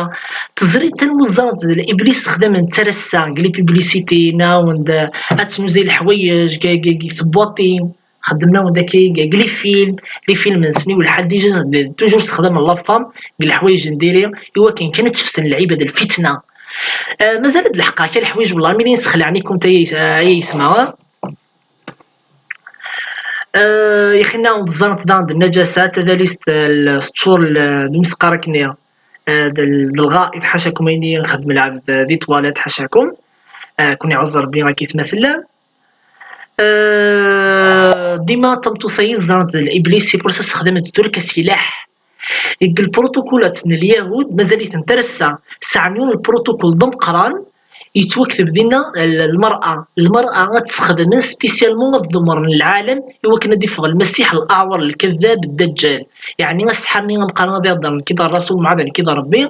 Teẓriḍ talmuẓẓart d l'iblis sexdamen-tt ar ass-a deg les publicités, nnan-awen-d, eh, ad tnuza leḥwayeǧ deg, deg, deg tebwaṭin. Xeddmen-awen-d akka deg les films, les films-nsen i lḥal déjà, toujours sexdamen la femme deg leḥwayeǧ n diri, i wakken kan ad tteften lɛibad, lfitna. Eh, mazal ad lḥeqeɣ kra leḥwayeǧ, wellah mi d-yessexlaɛen-ikum ay, ay aytma. Eh, ixinna ur ẓrant daɣen d nnajasa, d tadalist, eh, teččur l-, d imesqar akken, eh, d l-, d lɣaid, ḥacakum, ayen i nxeddem lɛebd, eh, di ṭwalat, ḥacakum. Eh, kun iɛuzz Rebbi, akka i tma tellam. Eh, dima tameṭṭut-agi ẓrant d l'iblis, c'est pour ça sexdament-d tura ka silaḥ. Deg lprutukulat n Lyahud, mazal-itent ar ass-a, sɛan yiwen lprutukul d ameqqran, yettwakteb dinna l-, lmer'a. Lmer'a ad tt-sxedmen spécialement ad demmren lɛalem i wakken ad d-iffeɣ Lmasiḥ, leɛwar, lkadab, ddaǧǧal. Yeɛni aseḥḥar-nni ameqqran ad iḍer nekk i d Ṛṛasul, mɛad nekk i d Ṛebbi.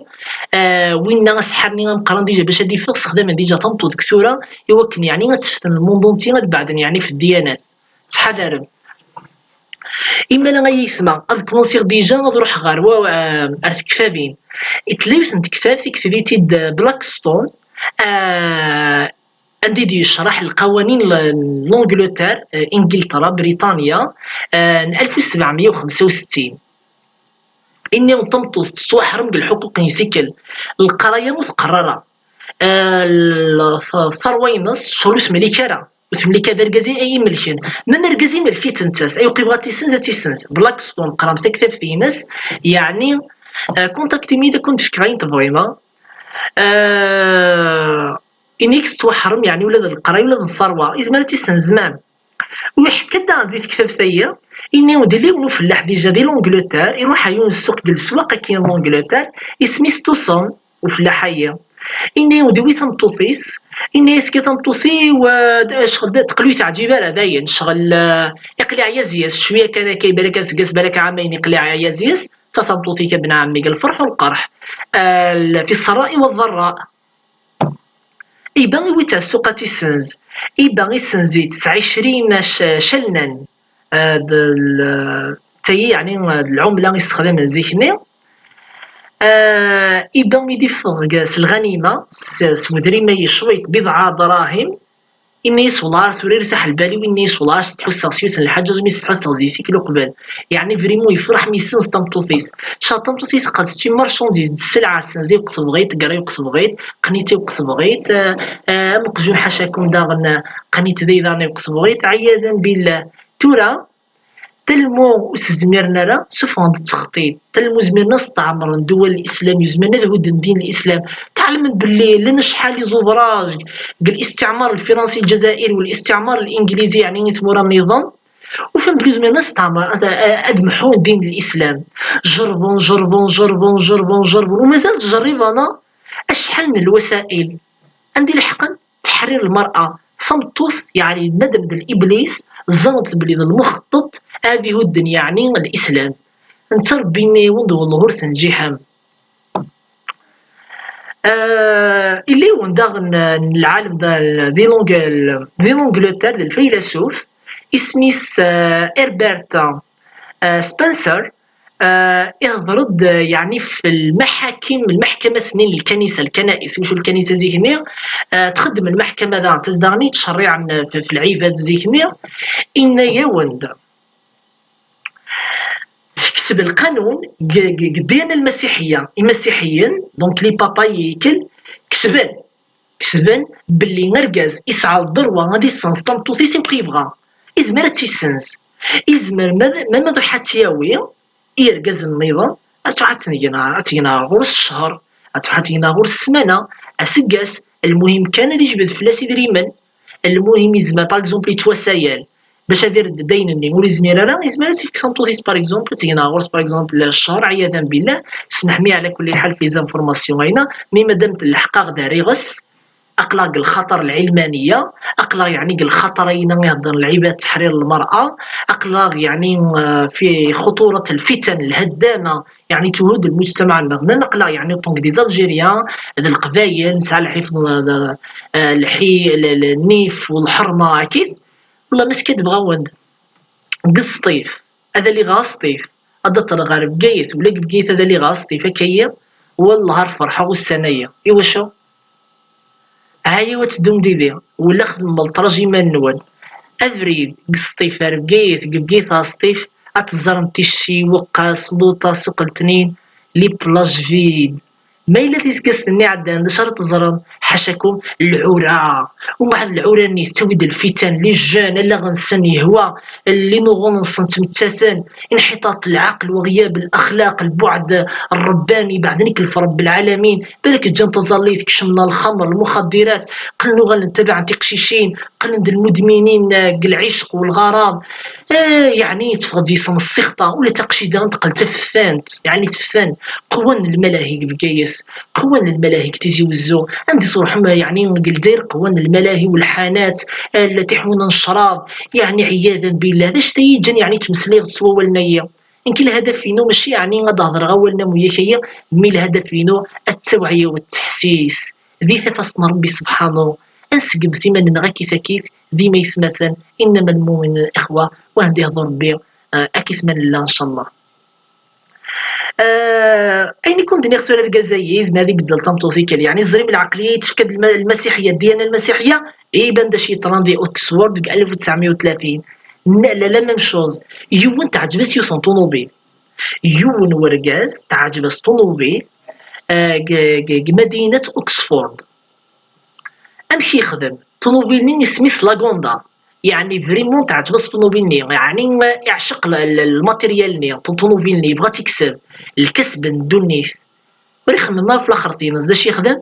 Eh, winna aseḥḥar-nni ameqqran déjà bac ad d-iffeɣ, sexdamen déjà tameṭṭut deg tura i wakken yeɛni ad tt-ften lmunḍ entier, ad beɛden yeɛni f ddyanat. Ttḥadarem. Imala ay aytma, ad kmansiɣ déjà ad ruḥeɣ ɣer wa-, eh, ar tektabin. Tella yiwet n tektabt i yekteb-itt-id, eh, Blackstone, eh, anda i d-yecreḥ lqawanin l-, n l'Angleterre, eh, Ingilterra, Britanya, eh, n alef u sebɛemya u xemsa u settin. Ini tameṭṭut tettwaḥrem deg lḥuquq-ines ikel. Leqraya ur tqerr ara. Eh, l-, t-, tarwa-ines ccɣel ur temlik ara. Ur temlik ara d argaz ay imelken. Même argaz imelk-itt nettat. Ay uqibɣ ad tt-issenz, ad tt-issenz. Blackstone, qramt taktabt-ines, yeɛni, eh, contactez-moi, ad kent-fkeɣ ayen tebɣim, ah. Eh, inik tettwaḥrem, yeɛni ula d leqraya, ula d tarwa. Izmer ad tt-issenz, même. U iḥekka-d daɣen di tektabt-agi, ini-awen-d yella yiwen ufellaḥ déjà di l'Angleterre, iruḥ ɣer yiwen n ssuq deg leswaq akkin n l'Angleterre, isem-is Toussaint, ufellaḥ-agi. Ini-awen-d iwi tameṭṭut-is, ini-as kan tameṭṭut-iw, eh, d-, ccɣel d-, teqqel ur teɛǧib ara dayen, ccɣel, eh, iqleɛ yazyas, cwiya kan akka, balak aseggas, balak ɛamayen iqleɛ yazyas, d ta tameṭṭut-ik a bna ɛemmi, deg lferḥ u lqerḥ, eh, fi ṣṣerra'i wa ḍḍerra'i. Iba iwi-tt ɣer ssuq ad tt-issenz. Iba issenz-itt s ɛecrin ac-, calnan, eh, d l-, d tayi, yeɛni, eh, d lɛumla i ssexdamen zik-nni. Eh, iba mi d-iffeɣ deg, s lɣanima, s, s wedrim-ayi cwiṭ, bidɛa drahim, ini-as: "Wellah ar tura i rtaḥ lbal-iw", ini-as, "Wellah ar s-tḥusseɣ s yiwet n lḥaǧa, mi s-tḥusseɣ zik-nni uqbel." Yeɛni vraiment yefreḥ mi yessenz tameṭṭut-is. Ca tameṭṭut-is teqqel d marchandise, d sselɛa, ssenz-iyi-tt tebɣiḍ, tegger-iyi-tt tebɣiḍ, qqen-itt-wi tebɣiḍ, eh, eh, am uqjun ḥacakum daɣen, eh, qqen-itt d ayḍan-iw tebɣiḍ, ɛiyadan billah. Tura, talmu ur s-zmiren ara, sufɣen-d ttexṭiṭ, talmu zmiren ad s-ṭɛemren ddwa n lislam, zemren ad hudden ddin n lislam. Tɛelmem belli llan acḥal iẓubraǧ deg, deg listiɛmar lfiransi Lǧazair u listiɛmar linglizi, yeɛni i tmura nniḍen. Ufan belli zemren ad s-ṭɛemren, ad, ad mḥun ddin n lislam. Jerben, jerben, jerben, jerben, jerben, u mazal ttjerriben acḥal n lwasail. Anda i leḥqen? Teḥrir lmer'a, tameṭṭut, yeɛni madam d l'iblis, ẓrant belli d lmuxeṭṭeṭ ad ihudden yeɛni lislam. Netta Rebbi yenna-yawen-d: "Wellah ur tenǧiḥem." Eh, illa yiwen daɣen, eh, n lɛalem da, di Long-, di l'Angleterre, d lfaylasuf, isem-is, eh, Herbert, eh, Spencer, eh, ihḍer-d, eh, yeɛni f lmaḥakim, lmeḥkamat-nni n lkanisa, lkanais, wacu lkanisa zik-nni, eh, txeddem lmeḥkama daɣen, d tas daɣen i yettcerriɛen f, f lɛibad zik-nni, inna-yawen-d: Tekteb lqanun g, g, g ddiyana lmasiḥiya, imasiḥiyen, donc les papas i ikel, ketben, ketben belli argaz isɛa ddṛwa ad issenz tameṭṭut-is i wi yebɣa. Izmer ad tt-issenz. Izmer ma d, ma, ma d uḥ ad tt-yawi i yergazen nniḍen, ad truḥ ad tt-tgen, ad tgen ɣur-s ccher, ad truḥ ad tgen ɣur-s ssmana, aseggas, lmuhim kan ad ijbed fell-as idrimen. Lmuhim izmer, par exemple, yettwasayal. Bac ad iredd ayen-nni ur izmir ara, izmer ad s-ifk tameṭṭut-is, par exemple, ad tgen ɣur-s, par exemple, ccher, ɛiyadan billah, smeḥ-iyi ɛla kulli ḥal f les informations ayna, mi madam tleḥq-aɣ-d ar iɣes, aql-aɣ deg lxaṭer lɛilmaniya, aql-aɣ yeɛni deg lxaṭer ayen i heddren lɛibad, teḥrir lmer'a, aql-aɣ yeɛni, eh, fi xuṭurat lfitan lheddamat, yeɛni tuhud lmujtamaɛ-nneɣ, même aql-aɣ yeɛni en tant que des Algériens, d Leqbayel, nesɛa lḥif, eh, lḥi-, l-, l-, nnif u lḥerma, akid. Wellah ma skadbeɣ-awen-d. Deg Sṭif, ad aliɣ ɣer Sṭif, ad d-ṭṭreɣ ɣer Bgayet, ula deg Bgayet ad aliɣ ɣer Sṭif, akka-yi, wellah ar ferḥeɣ ussan-agi. Iwacu? Ɛyiɣ ad teddum didi, wala xedmem lṭraj iman-nwen. Abrid deg Sṭif ar Bgayet, deg Bgayet ɣer Sṭif, ad teẓrem Ticci, Weqqas, Luṭa, Suq n Letnin, les plages vides. Ma yella tiseggasen-nni iɛeddan, d acu ara teẓrem? Ḥacakum, lɛura. Umbeɛd lɛura-nni tettawi-d lfitan, les jeunes, allaɣ-nsen yehwa, les neurones-nsen ttmettaten, inḥiṭaṭ lɛaqel wa ɣyab laxlaq, lbuɛd rrebbani, ibeɛden-ik ɣef Rebbi lɛalamin, balak ǧǧan taẓallit, kecmen ɣer lxemr, lmuxaddirat, qqlen uɣalen ttabaɛen tiqcicin, qqlen d lmudminin, eh, deg lɛicq u lɣaram. Eh, yeɛni teffeɣ-d deg-sen ssixṭa, ula d taqcict daɣen teqqel d tafettant, yeɛni teftan. Qwan lmalahi deg Bgayet, qwan lmalahi deg Tizi Wezzu, anda i truḥem, yeɛni deg Lezzayer qwan lmalahi u lḥanat, eh, tiḥuna n ccrab, yeɛni ɛiyadan billah, d acu-t-ayi yeǧǧan yeɛni ttmeslayeɣ s wawalen-ayi. Nekk lhadaf-inu mačči yeɛni ad d-hedreɣ awalen am wiyak-ayi, mi lhadaf-inu ad tawɛiya u tteḥsis di tafat n Rebbi subḥanu, ad nseggmet iman-nneɣ akkit-akkit d imaytmaten, innama lmuminun ixwa, wa ad ihder Rebbi, eh, akkit ma nella, ncallah. Eh, ayen i kun-d-nniɣ tura, argaz-ayi yezmer ad ibeddel tameṭṭut-ik, yeɛni ẓrim lɛeqliya i d-tefka lma-, lmasiḥiya, ddiyana lmasiḥiya, iban d acu yeḍran di Oxford deg alef u tesɛemya u tlatin. N-, la, la même chose. Yiwen teɛǧeb-as yiwet n ṭunubil. Yiwen wergaz teɛǧeb-as ṭunubil, eh, g-, g-, g-, madinat Oxford. Amek yexdem? Ṭunubil-nni isem-is Lagonda. Yeɛni vraiment teɛǧeb-as ṭunubil-nni. Yeɛni, eh, iɛceq l-, l-, lmateryal-nni, ṭu-, ṭunubil-nni, yebɣa ad tt-ikseb. Lkasb n ddunit. Ur ixemmem ara ɣef laxert-ines. D acu yexdem?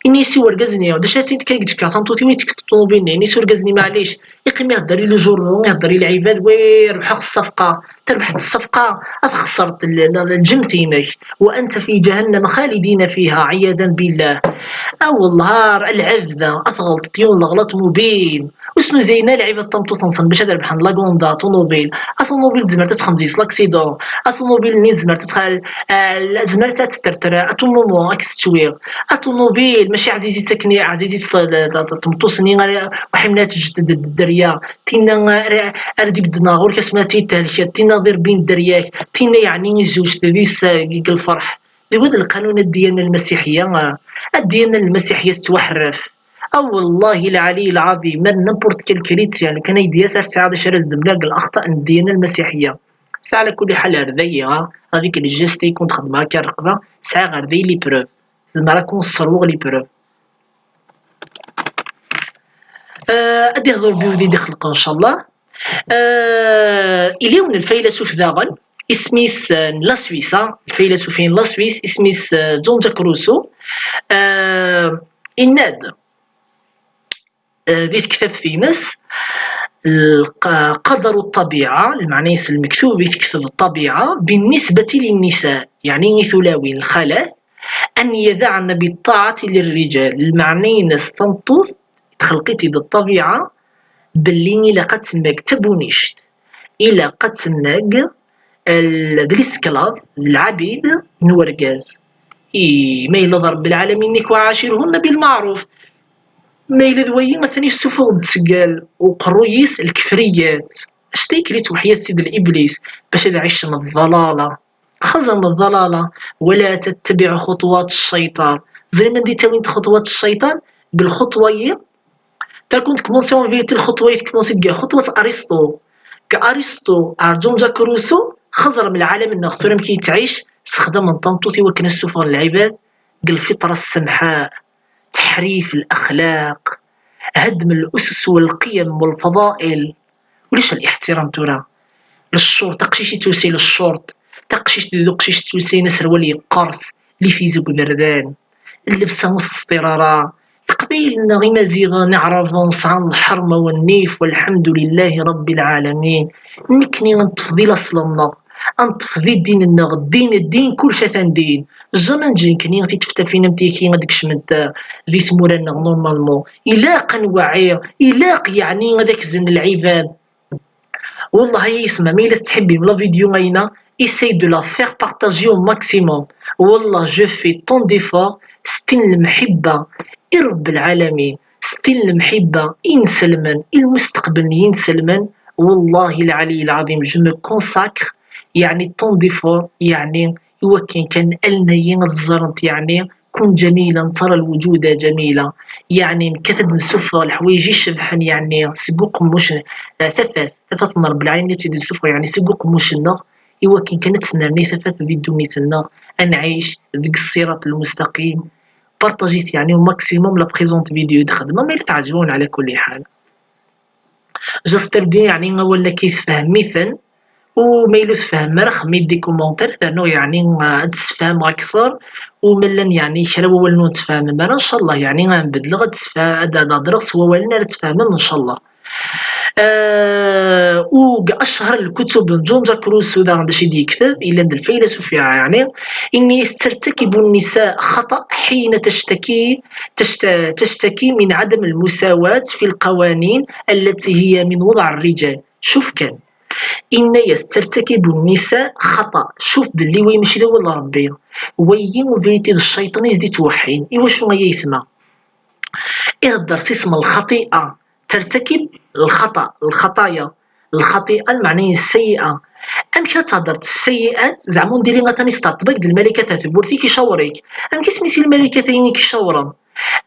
Ini-as i urgaz-nni, d acu ad tt-id-, kan i k-d-fkeɣ tameṭṭut-iw i tekkeḍ ṭunubil-nni? Ini-as i urgaz-nni, maɛlic, iqqim ihedder i les journaux, ihedder i lɛibad, wi rebḥeɣ ṣṣafqa. Terbeḥ-d ṣṣafqa, ad txeṣreḍ l-, l-, lǧennet-inek. Wa anta fi ǧahannama xalidina fiha, ɛiyadan billah. A wellah, a lɛebd, ad tɣelṭeḍ yiwen leɣlaṭ mubin. Ur snuzayen ara lɛibad tameṭṭut-nsen bac ad rebḥen Lagonda, ṭunubil. A ṭunubil tzemert ad texdem deg-s laksidan. A ṭunubil-nni tzemert ad txal-, eh, tzemert ad tterter, a ṭumumu, ad k-tettwiɣ. A ṭunubil, mačči ɛzizit akken i ɛzizit t-, t-, t-, tmeṭṭut-nni ara ur ḥemmlen ad teǧǧ d-, d-, dderya. Tinna ara, ara d-ibedden ɣur-k asmi ara tt-id-thelkeḍ. Tinna d irebbi n dderya-k. Tinna yeɛni izewǧ deg-s, eh, deg lferḥ. D wa d lqanun a ddiyana lmasiḥiya, a ddiyana lmasiḥiya tettwaḥerref. A wallahi lɛali lɛaḍim, ma d n'importe quel chrétien, kan ay d-yas ar sɛiɣ d acu ara s-d-mleɣ deg laxṭa n ddiyana lmasiḥiya. Sa ɛla kulli ḥal ar dayi, ha, avec les gestes i kun-xedmeɣ akka rreqba, sɛiɣ ar dayi les preuves. Zemreɣ ad kun-sserwuɣ les preuves. Eh, ad ihḍer Rebbi wid i d-ixelqen, ncallah. Eh, ila yiwen n lfaylasuf daɣen, isem-is, eh, n la Suisse, ah, lfaylasuf-in n la Suisse, isem-is, eh, Jean-Jacques Rousseau. Eh, inna-d, eh, di tektabt-ines, الق-، قدر الطبيعة, lmeɛna-is lmektub i tekteb ṭṭabiɛa, بالنسبة للنساء, yeɛni i tulawin, lxalat, أن يدعن بالطاعة للرجال, lmeɛna-ines tameṭṭut, txelq-itt-id ṭṭabiɛa, belli ilaq ad temmag d tabunict, ilaq ad temmag l-, d lesklav, d lɛabid n urgaz. I ma yella d Rebbi lɛalamin-ik, وعاشرهن بالمعروف. Ma yella d wayi, atan yessufeɣ-d seg uqerruy-is lkefriyat. Acta ikker-itt weḥya-s-id Iblis, bac ad ɛicen ḍḍalala. Xaẓem ḍḍalala, ولا تتبعوا خطوات الشيطان. Ẓrim anda i ttawint xuṭwat cciṭan? Deg lxuṭwa-yi, ta كنت كومونسي اون فيريتي الخطوة-yi تكومونسي deg xuṭwat Aristo. Deg Aristo, ar Jean-Jacques Rousseau, xeẓrem lɛalam-nneɣ tura amek i yettɛic, sexdamen tameṭṭut i wakken ad ssufɣen lɛibad deg lfiṭra ssemḥa, تحريف الأخلاق, هدم الأسس والقيم والفضائل. Ulac الاحترام tura. Leccuṛ, taqcict i ttewsilen leccuṛ, taqcict d uqcic ttewsilen aserwal yeqqers, les fusils deg iberdan, llebsa ur tettseṭṭir ara. Leqbayel-nneɣ, Imaziɣen, Iɛraben, sɛan lḥerma u nnif, والحمد لله رب العالمين. Nekni neṭṭef di laṣel-nneɣ, Ad neṭṭef di ddin-nneɣ, ddin, ddin, kullec atan din. Jamais neǧǧ nekkni tiṭeftafin am tiki ad kecment, eh, di tmura-nneɣ normalement. Ilaq ad nweɛi, ilaq yeɛni ad akzen lɛibad. Wallah ay aytma, ma yella tettḥibbim la vidéo ayna, essaye de la faire partager au maximum. Wallah, je fais tant d'efforts, s tin lemḥibba i Rebbi lɛalamin, s tin lemḥibba i inselmen, i lmusteqbel n yinselmen. Wallahi lɛali lɛaḍim, je me consacre, yeɛni tant d'efforts, yeɛni i wakken kan allen-ayi ad ẓrent, yeɛni كن جميلا ترى الوجود جميلا. Yeɛni nekkat ad d-nsuffeɣ leḥwayeǧ icebḥen, yeɛni seg uqemmuc, eh, tafat, tafat n Rebbi lɛalamin ad tt-id-nsuffeɣ, yeɛni seg uqemmuc-nneɣ, i wakken kan ad tennerni tafat di ddunit-nneɣ, ad nɛic deg ṣṣirat lmustaqim. Partagit yeɛni au maximum la présente vidéo i d-xedmeɣ, ma yella teɛǧeb-awen ɛla kulli ḥal. J'espère bien yeɛni awalen-agi tfehmem-iten, u ma yella ur tfehmem ara, xemmem-iyi-d di commentaire, ad rnuɣ yeɛni, ah, ad d-sfehmeɣ akteṛ, u ma llan yeɛni kra wawalen ur tfehmem ara, ncallah yeɛni ad n-beddleɣ, ad d-sfe-, ad, ad hedṛeɣ s wawalen ara tfehmem, ncallah. Ah, u deg أشهر الكتب n Jean-Jacques Rousseau daɣen d acu i d-yekteb, yellan d lfaylasuf yeɛni, إني ترتكب النساء خطأ حين تشتكي، تشت-، تشتكي من عدم المساواة في القوانين التي هي من وضع الرجال. Cuf kan. Yenna-yas ترتكب النساء خطأ. Cuf belli wayi mačči d awal n Rebbi. Wayi ubrid d cciṭan i s-d-ittweḥḥin. Iwacu ay aytma? Ihedder s isem lxaṭi'a. ترتكب الخطأ، الخطايا. Lxaṭi'a lmeɛna-ines sseyyi'a. Amek ad thedreḍ s sseyyi'at? Zeɛma ur diri atan isteɛṭeb-ak-d lmalakat ar tewwurt-ik, icawer-ik. Amek isem-is i lmalakat-ayi i k-icawren?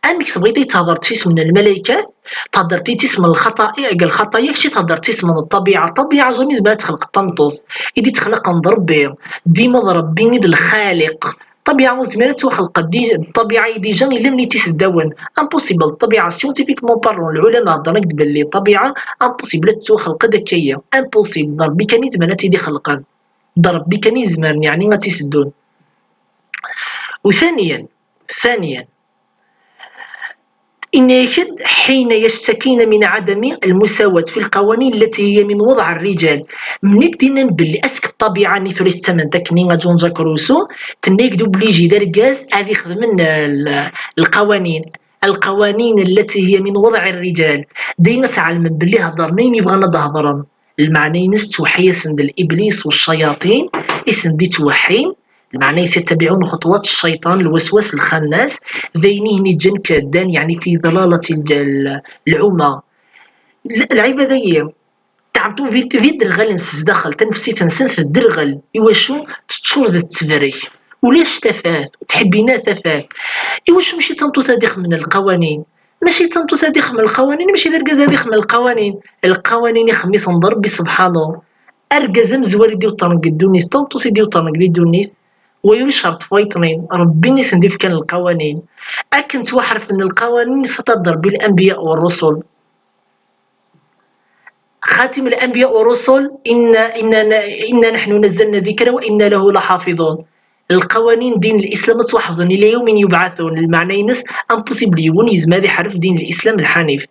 Amek tebɣiḍ ad thedreḍ s isem n lmalaykat, thedreḍ-d s isem n lxaṭa'i, deg lxaṭa'i, kečč thedreḍ s isem n ṭṭabiɛa. Ṭṭabiɛa jamais tezmer ad texleq tameṭṭut, i d-ittxlaqen d Rebbi. Dima d Rebbi i d lxaliq. Ṭṭabiɛa ur tezmir ad twexleq, di ṭṭabiɛa i déjà yella mnit iseddawen. Impossible, ṭṭabiɛa scientifiquement parlant, lɛulama heddren-ak-d belli ṭṭabiɛa impossible ad tettwaxleq d akka-yi. Impossible, d Rebbi kan i yezmren ad tt-id-ixelqen. D Rebbi kan i yezmren, yeɛni ad tt-iseddun. U ثانيا، ثانيا، yenna-yak-d حين يشتكين من عدم المساواة في القوانين التي هي من وضع الرجال. Mnit d-yennan belli est-ce que ṭṭabiɛa-nni tura i s-ttamen takni a Jean-Jacques Rousseau, tenna-yak-d obligé d argaz ad ixdem, eh, l-, القوانين، القوانين التي هي من وضع الرجال. Din ad tɛelmem belli heddren ayen i bɣan ad d-hedren. Lmeɛna-ines ttweḥḥi-yasen-d Iblis u ccayaṭin, i sen-d-ittweḥḥin, lmeɛna-is يتبعون خطوات الشيطان الوسواس الخناس, d ayen i hen-iǧǧan k-, ddan, yeɛni, في ضلالة الج-, ال-, العمى. L-, lɛibad-agi, tɛemṭum di, di dderɣalen s zdaxel, tanefsit-nsen tedderɣel. Iwacu? Teččur d ttberrek. Ulac tafat, ur ttḥibbin ara tafat. Iwacu mačči d tameṭṭut ad ixemmen lqawanin? Mačči d tameṭṭut ad ixemmen lqawanin, mačči d argaz ad ixemmen lqawanin. Lqawanin ixemmiten d Rebbi sebḥanu. Argaz amezwaru i d-iweṭṭren deg ddunit, tameṭṭut i d-iweṭṭren deg ddunit, wa ur icerṭef wa yeṭṭnin, Rebbi i sen-d-ifkan lqawanin. Akken ttwaḥerfen lqawanin, iṣaṭa-d Rebbi الأنبياء والرسل. خاتم الأنبياء والرسل، إنا، إنا، إنا نحن نزلنا الذكر وإنا له لحافظون. Lqawanin n din Lislam ad ttwaḥefḍen ila yawmi yubɛathun, lmeɛna-ines impossible yiwen yezmer ad iḥerref din Lislam lḥanif.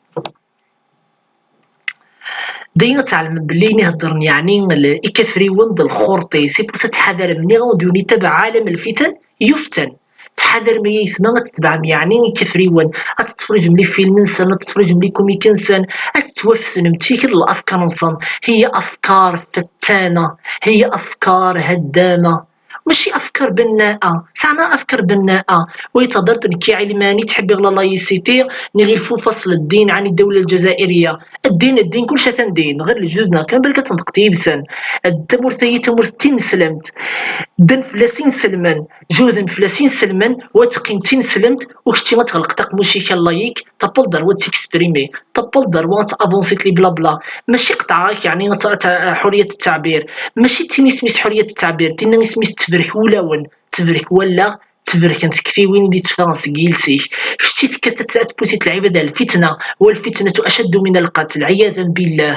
D ayen ad tɛelmem belli ayen i heddren yeɛni l-, ikafriwen d lxurṭi, c'est pour ça ttḥadarem, nniɣ-awen-d, ur yettabaɛ عالم الفتن يفتن. Ttḥadarem ay aytma ad tetbeɛem yeɛni ikafriwen, ad tettfriǧem les films-nsen, ad tettfriǧem les comics-nsen, ad tettwafetnem ttiki d lafkar-nsen. هي أفكار فتانة، هي أفكار هدامة. Mačči afkar bennaa, sɛan afkar bennaa. Wa yettehder-d nekki ɛilman, ttḥibbiɣ la laïcité, neɣ il faut فصل الدين عن الدولة الجزائرية. Ddin, ddin, kullec atan din, ɣer lejdud-nneɣ kan balak ad tenṭeqeḍ yid-sen. Tamurt-agi d tamurt d tineslemt. Ddan fell-as inselmen, jehden fell-as inselmen, wa teqqim d tineslemt, u kečči ad tɣelqeḍ aqemmuc-ik a laïc, tapal d rwa ad t'exprimer, tapal d rwa ad t'avanceḍ les blabla. Mačči qeṭɛeɣ-ak yeɛni ad t-, ad t-, ḥuriyat ttaɛbir. Mačči d tin isem-is ḥuriyat ttaɛbir, tinna isem-is ttebrek wulawen, ttebrek wallaɣ, ttebrken tektiwin i d-itteffɣen seg yiles-ik. Kečči tekkat ad t-, ad tpusit lɛibad ar lfitna, والفتنة أشد من القتل، عياذا بالله.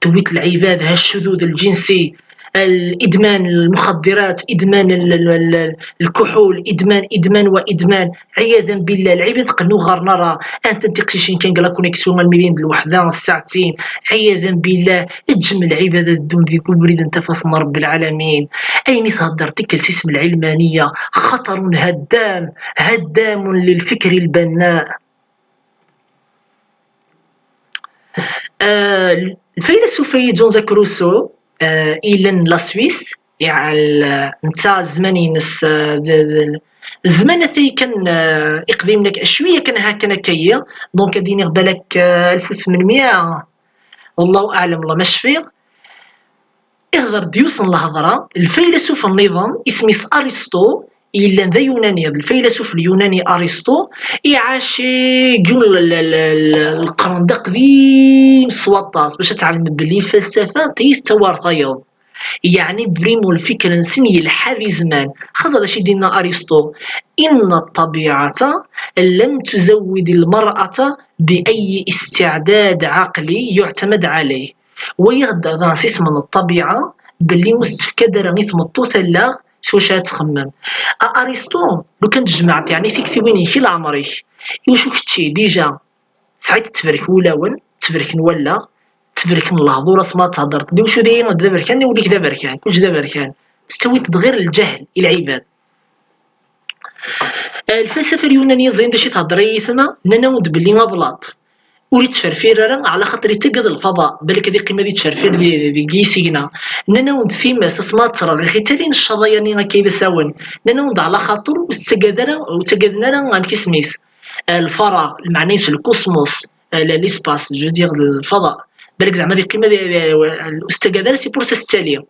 Tewwi-t lɛibad ha ccudud lǧinsi, الإدمان المخدرات، إدمان ال-، ال-، ال-، الكحول، إدمان، إدمان وإدمان. عياذا بالله، العباد قنو غار نرى. أنت تقشيشين كان قال كونيكسيون الميلين الوحدة الساعتين. عياذا بالله، اجم العباد الدون ذي كل بريد انت فاثنا رب العالمين. أين تهدر تكل سيسم العلمانية؟ خطر هدام، هدام للفكر البناء. آه، الفيلسوف جون جاك روسو، آه، إيلان لا سويس، يعل-، نتا الزمان ينس، آه، د-، د-، الزمان ثي كان، آه، يقدم لك شوية كان هكا كيا، دونك ديني بالك، آه، ألف وثمنمية، والله أعلم، الله ما شفيغ. يهضر ديوث الهضرة، الفيلسوف النظام اسميس أرسطو، يلان ذا يوناني، الفيلسوف اليوناني أرسطو، يعاش يقول ال-، ال-، ال-، القرن دا قديم سواطاس باش تعلم بلي الفلسفة تيس توار ثيض. يعني بريمو الفكر نسن يلحى ذي زمان. خاصة شي دينا أرسطو، إن الطبيعة لم تزود المرأة بأي استعداد عقلي يعتمد عليه. ويغدا ذا سيس من الطبيعة باللي مستفكد راه غير تمطو ثلا سوا شا تخمم. أ-، أرسطو لو كان تجمعت يعني فيك ثويني كي لعمرك، إيوا شو كتشي ديجا سعيد تبرك ولاون، تبرك نولا، تبرك نلهض وراس ما تهضر. دي وشو دي ما دابر كان يولي كذا بركان، كلش ذا بركان. استويت بغير الجهل العباد. الفلسفة اليونانية زين باش تهضر يثما، نناود بلي غبلاط. ور يتفرفير راه على خاطر يتقد الفضاء، بالك هذه قيمة دي تفرفير دي، دي، دي سينا. نناود في ماس اسمها ترى غير تالي الشظايا ني كيدا ساون. نناود على خاطر وتقد راه، وتقدنا راه عن كي سميث. الفراغ، المعنى الكوسموس، آه، ل-، ليسباس، جو دير الفضاء. بالك زعما دي قيمة دي، دي، دي، تقد راه سي بور سا ستاليا.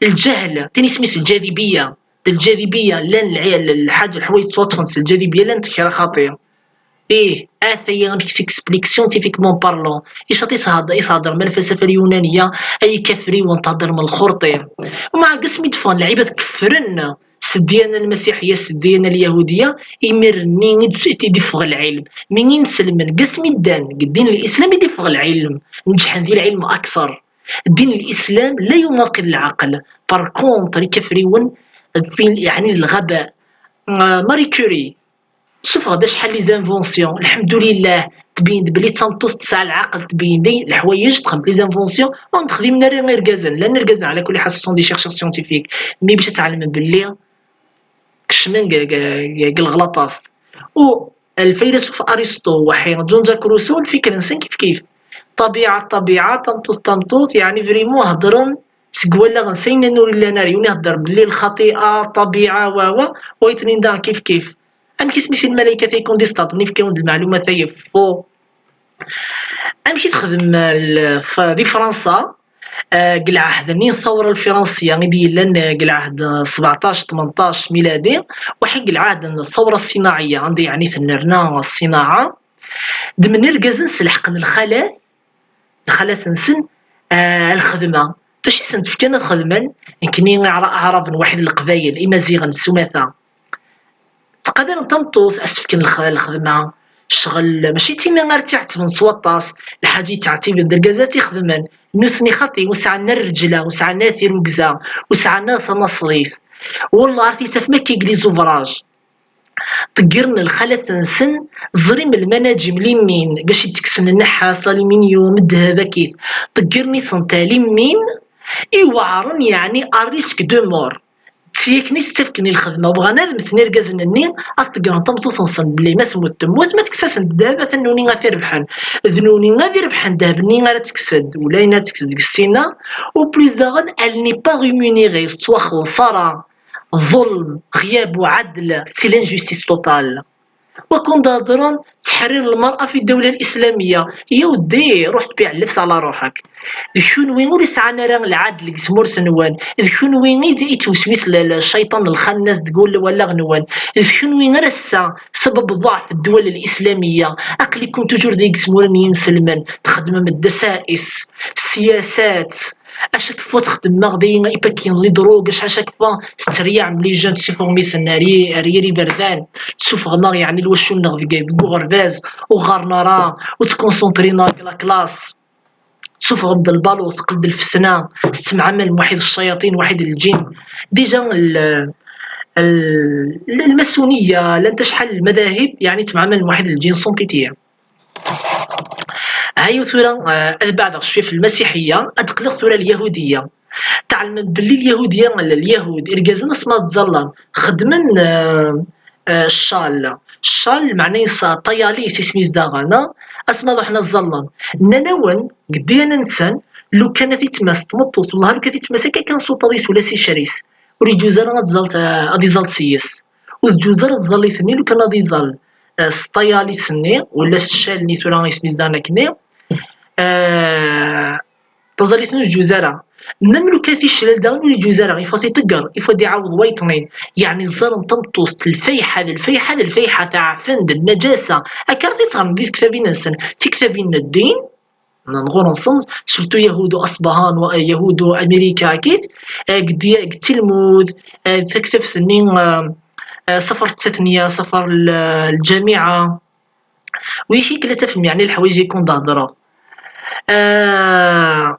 الجهل، تاني سميت الجاذبية. الجاذبية، لان العيال، الحاجة، الحوايج توطفن، الجاذبية لان تكرا خاطية. إيه، أثيا أمك تكسبليك سيونتيفيكمون بارلون. إيش أتي تهضر، إيه تهضر من الفلسفة اليونانية، أي كفري وانتهضر من الخرطي. ومع قسم يدفن العباد كفرن، سدينا المسيحية، سدينا اليهودية، إمرني نتسيتي دي فغ العلم. من ينسلمن قسم الدان، الدين الإسلامي دي فغ العلم. نجحن ذي العلم أكثر. دين الإسلام لا يناقض العقل. بار كونتر، يكفريون في، يعني، الغباء. آه، ماري كوري، شوف غدا شحال لي زانفونسيون، الحمد لله، تبين بلي تنطوس تسع العقل، تبين دي الحوايج، تخمت لي زانفونسيون، اون تخدم ناري غير ركازن، لان ركازن على كل حال سون دي شيرشور سيونتيفيك، مي باش تعلم بلي كشمن كا-، كا-، كا الغلطات. و الفيلسوف ارسطو وحي جون جاك روسو الفكر نسن كيف كيف. طبيعة، طبيعة، تمطوط، تمطوط، يعني فريمون هضرن سكوالا غنسين نور لنا ريوني هضر بلي الخطيئة، طبيعة، و، و، ويتنين دان كيف كيف. أم كيس ميسي الملائكة تيكون دي ستاب، نيف كيون المعلومة تيفو. أم كي تخدم ال-، ف-، دي فرنسا، آه، قلعة هذا نين الثورة الفرنسية، غادي يلان، آه، قلعة هذا سبعتاش، تمنتاش ميلادي، وحق قلعة هذا الثورة الصناعية، عندي يعني ثنرنا الصناعة. د من ركزن سلحقن الخلاث، الخلاث نسن، آه، الخدمة. تشي سنت فكان خدمن، يمكن عرب واحد القبايل، إمازيغن، السماثة. تقدر أن تمطوث أسفكن الخ-، الخدمة، الشغل، ماشي تينا غير تعتبن سواطاس، الحاجة تعتبن دركازات يخدمن، نثني خطي، وسعنا الرجلة، وسعنا ثيروكزا، وسعنا ثنصريف. والله عرفتي تفمك يقلي زوفراج. طقرن الخلات نسن، زريم المناجم ليمين، قاش يتكسن النحاس، الألمنيوم، الذهب، أكيد. طقرني ثنتا ليمين، إيوعرن يعني أريسك دو مور. تيكني ستفكني الخدمة، وبغا نادم ثني ركازن النين، أطقرن تمطوط نسن بلي ما تموت تموت، ما تكساسن الذهب، أثنوني غا تربحن. ذنوني غا تربحن، ذهب ني غا تكسد، ولا ينا تكسد ديك السنة، وبليز داغن، أل ني با ريمونيري، تواخلص راه. ظلم، غياب وعدل، سي لانجوستيس توتال. وكون تهضرون تحرير المرأة في الدولة الإسلامية، يا ودي روح تبيع اللبس على روحك. ذ كنوي ور يسعان راه العدل ديك تمورت نوان، ذ كنوي غير يتوسويس ل-، ل-، الشيطان الخناس تقول ولا غنوان، ذ كنوي غير السا سبب ضعف الدول الإسلامية. أقلكم توجور ديك تمورن ينسلمن، تخدم من الدسائس، السياسات، اشاك فوا تخدم ماغدي ايباكين لي دروغ، اش اشاك فوا ستريع ملي جون تسيفورميثن ري-، ريري بردان، تسوفغ ناغ يعني الوشو ناغ ديك ديك غرباز، وغارنا راه، وتكونسونطرينا ديك لا كلاس. Sufɣem-d lbaluṭ, teqqel-d lfetna, tettemɛamalem waḥid الشياطين, waḥid الجن. Déjà, ال-, ال-, الماسونية, llant acḥal المذاهب, يعني, tettemɛamalem waḥid الجن sans pitié. هاي ثورة، آه، أتبع ذا شوية في المسيحية، أدقلق ثورة اليهودية. تعلم باللي اليهودية، اليهود، إرجازنا اسمها تزلم. خدمن، آه، آه، الشال. الشال معناه يسا طياليس اسمي زداغانا. اسمها ضحنا الزلم. ننون، قدينا نسان، لو كان في تماس تمطوط، والله لو كان في تماس، كان صوت ريس ولا سي شريس. وريجوز أنا تزلت، آه، أدي زلت سيس. وتجوز أنا تزلت ني لو كان أدي زل. آه، سطياليس ني، ولا الشال ني ثورة اسمي زدانا كني. آه، تزلت ني تجوز أنا. Même لو كان في الشلال داون ولي جوز أنا، يفوت يتقر، يفوت يعاود ويطنين. يعني الظلم تمطوس، الفيحة، الفيحة، الفيحة تاع فند، النجاسة. أكرتي تغم دي كتابين نسن، في كتابين الدين، نغور نصن، surtout يهود أصبهان ويهود أمريكا أكيد. آه، قد ي-، قد تلمود، آه، تكتب سنين، آه، آه، سفر التثنية، سفر ال-، الجامعة. ويشي كلا تفهم يعني الحوايج يكون تهضروا. آه،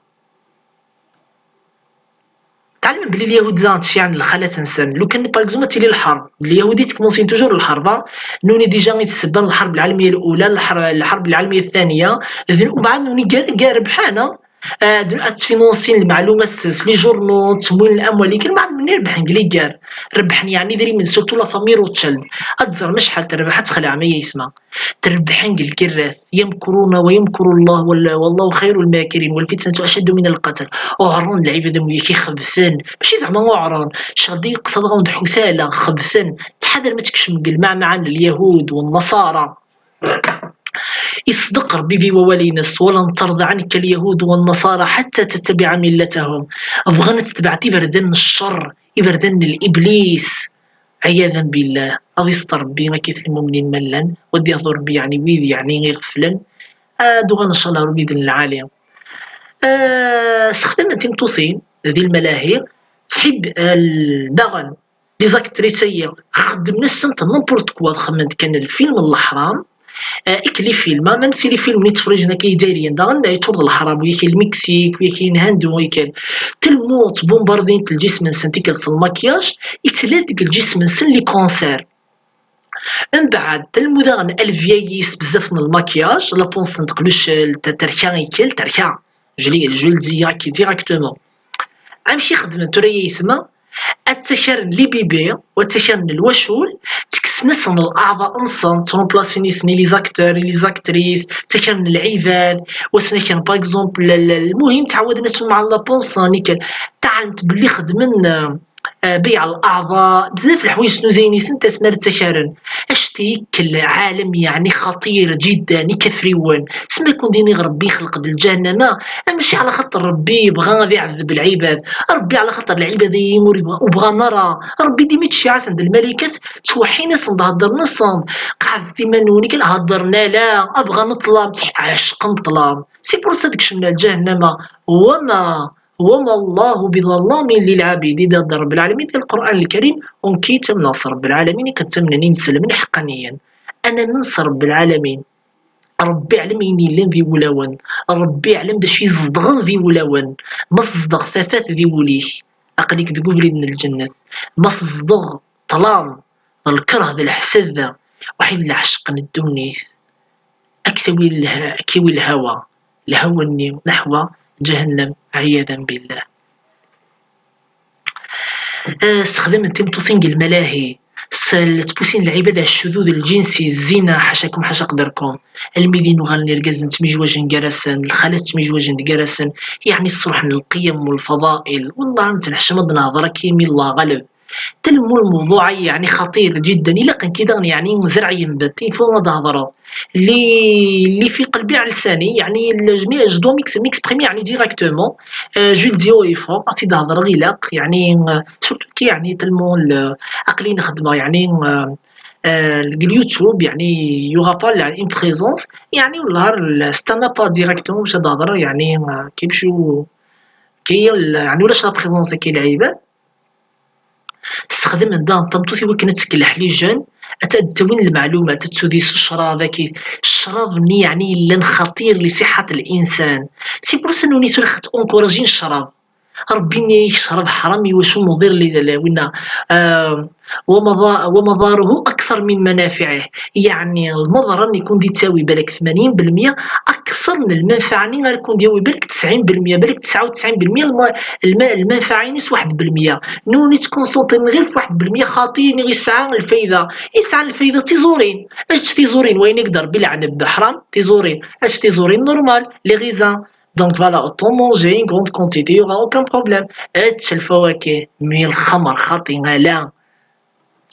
تعلم بلي اليهود لا نتشي عند الخالة تنسان. لو كان، باغ اكزومبل، تيلي الحرب، اليهودي تكمونسي توجور الحرب، ها؟ نوني ديجا يتسبن الحرب العالمية الأولى، الحرب، الحرب العالمية الثانية، ذن-، ومن بعد نوني كاع، كاع ربحانة. آه، دون اتفينونسين المعلومات س-، س لي جورنو، تموين الأموال، كان مع من يربح نقلي كاع. ربحني يعني دري من surtout la famille Rothschild. أتزر مش حال تربح، تخلع ما يسمع. تربحن الكراث، يمكرون ويمكر الله وال-، والله خير الماكرين، والفتنة أشد من القتل. أعران العباد ملي كيخبثن، ماشي زعما أعران، شادي قصد غاوند حثالة، خبثن. تحذر ما تكشم قل مع معا اليهود والنصارى. يصدق ربي في ووالينس: "ولن ترضى عنك اليهود والنصارى حتى تتبع ملتهم". بغا تتبع تبردن الشر، يبردن الإبليس. عياذا بالله، غادي يستر ربي ما كيف المؤمنين ملان، ودي يهضر ربي يعني ويد يعني غير غفلن. آه، دوغا إن شاء الله ربي ذن العالي. آه، سخدم أنت مطوثين ذي الملاهي، تحب، آه، ال-، داغن، لي زاكتريس هي خدم نسنت نمبورت كوا، خمنت كان الفيلم الحرام. آه، إك لي فيلم، آه، ميم سي لي فيلم ني تفرجنا كي دايرين، داغن لا يتشرد الحرام، ويكي المكسيك، ويكي الهند، ويكي تلمو تبومباردين الجسم نسن تيكل المكياج، يتلاد ديك الجسم نسن لي كونسير. من بعد، تلمو داغن الفيايس بزاف من المكياج، لا بونس ندقلوش ال-، ت-، تركا يكل، تركا. جلي، الجلدية كي ديراكتومون. أمشي خدمة ترى يثما، التكرن لي بيبي، والتكرن الوشول، تكسنسن الأعضاء نصن، ترومبلاسي نيثني لي زاكتور، لي زاكتريس، تكرن العباد، وسنا كان، باغ اكزومبل، ال-، ال-، المهم تعود نسمع مع لا بونسان، كان تعلمت بلي خدمن، آه، آه، بيع الأعضاء، بزاف الحوايج شنو زينيتن تسمى التكرن. اشتي كل عالم يعني خطير جدًا، يكفريون. سما يكون ديني ربي يخلق د الجهنم، ماشي على خاطر ربي يبغى غادي يعذب العباد. ربي على خاطر العباد يمر يبغى، وبغى نرى. ربي ديما تشي عسند الملكات، توحينا صند هدر نصند. قعد ديما نوني كان هدرنا لا، أبغى نطلع، متح-، عشق نطلع. سي بور سا ديك شمنا الجهنم. وما وما الله بظلام للعبيد، إذا رب العالمين في القرآن الكريم، ونكي تمنى رب العالمين، كتمنى نسلم حقانيا. أنا من رب العالمين، ربي علم يني لين ذي ولاون، ربي علم دا شي زدغن ذي ولاون، ما تزدغ ثفات ذي وليك، أقليك ذي قبل من الجنة، ما تزدغ طلام، الكره ذي الحسد، وحيد العشق الدونيث. أكثوي اله-، أكيوي الهوى، الهوى الني نحو جهنم عياذا بالله. آه، استخدام التيمتوثين الملاهي، سل-، تبوسين العباد على الشذوذ الجنسي، الزنا، حاشاكم حاشا قدركم. الميدين وغالني رقازن تميجواجن قرسن، الخالات تميجواجن قرسن، يعني الصرح القيم والفضائل. والله أنت نحشم نهضر كيمي الله غالب. تلمو الموضوع يعني خطير جدًا، إلا كان كي داغن يعني زرع ينبت، يفو ما تهضروا. اللي، اللي في قلبي على لساني، يعني الجميع، جو دو ميكس-، ميكسبريمي يعني ديراكتومون. آه، جو دي او يفو، غادي تهضر غيلاق، يعني، آه، سورتو كي يعني تلمو ال-، عقلي نخدمه، يعني، آه، آه، اليوتيوب، يعني، يوغا با لا اون بريزونس، يعني، والله ال-، ستانا با ديراكتومون باش تهضر، يعني، آه، كيمشيو، كي ال-، يعني، ولاش لا بريزونس كي العباد. Sexdamen daɣen tameṭṭut i wakken ad tkelleḥ les jeunes, ad d-ttawin lmeɛlumat, ad tudis ccrab, aki ccrab-nni yeɛni yellan xaṭir li ṣiḥat l-insan. C'est pour ça nuni tura xat encouragin ccrab. Rebbi yenna-yak ccrab ḥram, iwacu muḍir li, li winna, ah, ومضا-، ومضاره أكثر من منافعه. Yeɛni lmaḍra-nni i kun-d-yettawi balak tmanyin belmya, akteṛ n lmanfaɛa-nni ara kun-d-yawi balak tesɛin belmya, balak tesɛa u tesɛin belmya lma-, lma-, lmanfaɛa-ines waḥed belmya. Nuni ttkunṣunṭrin ɣir f waḥed belmya xaṭi, niɣ yesɛa lfayda. Yesɛa lfayda d tiẓurin. Ečč tiẓurin, wayen i d-Rebbi leɛneb ḥram, tiẓurin. Ečč tiẓurin normal, les raisins. Donc voilà, autant manger une grande quantité, il y aura aucun problème. Ečč lfawakih, mi lxemr xaṭi, ala.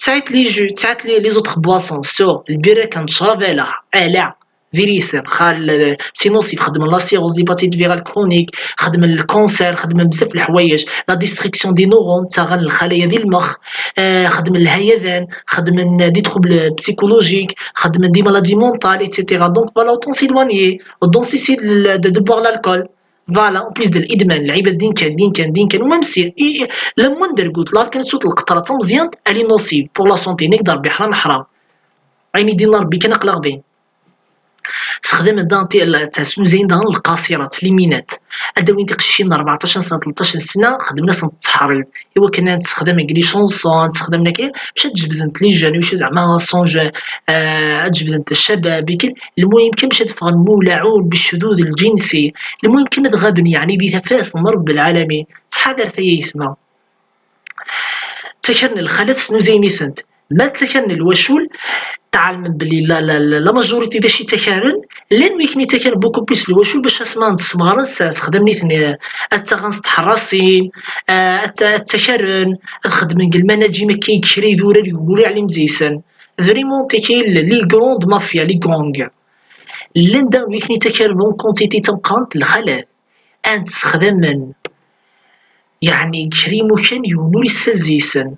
Tesɛiḍ les jus, tesɛiḍ les, les autres boissons, so, lbira kan tecrab, ala, ala. Diri-ten, xal, sinon si xedmen la cirrhose hépatite virale chronique, xedmen le cancer, xedmen bzaf leḥwayeǧ, la destruction des neurones, ttaɣen lxalaya di lmex, eh, xedmen lhayadan, xedmen des troubles psychologiques, xedmen des maladies mentales, et cetera. Donc voilà, autant s'éloigner, autant cesser de, de, de boire l'alcool. Voilà, en plus de l'idman, lɛibad din kan, din kan, din kan, u même si, i, i, la moindre goutte, la kan tsut lqeṭra d tameẓyant, elle est nocive pour la santé, nek d Rebbi ḥram, ḥram. Ayen i d-yenna Rebbi kan aql-aɣ din. Sexdamen daɣen ti-, la, ttɛesnuzayen daɣen lqaṣirat, les minettes. Ad d-awin tiqcicin n rbeɛṭac sna, tleṭṭac sna, xedmen-asent ttḥeṛṛiḍ. I wakken ad tt-sexdam deg les chansons, ad tt-sexdam akka, bac ad jebdent les jeunes, wic zeɛma songe, eh, ad jebdent ccabab, ikken, lmuhim kan bac ad ffɣen mulaɛun بالشذوذ الجنسي. Lmuhim kan ad ɣaben, yeɛni, di tafat n Rebbi lɛalamin. Ttḥadar tayayt-ma. Ttakren lxalat, snuzayen-itent. Ma ttakren lwacul, tɛelmem belli la, la, la, la majorité d acu i ttakaren, llan wid i ttakaren beaucoup plus lwacul bac asma ad ssemɣaren s, sexdamen-iten, eh, ad ttaɣen s tḥerrasin, eh, ad tta-, ad ttakaren, ad xedmen deg lmanajim akka i kra idurar i wurar ɛlim zeysen. Vraiment, tiki les grandes mafias, les gangs. Llan da wid i ttakaren en quantité tameqqrant lxalat. Ad tt-sexdamen, yeɛni, deg kra imukan yiwen ur yessal zeysen.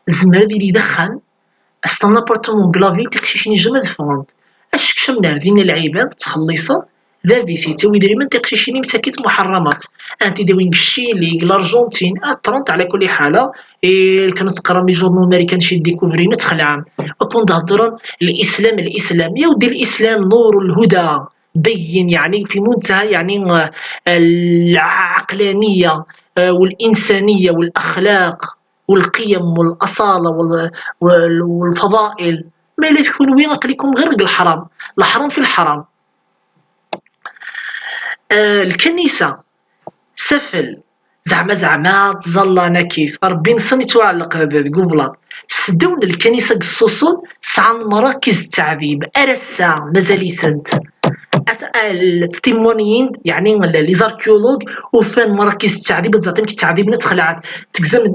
Zemmer ad yili d axxam, c'est un appartement deg la ville, tiqcicin ijam ad ffɣent. Ad skecmen ar dinna lɛibad, ttxelliṣen, d abis yettawi idrimen, tiqcicin-im sakit muḥerramat. Ad tent-id-awin deg Ccili, deg l'Argentine, ad ṭṭrent ɛla kulli ḥala, i kan ad teqqrem les journaux américains ci découvrir, ad txelɛem. Ad kun-d-heddren l'islam, l'islam. Ya ودي الإسلام نور الهدى. بين، يعني، في منتهى، يعني، آه، العقلانية، آه، والإنسانية والأخلاق والقيم والأصالة وال-، وال-، والفضائل. ما إلا تكون وين أقلكم غير الحرام، الحرام في الحرام. آه، الكنيسة سفل، زعما، زعما تزلان أكيد. ربي نصن يتوعلق هذا ذاك بلاط. سدون الكنيسة قصوصون سعان مراكز التعذيب. أرسا مازاليثنت. أت-، ال-، تيمونيين، يعني، ال-، les archéologues، وفان مراكز التعذيب، زعما كي تعذيب نتخلعت. تكزم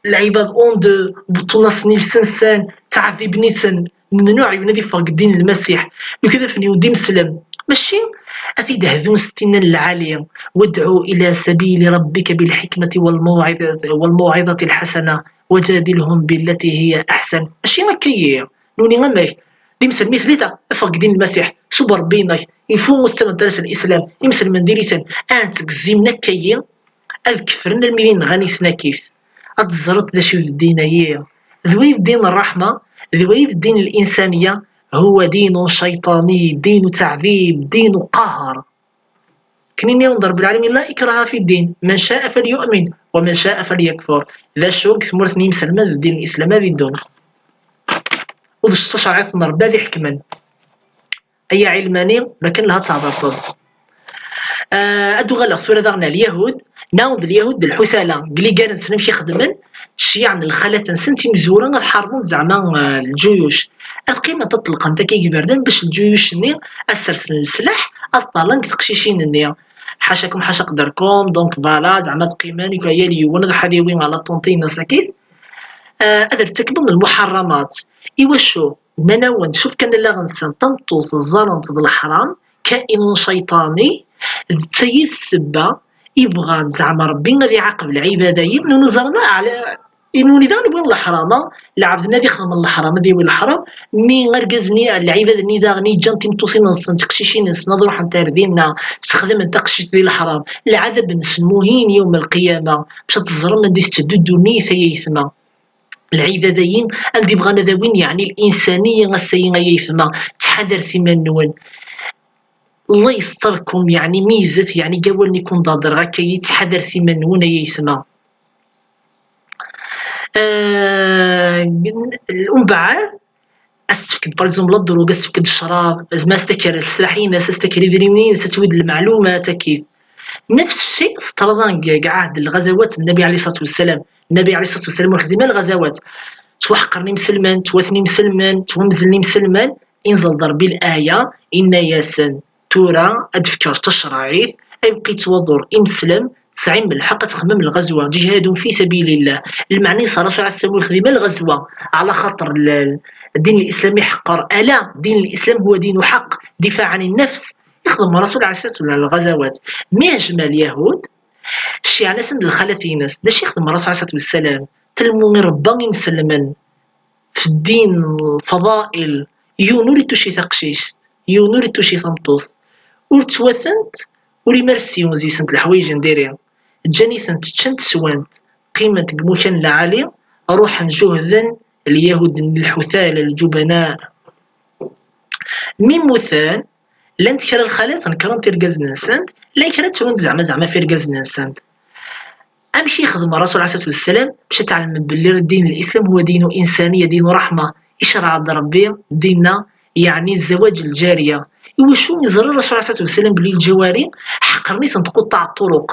العباد اون دو، بطونا سنين سنسان، تعذيب نيسن. ممنوع يولد يفرق الدين المسيح. لو كذا في اليهودي مسلم. ماشي أفيد هذو ستين العالي. وادع إلى سبيل ربك بالحكمة والموعظة، والموعظة الحسنة وجادلهم بالتي هي أحسن. ماشي هكايا. نوني غمك. دي مسلمي ثلاثة، افرق دين المسيح، سوب ربينك، يفو مستمع درس الإسلام، يمسل من ديريتن، أنت كزيم نكايا، أذكفرن المدين غني ثناكيف. أتزرط ذا شو الدين أيه. ذوي الدين الرحمة، ذوي الدين الإنسانية، هو دين شيطاني، دين تعذيب، دين قهر. كنيني ينظر بالعالمين لا إكراه في الدين، من شاء فليؤمن ومن شاء فليكفر. ذا شوق ثمورث نيم سلمان الدين الإسلام هذه الدون. ودشتش عرف نربى ذي حكما. أي علماني ما كان لها تعبطل. آه، أدو غلق ثورة داغنا اليهود، ناود اليهود الحثالة، قلي قال نسلم كي خدمن، تشيع الخالة نسن تيمزورة، نحاربون زعما، آه، الجيوش. القيمة تطلق أنت كي يبردن باش الجيوش ني أسرسن السلاح، الطالن تقشيشين ني. حاشاكم حاشا قدركم، دونك فوالا، زعما القيمة ني كايا لي وانا حد يوين على طونطين ساكيت. آه، أدر تكبن المحرمات. إيوا شو؟ Nnan-awen, cuf kan allaɣ-nsen, tameṭṭut ẓẓaren-tt d leḥram, كائن شيطاني, d tayet ssebba i bɣan zeɛma Rebbi ad iɛaqeb lɛibad-ayi, nuni ẓran ɛla, i nuni daɣen wwin leḥram, a, lɛebd-nni ad ixdem leḥram, ad yawi leḥram, mi argaz-nni, lɛibad-nni daɣen i ǧǧan timeṭṭutin-nsen, tiqcicin-nsen, ad ruḥent ar dinna, sexdament taqcict di leḥram, lɛadab-nsen muhin yawm lqiyama, bac ad teẓrem anda i tetteddu ddunit, ay aytma. Lɛibada-yi anda i bɣan ad awin, yeɛni, linsaniya. Ass-ayi ay aytma, ttḥadaret iman-nwen. Allah yesṭerkum, yeɛni, mizet, yeɛni, deg awalen i kun-d-hedreɣ akka-yi, ttḥadaret iman-nwen ay aytma. Eh, umbeɛd, ad s-tefkeḍ, par exemple, la drogue, ad s-tefkeḍ ccrab, zma ad s-taker leslaḥ-ines, ad s-taker idrimen-ines, ad tewid lmeɛlumat, akkit. Nefs cci teṭṭraḍ deg ɛahd lɣazawat n Nnabi ɛalayhi ṣṣalatu wassalam. Nnabi ɛalayhi ṣṣalatu wassalam ur xdim ara lɣazawat. Ttwaḥqren imselmen, ttwaten imselmen, ttwamezlen imselmen, inẓel-d Ṛebbi laya, inna-yasen, tura ad d-fkeɣ tacerɛit, ad yebqi yettwaḍur imeslem, tesɛim lḥeqq ad txemmem lɣazwa, ǧihadun fi sabilillah. Lmeɛna-is Ṛṛasul ɛalayhi ṣṣalatu wassalam ur xdim ara lɣazwa ɛla xaṭer l-, l-, ddin n Lislam iḥeqqer, ala, ddin n Lislam huwa dinu ḥeqq, difaɛ ɛan nnefs, ixdem Ṛṛasul ɛalayhi ṣṣalatu wassalam lɣazawat. Mi hejma lyahud, cciɛen-asen-d lxalat-ines. D acu ixdem Ṛṛasul ɛalayhi ṣṣalatu wassalam? Telmu irebba imselmen f ddin, lfaḍail, yiwen ur ittuci taqcict, yiwen ur ittuci tameṭṭut, ur ttwatent, ur imersi deg-sent leḥwayeǧ n diri. Ǧǧan-itent ččant, swant, qqiment deg imukan lɛali, ruḥen juhden lyahud n lḥutal, lǧubana. Mi mmuten, llant kra lxalat nekrent irgazen-nsent, llan kra ttrunt zeɛma, zeɛma ɣef irgazen-nsent. Amek i yexdem Ṛṛasul ɛalayhi ṣṣalatu wassalam bac ad tɛelmem belli ddin n Lislam huwa dinu insaniya, dinu ṛaḥma? Icerɛeɣ-d Ṛebbi dinna, yeɛni, zzawaǧ lǧariya. Iwacu? Iẓra Ṛṛasul ɛalayhi ṣṣalatu wassalam belli lǧawari ḥeqren-itent quṭṭaɛ ṭṭuruq.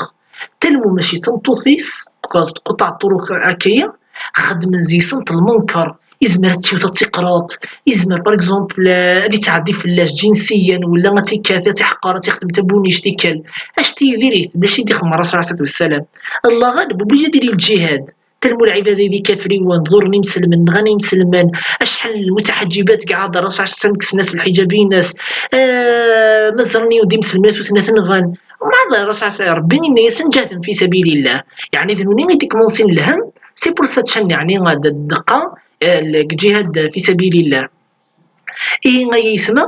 Talmu mačči d tameṭṭut-is, quṭṭaɛ ṭṭuruq akka-yi, xeddmen deg-sent lmenker. Izmer ad tt-iwet ad tt-iqreḍ, izmer, par exemple, eh, ad ittɛeddi fell-as ǧinsiyan, wala ad tt-ikkat, ad tt-iḥqer, ad tt-ixdem d tabunict, ikkel. Acu-t Yidir-it? D acu i d-ixdem Ṛṛasul ɛalayhi ṣṣalatu wassalam? Lɣaleb, obligé ad yili lǧihad. Talmu lɛibada-yi d ikafriwen, ḍurren imselmen, nɣan imselmen, acḥal n lmutaḥeǧǧibat deg ɛahd Ṛṛasul ɛalayhi ṣṣalatu wassalam kksen-as lḥiǧab-ines, eh, ma ẓran yiwen d imselmen ad t-, ad t-nɣen. Umbeɛd Ṛṛasul ɛalayhi ṣṣalatu wassalam, Ṛebbi inna-yasen ǧehden fi sabilillah. Yeɛni d nuni i d-ikmunsin lhemm, c'est pour ça ččan, yeɛni, d-, ddeqqa, eh, deg ǧihad fi sabilillah. Ihi ay aytma,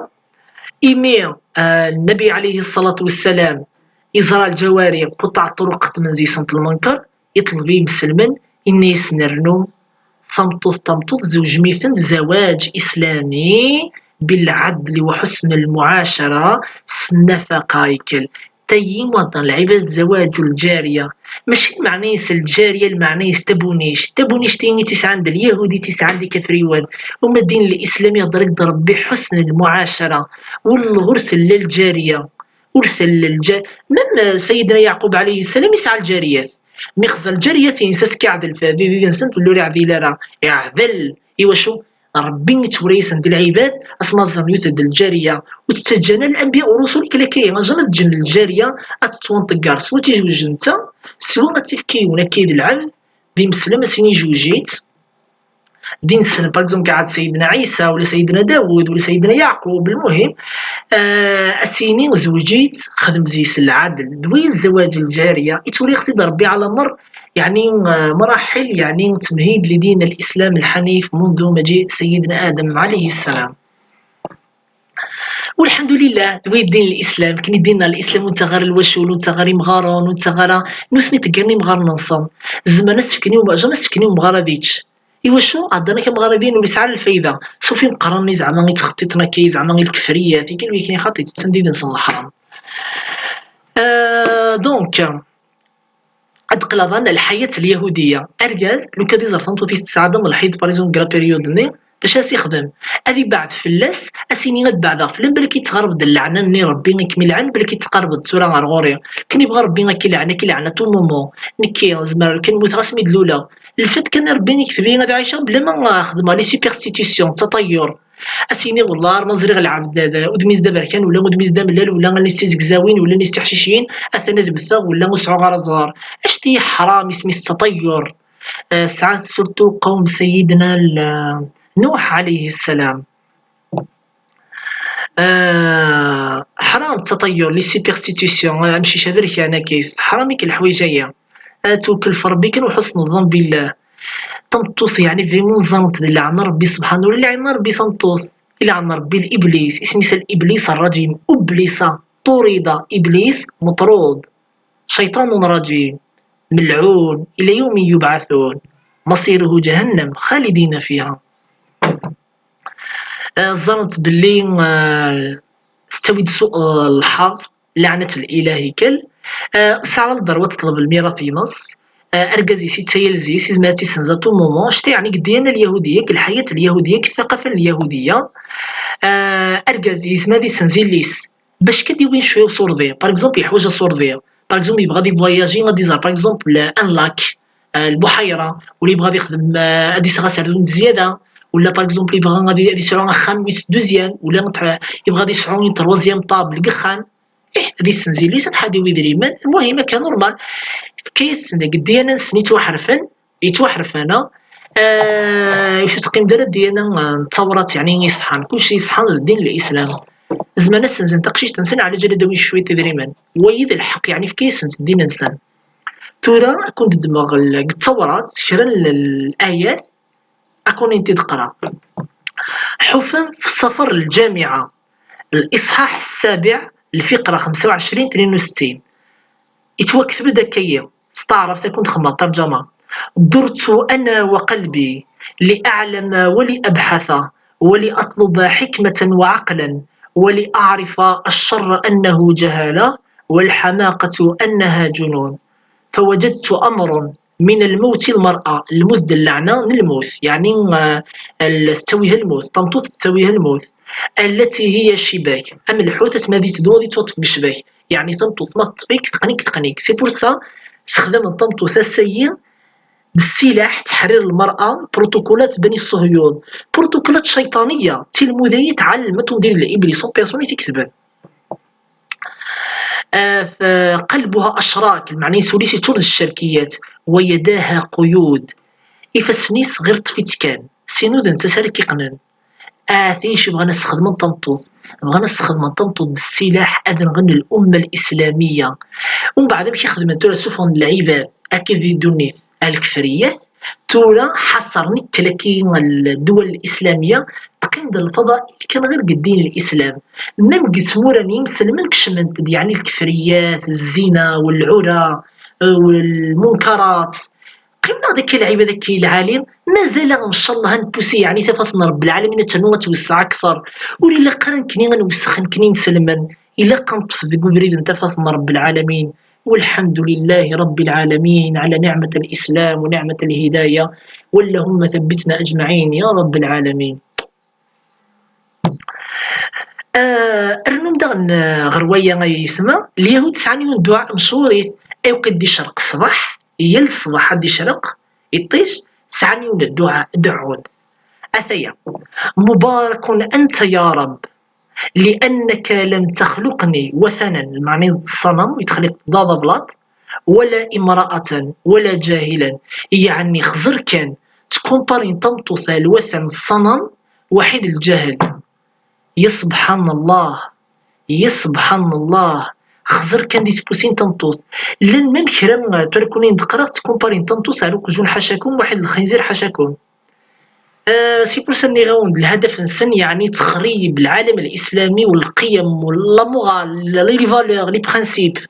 imi, eh, Nnabi ɛalayhi ṣṣalatu wassalam iẓra lǧawari quṭṭaɛ ṭṭuruq xeddmen deg-sent lmenker, iṭleb i yimselmen, inna-yasen rnu tameṭṭut, tameṭṭut, zewjem-iten zzawaǧ islami, بالعدل وحسن المعاشرة, s nnafaqa, ikkel. Tayi, wa d lɛibad, zzawaǧ lǧariya. Mačči lmeɛna-is lǧariya, lmeɛna-is tabunict. Tabunict-i i tt-isɛan d lyahud, i tt-isɛan d ikafriwen. Uma ddin n Lislam ihder-ak-d Ṛebbi ḥusn lmuɛacara. Wellah ur tella lǧariya. Ur tella lǧa-, même, eh, Sayyidna Yeɛqub ɛalayhi ssalam isɛa lǧariyat. Mi xẓa lǧariyat-ines, as-k-iɛdel f-, di, di, di-nsent, ur iɛdil ara. Iɛdel. Iwacu? Ṛebbi ittwera-yasen di lɛibad, asma ẓẓan yiwet d lǧariya, ur tt-ttaǧǧan ara lanbiya u ṛṛusul, ikla akka, aẓam ad ǧǧen lǧariya ad tettwanṭegger s wat ijewjen netta, s wa ad tt-ifk i yiwen akka i d lɛebd, d imeslem, ad s-yini ijewj-itt. Din ssnen, par exemple, iɛad Sayidna Ɛisa, wala Sayidna Dawud, wala Sayidna Yeɛqub, lmuhim, eh, ad s-yini zewǧ-itt, xdem deg-s lɛadel. D wagi zzawaǧ lǧariya, ittwera-yaɣ-t-id Ṛebbi ɛla mer, yeɛni, eh, mraḥil, yeɛni, temhid li din lislam lḥanif mundu ma ji Sayidna Adam ɛalayhi ssalam. Walḥemdulillah, d wagi ddin n Lislam, akken i d-inna Lislam ur nettaɣ ara lwacul, ur nettaɣ ara imɣaren, ur nettaɣ ara nutni ṭeggren imɣaren-nsen. Zemren ad s-fken i umɣar, jamais ad s-fken i umɣar ad yečč. Iwacu? Ɛeddan-ak amɣar ad yin ur yesɛi ara lfayda. Ṣuf imeqqranen-nni zeɛma i ttxeṭṭiṭen akka, zeɛma i lkefriyat, i kan wi kan ixaṭi tetten did-nsen leḥram. Euh, donc, ad d-qlaḍen lḥayat lyahudiya. Argaz, lukan ad iẓer tameṭṭut-is tesɛa-d am lḥiḍ, par exemple, deg la période-nni, d acu ad s-ixdem? Ad ibeɛɛed fell-as, ad s-yini ad beɛdeɣ fell-am, balak yettqerreb-d lleɛna-nni Ṛebbi ad kem-ilɛen, balak yettqerreb-d tura ɣer ɣur-i. Akken yebɣa Ṛebbi ad k-ilɛen, ad k-ilɛen à tout moment. Nekki, zemreɣ kan mmuteɣ asmi d-luleɣ. Le fait kan Ṛebbi yekteb-iyi ad ɛiceɣ bla ma xedmeɣ les superstitions, d taṭayyur. Ad s-yini wellah, arma ẓriɣ lɛebd d, udem-is d aberkan, wala udem-is d amellal, wala allen-is d tizegzawin, wala allen-is d tiḥciciyin, atan ad mmteɣ, wala ur sɛuɣ ara ẓẓher. Acu-t-i ḥram, isem-is d taṭayyur. Eh, sɛan surtout qawm Sayyidna l-, Nuḥ ɛalayhi ssalam. Eh, ḥram ttaṭayyur, les superstitions, eh, amcic aberkan, akkit, ḥram-ik leḥwayeǧ-aya. Ad twekkel f Ṛebbi kan, wa ḥusn ẓẓan billah. Tameṭṭut, yeɛni, vraiment ẓẓant di leɛna Ṛebbi subḥanahu, ur ileɛɛen Ṛebbi tameṭṭut, ileɛɛen Ṛebbi Iblis, isem-is Iblis ṛṛaǧim, ublisa, ṭurida, Iblis meṭrud. شيطان رجيم ملعون إلى يوم يبعثون. مصيره جهنم خالدين فيها. آه، ẓrant belli, آه, tettawi-d suq, آه, lḥeṛ, لعنة الإله كل. آه, tesɛa lderwa teṭleb lmirat-ines. آه, argaz-is yettayal zzi-s, yezmer ad tt-yessenz à tout moment. Anect-a yeɛni deg ddiyana lyahudiya, deg lḥayat lyahudiya, deg ثقافة lyahudiya. آه, argaz yezmer ad yessenz yelli-s bac kan ad d-iwin cwiya usurdi. Par exemple, yeḥwaǧ asurdi. Par exemple, yebɣa ad ivoyaji, ad iẓer, par exemple, un lac, euh, lbuḥayra, wala yebɣa ad ixdem, euh, ad iseɣ aserdun d zzyada, wala, par exemple, yebɣa ad i-, ad yesɛu axxam wis deuxième, wala t-, yebɣa ad yesɛu une troisième table deg uxxam. Ih, ad yessenz yelli-s, ad tḥadi wi idrimen, lmuhim akka normal. Tefka-yasen deg ddiyana-nsen yettwaḥerfen, yettwaḥerfana. Ah, ur teqqim-d ara ddiyana, ah, n tawrat, yeɛni iṣeḥḥan, kulci iṣeḥḥan d ddin n Lislam. Zemren ad ssenzen taqcict-nsen, ɛla ǧal ad d-awin cwiṭ idrimen. Wayi d lḥeqq, yeɛni fkan-asent ddin-nsen. Tura, ad ken-ddmeɣ l-, deg tawrat, kra n l-, l-ayat, ad ken-tent-id-qqreɣ. Ḥufan fi ṣṣafar n lǧamiɛa, الإصحاح السابع, الفقرة خمسة وعشرين اثنين وستين. Yettwakteb-d akka-yi, s taɛrabt ad ken-d-xedmeɣ tarǧama. درت أنا وقلبي لأعلم ولأبحث ولأطلب حكمة وعقلا ولأعرف الشر أنه جهالة والحماقة أنها جنون. فوجدت أمر من الموت المرأة, lmut d lɛina n lmut, yeɛni, ah, l-, tettawi-ha lmut, tameṭṭut tettawi-ha lmut, التي هي شباك, am lḥut asmi ad yettdu ad yettwaṭṭef deg ccbak, yeɛni tameṭṭut ma teṭṭef-ik teqqen-ik, teqqen-ik. C'est pour ça sexdamen tameṭṭut ass-ayi d ssilaḥ تحرير المرأة, بروتوكولات بني صهيون, بروتوكولات شيطانية, d tilmud-ayi tɛellemt undin n Iblis, en personne i t-iketben. Ah, f-, قلبها أشراك, lmeɛna ul-is yeččur d ccerkiyat, ويداها قيود, ifassen-is ɣir ṭṭef-itt kan, s inud netta ara k-iqqnen. Ah, tici bɣan ad sxedmen tameṭṭut, bɣan ad sxedmen tameṭṭut d ssilaḥ ad nɣen الأمة الإسلامية. Umbeɛd amek i xedmen tura, ssufɣen lɛibad akka di ddunit ar lkefriyat, tura ḥaṣren akk ddwal الإسلامية, teqqim-d lfḍail kan ɣir deg ddin n Lislam. Même deg tmura n yimselmen kecment-d, yeɛni lkefriyat, zzina, والعرى, eh, والمنكرات. Qqimen-aɣ-d akka lɛibad akka i lɛali, mazal-aɣ ncallah ad npusi, yeɛni tafat n Rebbi lɛalamin ad ternu ad twesseɛ akter. Ur ilaq ara nekni ad nwessex nekni inselmen, ilaq ad neṭṭef deg ubrid n tafat n Rebbi lɛalamin. والحمد لله رب العالمين على نعمة الإسلام ونعمة الهداية، واللهم ثبتنا أجمعين يا رب العالمين. Ah, rnum daɣen, ah, ɣer waya ay aytma, Lyahud sɛan yiwen dduɛa amecɣurit, ayweq i d-icreq ṣṣbeḥ, yal ṣṣbeḥ ad d-icreq iṭij, sɛan yiwen dduɛa, dduɛun. Ataya. مبارك أنت يا رب، لأنك لم تخلقني وثنا, lmeɛna-is d ṣṣanam, yettxelliq-d ablaṭ, ولا امرأة ولا جاهلا, yeɛni xẓer kan, ttkumparin tameṭṭut ar lwatan, ṣṣanam, waḥid lǧahl. Ya subḥan Allah, ya subḥan Allah, xẓer kan di tpusin tameṭṭut. Llan même kra, tura kuni d-qqreɣ, ttkumparin tameṭṭut ar uqjun, ḥacakum, waḥid lxinzir, ḥacakum. آه، c'est pour ça nniɣ-awen-d lhadaf-nsen, yeɛni, تخريب العالم الإسلامي والقيم و la morale, les valeurs, les principes.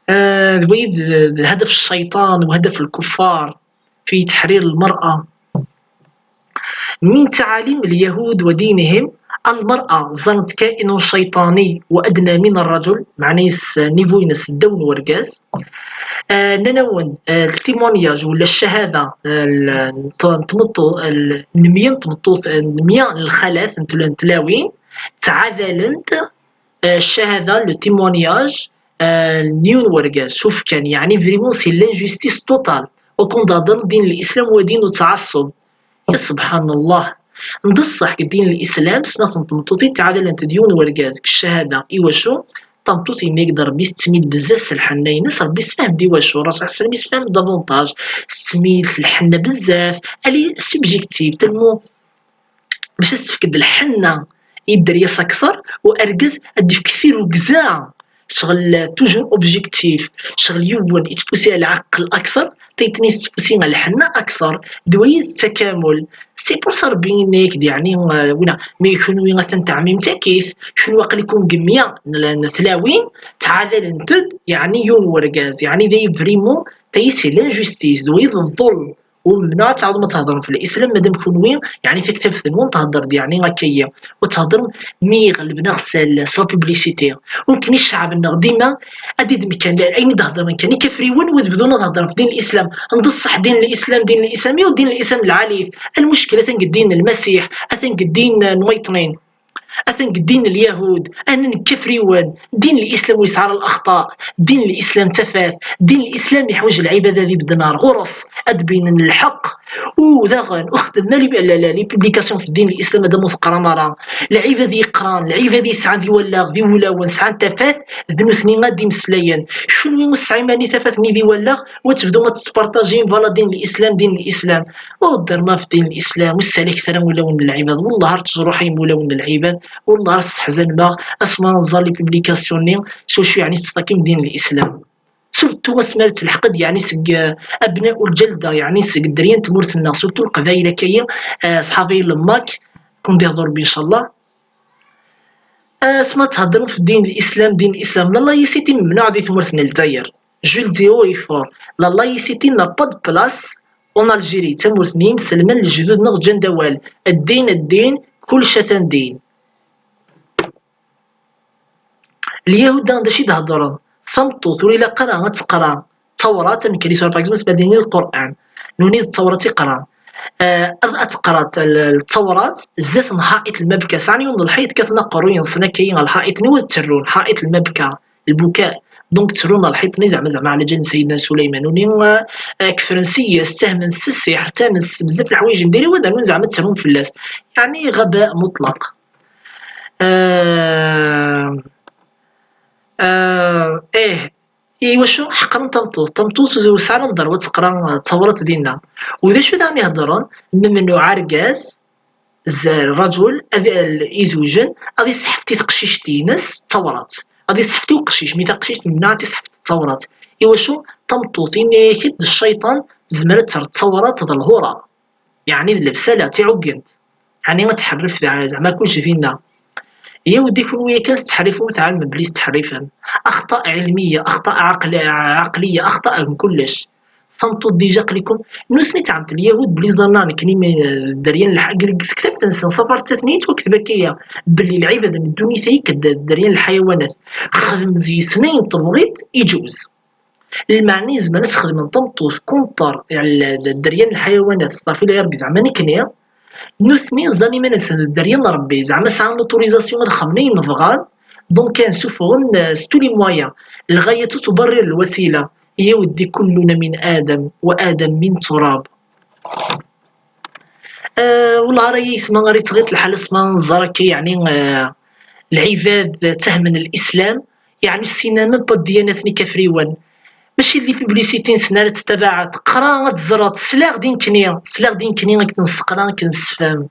آه، d wayi d, d lhadaf n cciṭan, وهدف الكفار في تحرير المرأة. من تعاليم اليهود ودينهم، المرأة ẓrant كائن شيطاني وأدنى من الرجل, meɛna-s niveau-ines ddaw n urgaz. Ah, nnan-awen, ah, le témoignage ولا الشهادة, ah, n t-, n tmeṭṭu-, n mya n tmeṭṭut, n mya n lxalat, n tl-, n tlawin, ttɛadalent, ah, الشهادة, le témoignage, ah, n yiwen n urgaz, sauf kan, yeɛni, vraiment, c'est l'injustice totale. Au contraire, ddin n Lislam wa ddin n ttɛaṣṣub. Ya subḥan Allah. D ṣṣeḥ, deg ddin n Lislam, snat n tmeṭṭutin ttɛadalent d yiwen n urgaz deg ccahada. I wacu? Tameṭṭut, yenna-yak-d Rebbi, tettmil bezzaf s lḥenna-ines. Rebbi yessefhem-d i wacu. Ṛṛasul alayhi sslam yessefhem-d davantage. Tettmil s lḥenna bezzaf. Elle est subjective, tellement bac ad s-tefk-d lḥenna i dderya-s akteṛ, u argaz ad d-ifk tirugza, ccɣel toujours objectif, ccɣel yiwen ittpusi ar lɛeqqel akteṛ, tayet-nni tettpusi ar lḥenna akteṛ, d wayi d takamul. C'est pour ça Rebbi yenna-yak-d, yeɛni, ah, wina, mais kunwi atan teɛmim takit, kunwi aql-ikum deg mya n, n tlawin, ttɛadalent-d, yeɛni, yiwen n urgaz, yeɛni, d ayen vraiment, tayi c'est l'injustice, d wayi d ḍḍulm. Ur, memnuɛ ad tɛawdem ad thedrem f l'islam, madam kunwi, yeɛni, taktabt-nwen thedder-d, yeɛni, akka-yi. Ur theddrem mi ɣelben-aɣ s, s la publicité. Ur nekkni ccɛeb-nneɣ dima ad d-, kan ayen i d-heddren kan ikafriwen, wid bdun ad heddren f din l'islam. N d ṣṣeḥ din l'islam, din l'islam, i din l'islam lɛali. Lmuckel atan deg ddin n Lmasiḥ, atan deg ddin n wayeṭnin. Atan deg ddin n Lyahud, anen kafriwen. Ddin n l'islam ur yesɛi ara lexṭa. Ddin n l'islam d tafat. Ddin n l'islam yeḥwaǧ lɛibad ad ibedden ar ɣur-s, ad d-binen lḥeqq. U daɣen, ur xeddmen ara li-, la, la, les publications f ddin n l'islam, ad am ur teqqram ara. Lɛibad yeqqran, lɛibad yesɛan d iwallaɣ, d iwulawen, sɛan tafat, d nutni ad d-imeslayen. Kunwi ur tesɛim ara ni tafat ni d iwallaɣ, u ad tebdum ad tettpartajim, voilà, ddin n l'islam, ddin n l'islam. Ur ddrem ɣef ddin n l'islam, ur ssalakit ara ulawen n lɛibad. Wellah ar tejruḥim ulawen n lɛibad, wellah ar tesseḥzanem-aɣ asma neẓẓa les publications-nni, s wacu yeɛni tettakim ddin n l'islam. Surtout asma ara telḥeq-d yeɛni seg, eh, abna ul ǧalda, yeɛni seg dderya n tmurt-nneɣ, surtout Leqbayel akka-yi, eh, ṣḥab-i Lemmak, kum d-ihḍer bi, incallah. Eh, asma theddrem f ddin n l'islam, ddin n l'islam, la laïcité memnuɛ di tmurt n Lezzayer. Je le dis haut et fort, la laïcité n'a pas de place en Algérie. Tamurt n yimselmen, lejdud-nneɣ ǧǧan-d awal. Ddin, ddin, kullec atan din. Lyahuda d acu i d-heddren? Tameṭṭut ur ilaq ara ad teqra d tawrat, amek kan isura, par exemple, ma d-nini Lqur'an. Nuni d tawrat i qqaren. Eh, ad, ad teqra t-, l-, l-, tawrat zdat n ḥa'iṭ lmabka. Sɛan yiwen n lḥayeṭ kkaten aqerruy-nsen akka-yi ɣer lḥa'iṭ-nni, ad tterrun, ḥa'iṭ lmabka, lbuka. Donc tterrun ɣer lḥayeṭ-nni, zeɛma, zeɛma ɛla ǧal n Sayidna Suleyman. Nuni, eh, eh, kefren s yes, ttahmen s ssiḥr, ttahmen s bezzaf n leḥwayeǧ n diri, wad rnun zeɛma tterrun fell-as. Yeɛni ɣaba muṭlaq. Eh, eh, ih, i wacu ḥeqren tameṭṭut? Tameṭṭut ur, ur tesɛi ara ddṛa ad teqra, eh, tawrat dinna. U d acu daɣen i heddren? Memnuɛ argaz, z-, rrajul, ad, izewǧen, ad iseḥfet i teqcict-ines tawrat. Ad iseḥfet i uqcic, mi taqcict memnuɛ ad tiseḥfet tawrat. I wacu? Tameṭṭut, yenna-yak-d cciṭan, tezmer ad terr tawrat d lhura. Yeɛni d lebsala, d tiɛuggent. Yeɛni ad tḥerref da-, zeɛma kullec dinna. Yaw di kunwi yakan tettḥerrifem, ur tɛelmem belli tettḥerrifem. Axṭa ɛilmiya, axṭa ɛaqli-, ɛaqliya, axṭa n kullec. Tameṭṭut dija aql-ikum, nutni ttɛemten Lyahud belli ẓerna nekni mi, eh, dderya n lḥ-, deg tektabt-nsen, ṣafar ttatni yettwakteb akka-ya, belli lɛibad n ddunit-a ikk d-, dderya n lḥayawanat. Xdem zi-sen ayen tebɣiḍ, iǧuz. Lmeɛna yezmer ad sxedmen tameṭṭut kunṭer l-, d-, dderya n lḥayawanat, ṣafi la yarbi, zeɛma nekni, nutni ẓẓan iman-nsen d dderya n Ṛebbi, zeɛma sɛan l'autorisation ad xedmen ayen bɣan, donc ad ssuffɣen, euh, s tous les moyens. الغاية تبرر الوسيلة. يا ودي كلنا من آدم وآدم من تراب. Euh, والله راه يثما غير تغيط الحال اسمها نزار كي يعني، euh, العباد تهمن الإسلام، يعني السينما با ديانات ني كفريوان. ماشي دي بيبليسيتي نسنا تتبعت، قرا تزرات، سلاغ دين كنيا، سلاغ دين كنيا كنسقرا كنسفام.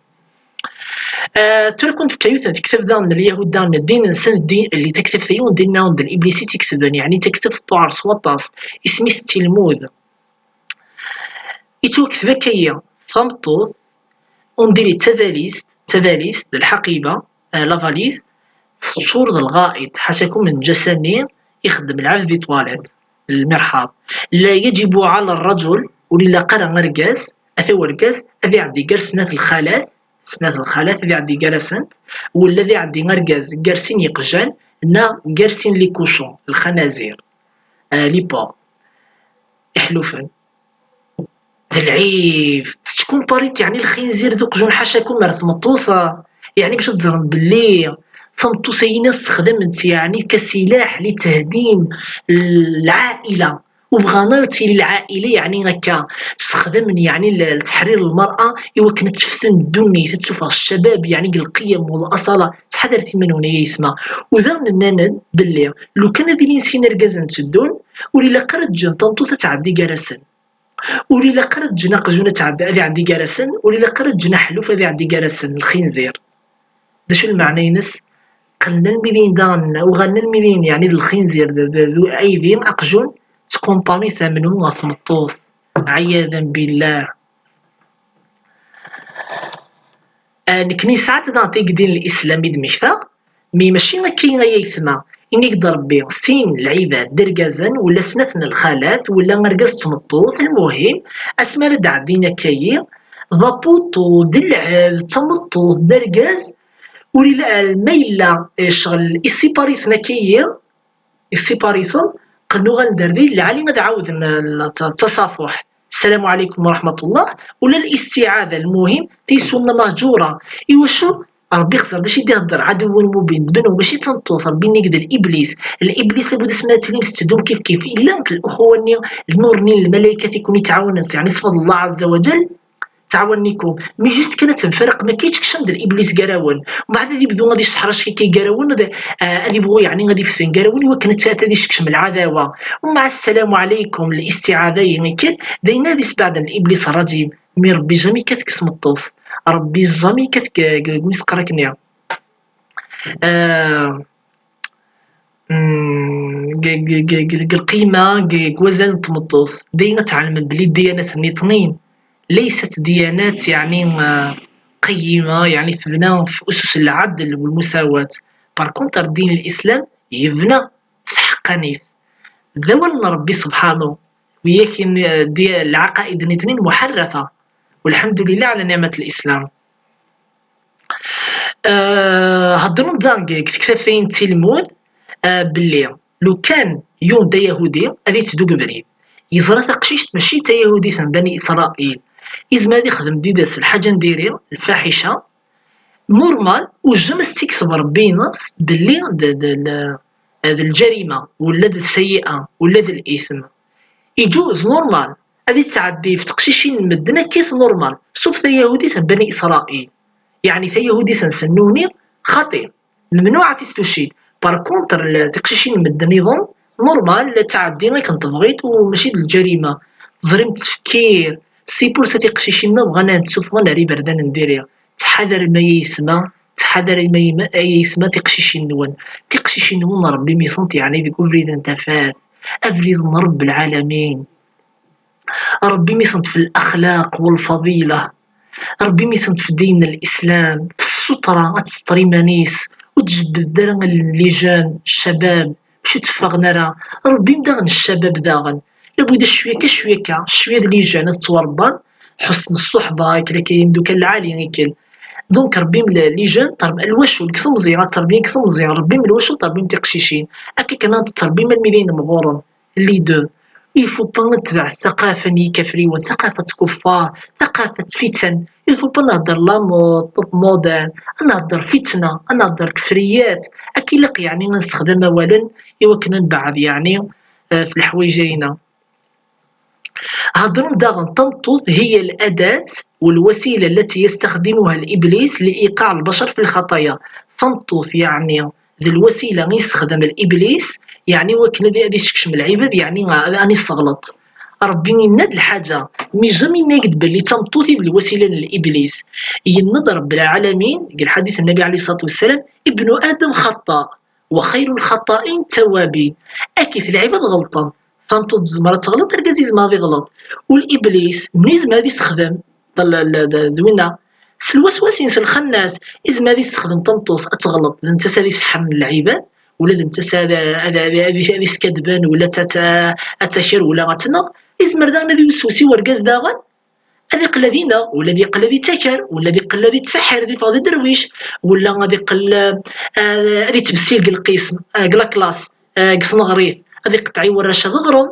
آه، ترى كنت في كيوث في كتاب دان اليهود دان الدين نسن الدين اللي تكتب في يوم دين ناون دان إبليسي تكتبن، يعني تكتب الطعر سواطاس، اسمي التلمود. يتوكتب كيا فمطوث، on dirait تفاليست، تفاليست، الحقيبة، آه، la valise، تشور الغائط، حاشاكم من جسني، يخدم العبد في toilette، المرحاض. لا يجب على الرجل، ولي لا قرا غرقاس، أثا ورقاس، أذي عندي قرسنات الخالات، snat lxalat ad iɛeddi gar-asent, wala ad iɛeddi argaz gar sin yeqjan, neɣ gar sin les cochons, lxanazir, ah, les porcs, iḥlufen. D lɛib, tettkumpariḍ yeɛni lxinzir d uqjun ḥacakum ar tmeṭṭut-a, yeɛni bac ad teẓrem belli tameṭṭut-agi-nni sexdamen-tt yeɛni kasilaḥ li tehdim lɛaila. Ur bɣan ara ad tili lɛaila, yeɛni akka, sexdamen, yeɛni, l-, lettḥrir n lmer'a i wakken ad teften ddunit, ad tsuffeɣ ccabab, yeɛni, deg lqiyam u laṣala. Ttḥadaret iman-nwen ay aytma. U daɣen nnan-d belli lukan ad ilin sin irgazen tteddun, ur ilaq ara ad ǧǧen tameṭṭut ad tɛeddi gar-asen. Ur ilaq ara ad ǧǧen aqjun ad tɛeddi, ad iɛeddi gar-asen, ur ilaq ara ad ǧǧen aḥelluf ad iɛeddi gar-asen, lxinzir. D acu lmeɛna-ines? Qqlen almi d ayen daɣen, uɣalen almi d ayen, yeɛni d lxinzir, d, d, d aydi, aqjun, ttkumpari tamnu ɣer tmeṭṭut. Ɛiyadan billah. Ah, nekni sɛat daɣen tigdi n lislam i d-mmektaɣ, mi mačči akka ay aytma. Inig-d Rebbi, sin lɛibad d irgazen, wala snat n lxalat, wala argaz d tmeṭṭut, lmuhim, asmi ara d-ɛeddin akka-yi, d apuṭu, d lɛebd, d tameṭṭut, d argaz, ur ila, ma yella, eh, ccɣel, issipar-iten akka-yi, issipar-iten, qqen uɣalen-d ar din, lɛali ad ɛawden, eh, la-, ta-, taṣafuḥ. Ssalamu ɛalaykum wa raḥmatullah, ula listiɛada, lmuhim, tissunna mahǧura. Iwacu? Ṛebbi xẓer d acu i d-ihedder, ɛaduwwun mubin, d menhu? Mačči d tameṭṭut, Ṛebbi inna-k d Iblis. Iblis, abud asmi ara tilim tettedum kif kif. Illan lxuwa-nni, lnur-nni n lmalaykat i ken-ittɛawanen, yeɛni s fadl Allah ɛazza wa ǧal, ttɛawanen-ikum. Mi juste kan ad temfarqem akka, yettkecmem-d Iblis gar-awen. Mbeɛd ad ibdu ad iseḥrac akka gar-awen, ad, ad ibɣu, yeɛni, ad iften gar-awen, iwakken ad, ad isekcem lɛadawa. Umbeɛd, ssalamu ɛalaykum, listiɛada-yi i kan, d ayen ad isbeɛden Iblis rrajim. Mi Ṛebbi jamais yekkat deg tmeṭṭut. Ṛebbi jamais yekkat deg, deg, deg wis qraken-nni. Ah, mm, deg, deg, deg, deg lqima, deg, deg wazal n tmeṭṭut. D ayen ad tɛelmem belli ddiyanat-nni ṭnin. Laysat diyanat, yeɛni, ah, qayima, yeɛni tebna f usus n lɛadel u lmusawat. Par contre, ddin n Lislam yebna f tḥeqqanit. D awal n Ṛebbi subḥanu. Wiyak in, di, lɛaqaid-nni ṭnin muḥerrafa. Walḥemdulillah ɛala niɛmat Lislam. Ah, heddren daɣen deg, deg tektabt-ayi n tilmud, ah, belli lukan yiwen d ayahudi ad yetteddu deg ubrid, yeẓra taqcict mačči d tayahudit n Bani Isṛayil, izmer ad ixdem did-s lḥaǧa n diri, lfaḥica, normal, ur jamais as-tt-ikteb Ṛebbi-ines belli d, d, d, d lǧarima, wala d ssayi'a, wala d litm. Iǧuz, normal, ad ittɛeddi ɣef teqcicin n medden akka-t normal, sauf tayahudit n Bani Isṛayil. Yeɛni tayahudit-nsen nuni xaṭi, memnuɛ ad tt-tucit. Par contre, l-, tiqcicin n medden iḍen, normal, la ttɛeddi akken tebɣiḍ u mačči d lǧarima. Teẓrim ttfekkir, c'est pour ça tiqcicin-nni bɣan ad tent-ssufɣen ar iberdan n diri. Ttḥadarem ay aytma, ttḥadarem ay aytma tiqcicin-nwen. Tiqcicin-nwen Ṛebbi mi tent yeɛni deg ubrid n tafat, abrid n Ṛebb lɛalamin. Ṛebbi mi tent f laxlaq u lfaḍila. Ṛebbi mi tent f ddin n Lislam, f ssutra ad tseṭṭer iman-is, ur tjebbed ara allen n les jeunes, ccabab, acu tteffɣen ara. Ṛebbi daɣen ccabab daɣen. Labud cwiya akka, cwiya akka, cwiya d les jeunes ad ttwaṛebban, ḥusn ṣṣuḥba, akken akka, imdukkal lɛali, akken. Donc, Ṛebbi les jeunes, terb-, lwacul deg temẓi, ad tterbin deg temẓi, Ṛebbi lwacul, terbim tiqcicin. Akka kan ad tettrebbim almi d ayen mɣuren. Les deux. Il faut pas ad netbeɛ taqafa n yikafriwen, taqafa n tkuffar, taqafa n tfitan. Il faut pas ad nehder la mode, top model, ad nehder fitna, ad nehder kefriyat. Akka ilaq, yeɛni, ad nessexdam awalen i wakken ad nbeɛɛed, yeɛni, eh, f leḥwayeǧ-ayina. Heddren daɣen tameṭṭut هي الأداة والوسيلة التي يستخدمها الإبليس لإيقاع البشر في الخطايا. Tameṭṭut, yeɛni, d lwasila i yessexdam Iblis, yeɛni wakken ad, ad isekcem lɛibad, yeɛni ad, ad isseɣleṭ. Ṛebbi yenna-d lḥaǧa, mi jamais yenna-ak-d belli d tameṭṭut i d lwasila n Iblis. Yenna-d Ṛebbi lɛalamin, deg lḥadit n Nnbi ɛalayhi ṣṣalatu wassalam, ابن آدم خطاء وخير الخطائين التوابين. Akkit, lɛibad ɣelṭen. Tameṭṭut tezmer ad teɣleḍ, argaz yezmer ad iɣleḍ. U Iblis, mi yezmer ad issexdam, d, d, d, d winna, s lwaswas-ines lxannas, yezmer ad issexdem tameṭṭut ad teɣleḍ, d netta ad iseḥḥem lɛibad, ula d netta ad, ad, ad, ad, ad iskadben, ula ad ta-, ad taker, ula ad tneɣ. Yezmer daɣen ad iweswes i urgaz daɣen, ad iqqel ad ineɣ, ula ad iqqel ad ittaker, ula ad iqqel ad ittseḥḥir, ad iffeɣ d aderwic, ula ad iqqel, eh, ad ittbessil deg lqism, eh, deg la classe, eh, deg tneɣrit, ad iqeṭṭeɛ i warrac ad ɣren.